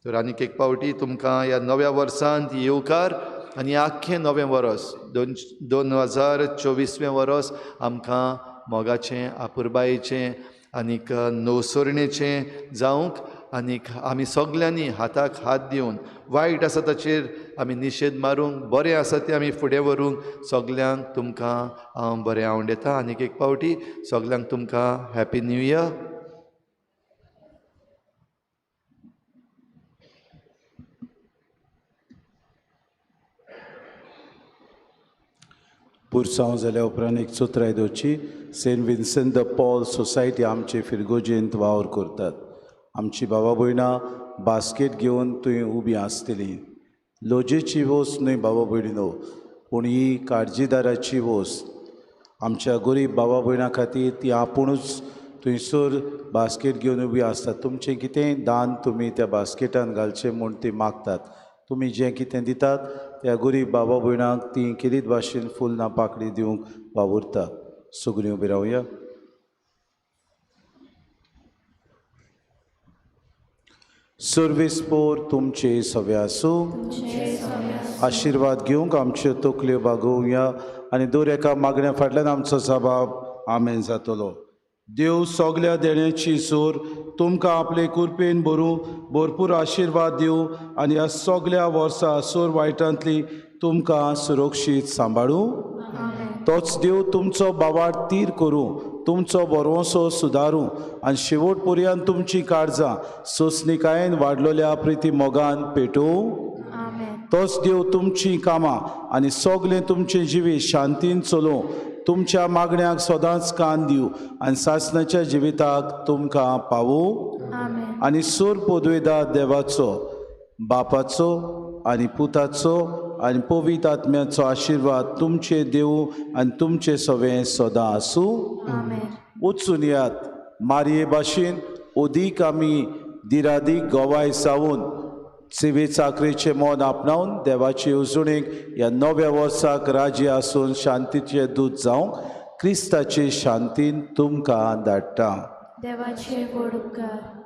तर आनीक एक पावटी तुमकां ह्या नव्या वर्सांत येवकार आनी आख्खें नवें वरोस 2024 वरोस आमकां मोगाचें, आपुरबायेचें आनीक नवसरणेचें जावंक आनीक आमी सगल्यांनी हाताक हात दिवन वायट आसा ताचेर आमी निशेध मारूंक, बरें आसा तें आमी फुडें व्हरूंक सगल्यांक तुमकां हांव बरें आवडटा. आनीक एक पावटी सगल्यांक तुमकां हॅपी न्यू इयर. पुरसांव जाल्या उपरांत एक चोत्राय दवरची. Saint Vincent de Paul society आमचे फिरगोजेंत वावर करतात. आमची बाबा भयणां बास्केट घेवन थंय उबी आसतली. लोजेची वस्त न्हय बाबा भयणीनो, पूण ही काळजीदाराची वस्त. आमच्या गरीब बाबा भयणां खातीर ती आपुणूच थंयसर बास्केट घेवन उबी आसतात. तुमचें कितेंय दान तुमी त्या बास्केटान घालचें म्हूण ती मागतात. तुमी जें कितें दितात त्या गरीब बाबा भयणांक ती खेरीत भाशेन फुल ना पाकळी दिवंक वावुरतात. सगळीं उबी रावया. सर्वीस पोर तुमचे सवे आसूं. आशिर्वाद घेवंक आमच्यो तकल्यो बागोवया आनी दर एका मागण्या फाटल्यान आमचो सबाब आमेन जातलो. देव सगल्या देण्याची जोर तुमकां आपले कृपेन भरूं, भरपूर आशिर्वाद दिवं आनी ह्या सगल्या वर्सा सोर वायटांतली तुमकां सुरक्षीत सांबाळूं. तोच देव तुमचो बावार तीर करूं, तुमचो भरवंसो सुदारूं आनी शेवट पर्यंत तुमची काळजां सोंसणिकायेन वाडलोल्या प्रिती मोगान पेटोवं. तोच देव तुमचीं कामां आनी सगलें तुमचें जिवीत शांतीन चलोवं, तुमच्या मागण्याक सदांच कान दिवं आनी सासणाच्या जिविताक तुमकां पावूं. आनी सोर पदवेदा देवाचो, बापाचो आनी पुताचो आनी पवित्र आत्म्याचो आशिर्वाद तुमचे देव आनी तुमचे सवें सदां आसूं. वचून यात मारये भाशेन अदीक आमी दिरादीक गोवाय सावन सेवे चाकरेचें मन आपणावन देवाचे येवजणेक ह्या नव्या वर्साक राजी आसून शांतीचे दूत जावंक क्रिस्ताचे शांतीन तुमकां धाडटा. देवाचे व्हड उपकार.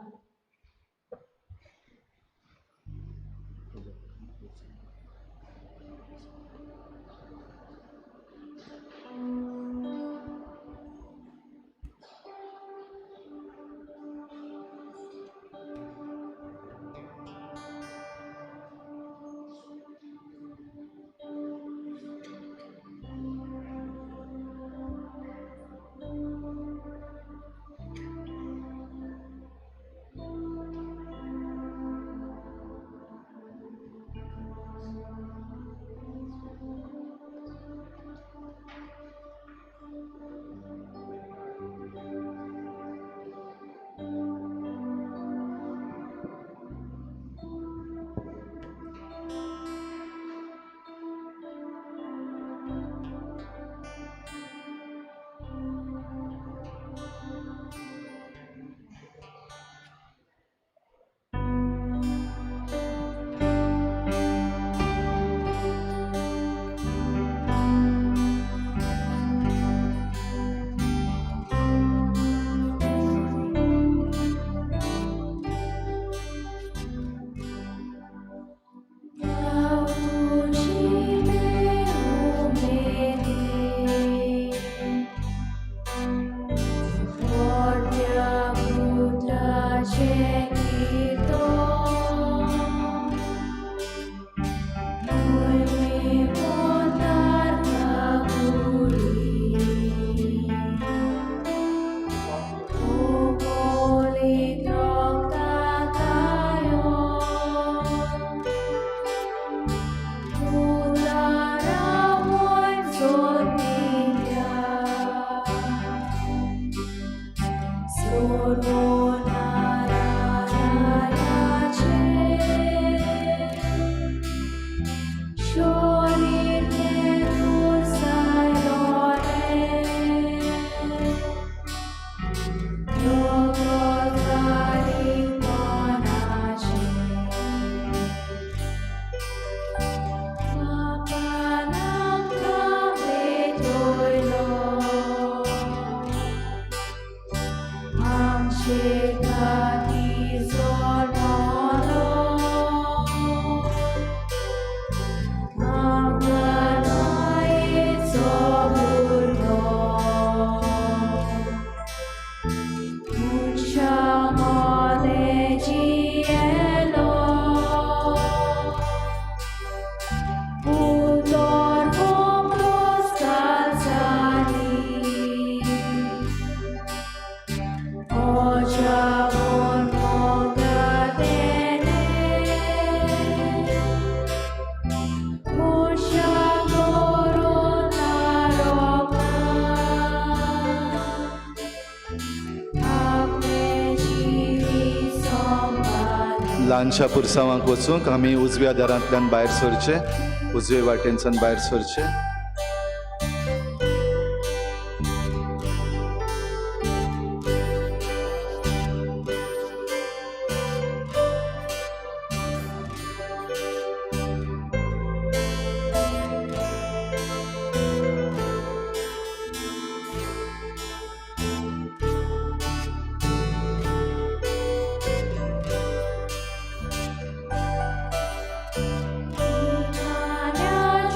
ल्हानशा पुरसांवांक वचूंक आमी उजव्या दारांतल्यान भायर सरचें, उजवे वाटेनच्यान भायर सरचें.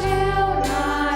जेवणाचो.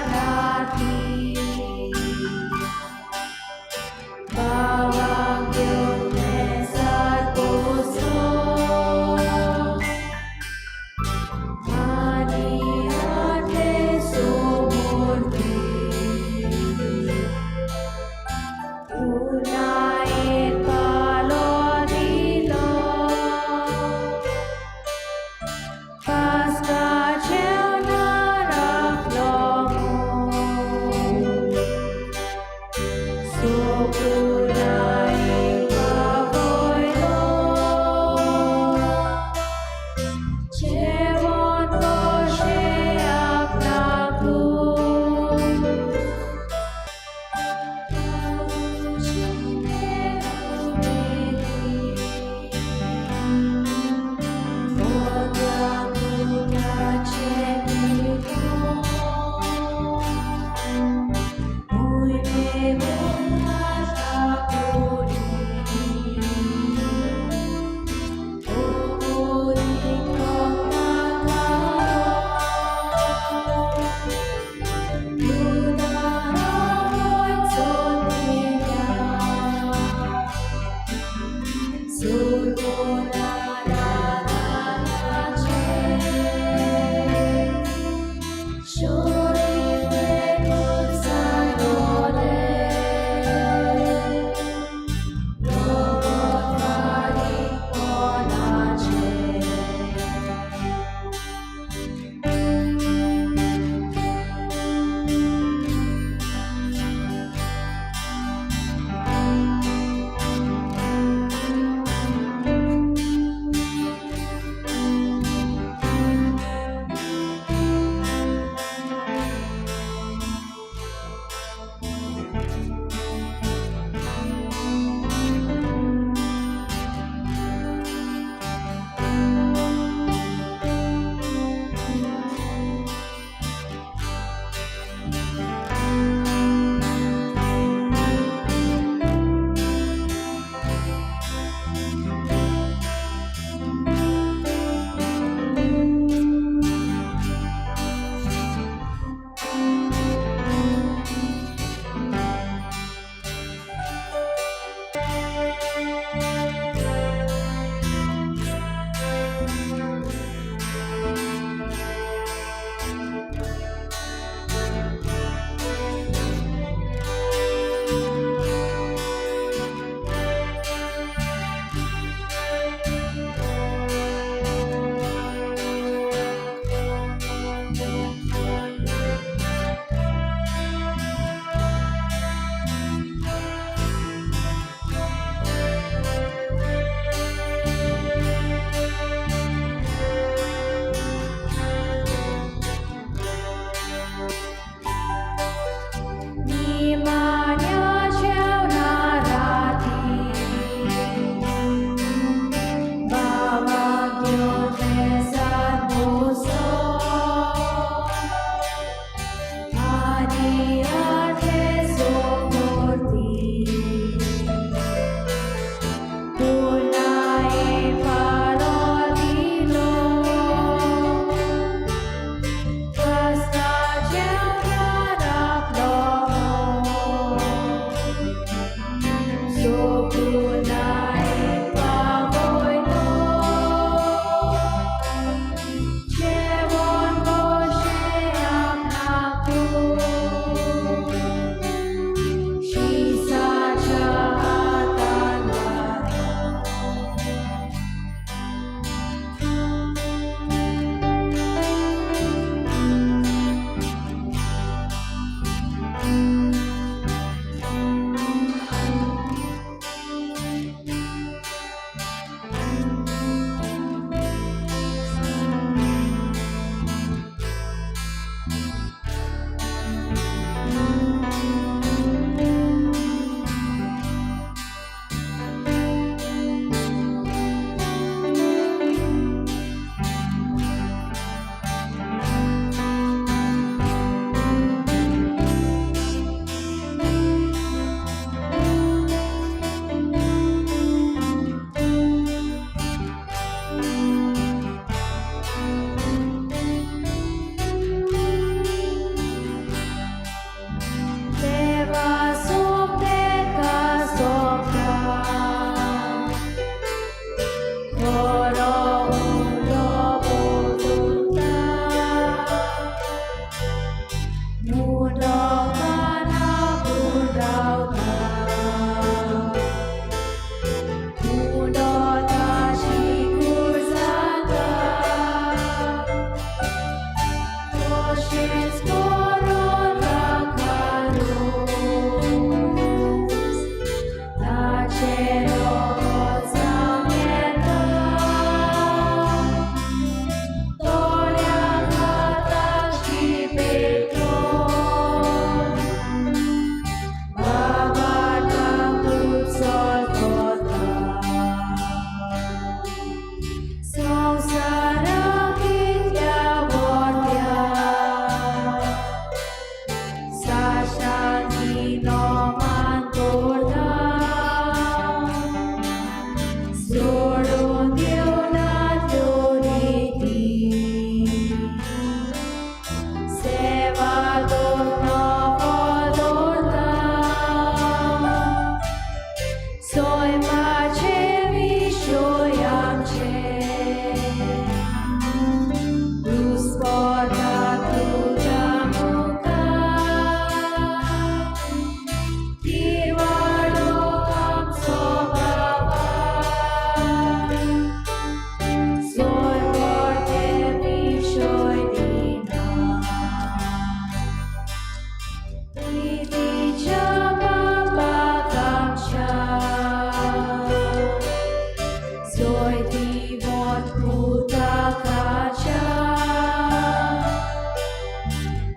पुताकाच्या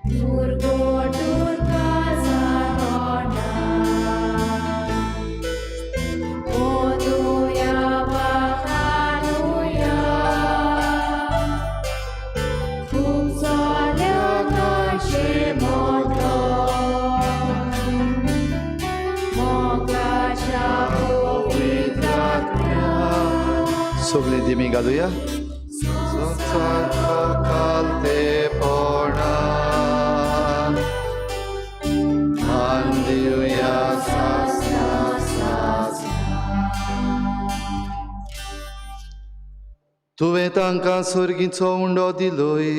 मुरगोट उदका तोंडा ओदुया वाखाणुया खूब सोल्याकाचे मोटो मोगाच्या पवित्रात्म्या सगळे दिमी घालुया. मान दिवया सासना सासना. तुवें तांकां सर्गीचो उंडो दिलोय,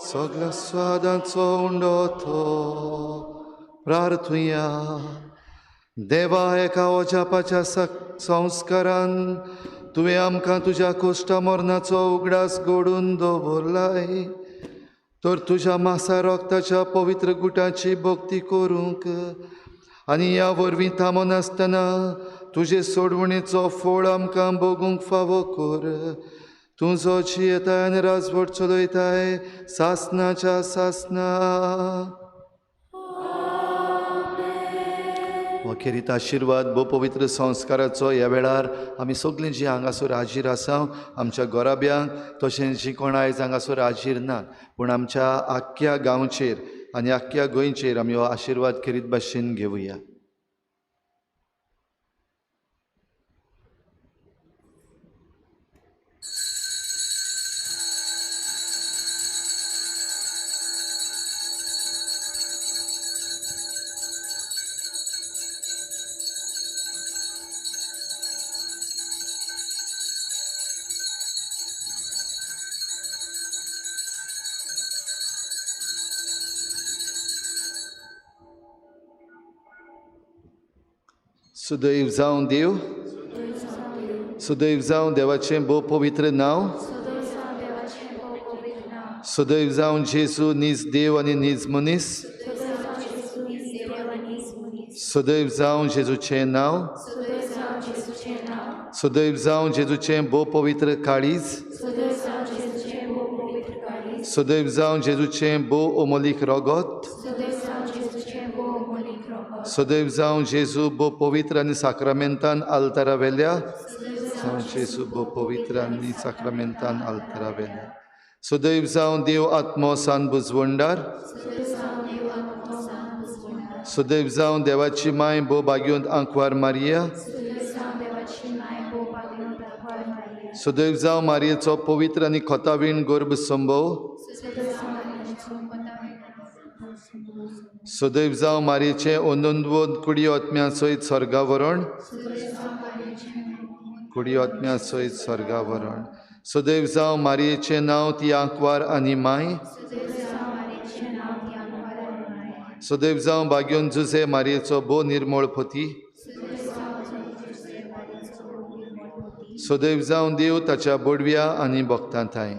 सगळ्या स्वादांचो उंडो तो. प्रार्थुया. देवा, एका ओजापाच्या संस्कारान तुवें आमकां तुज्या कोश्टा मरणाचो उगडास घडून दवरलाय, तर तुज्या मासा रक्ताच्या पवित्र गुटाची भक्ती करूंक आनी ह्या वरवीं थांबनासतना तुजे सोडवणेचो फोळ आमकां भोगूंक फावो कर. तूं जो जियेताय आनी राजवट चलयताय सासनाच्या सासना. खेरीत आशिर्वाद भोव पवित्र संस्काराचो ह्या वेळार आमी सगळीं जीं हांगासर हाजीर आसा आमच्या गोराब्यांक, तशेंच जीं कोण आयज हांगासर हाजीर नात, पूण आमच्या आख्ख्या गांवचेर आनी आख्ख्या गोंयचेर आमी हो आशिर्वाद खेरीत भाशेन घेवया. सुदैव जावं देव, सुदैव जावं देवाचें भोव पवित्र नांव, सुदैव जावं जेजू नीज देव आनी नीज मनीस, सुदैव जावं जेजूचें नांव, सुदैव जावं जेजूचें भोव पवित्र काळीज, सुदैव जावं जेजूचें भोव अमोलीक रगत, सदैव जावं जेजू भोव पवित्र आनी साक्रामेंतान आल्तारा वेल्या, जावं जेजू भोव पवित्र आनी साक्रामेंतान आल्तारा वेल्या. सदैव जावं देव आत्मो सान बुजवंडार, सदैव जावं देवाची माय भोव भाग्योंत आंकवार मारिया, सदैव जावं मारयेचो पवित्र आनी खोतावीण गर्भ संभव, सदैव जावं मारयेचें ओनंदवोन कुडी आत्म्या सयत स्वर्गावरण, कुडी आत्म्या सयत स्वर्गावरण. सदैव जावं मारयेचें नांव ती आंकवार आनी माय, सदैव जावं भाग्योन जुझे मारयेचो भोव निर्मळ पती, सदैव जावं देव ताच्या बोडव्या आनी भक्तां थांय.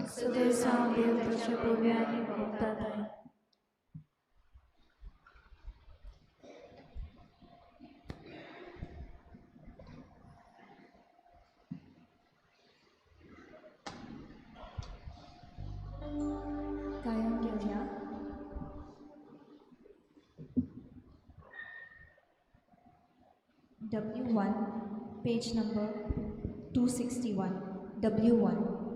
गायन घेवया. W1, page number 261, W1.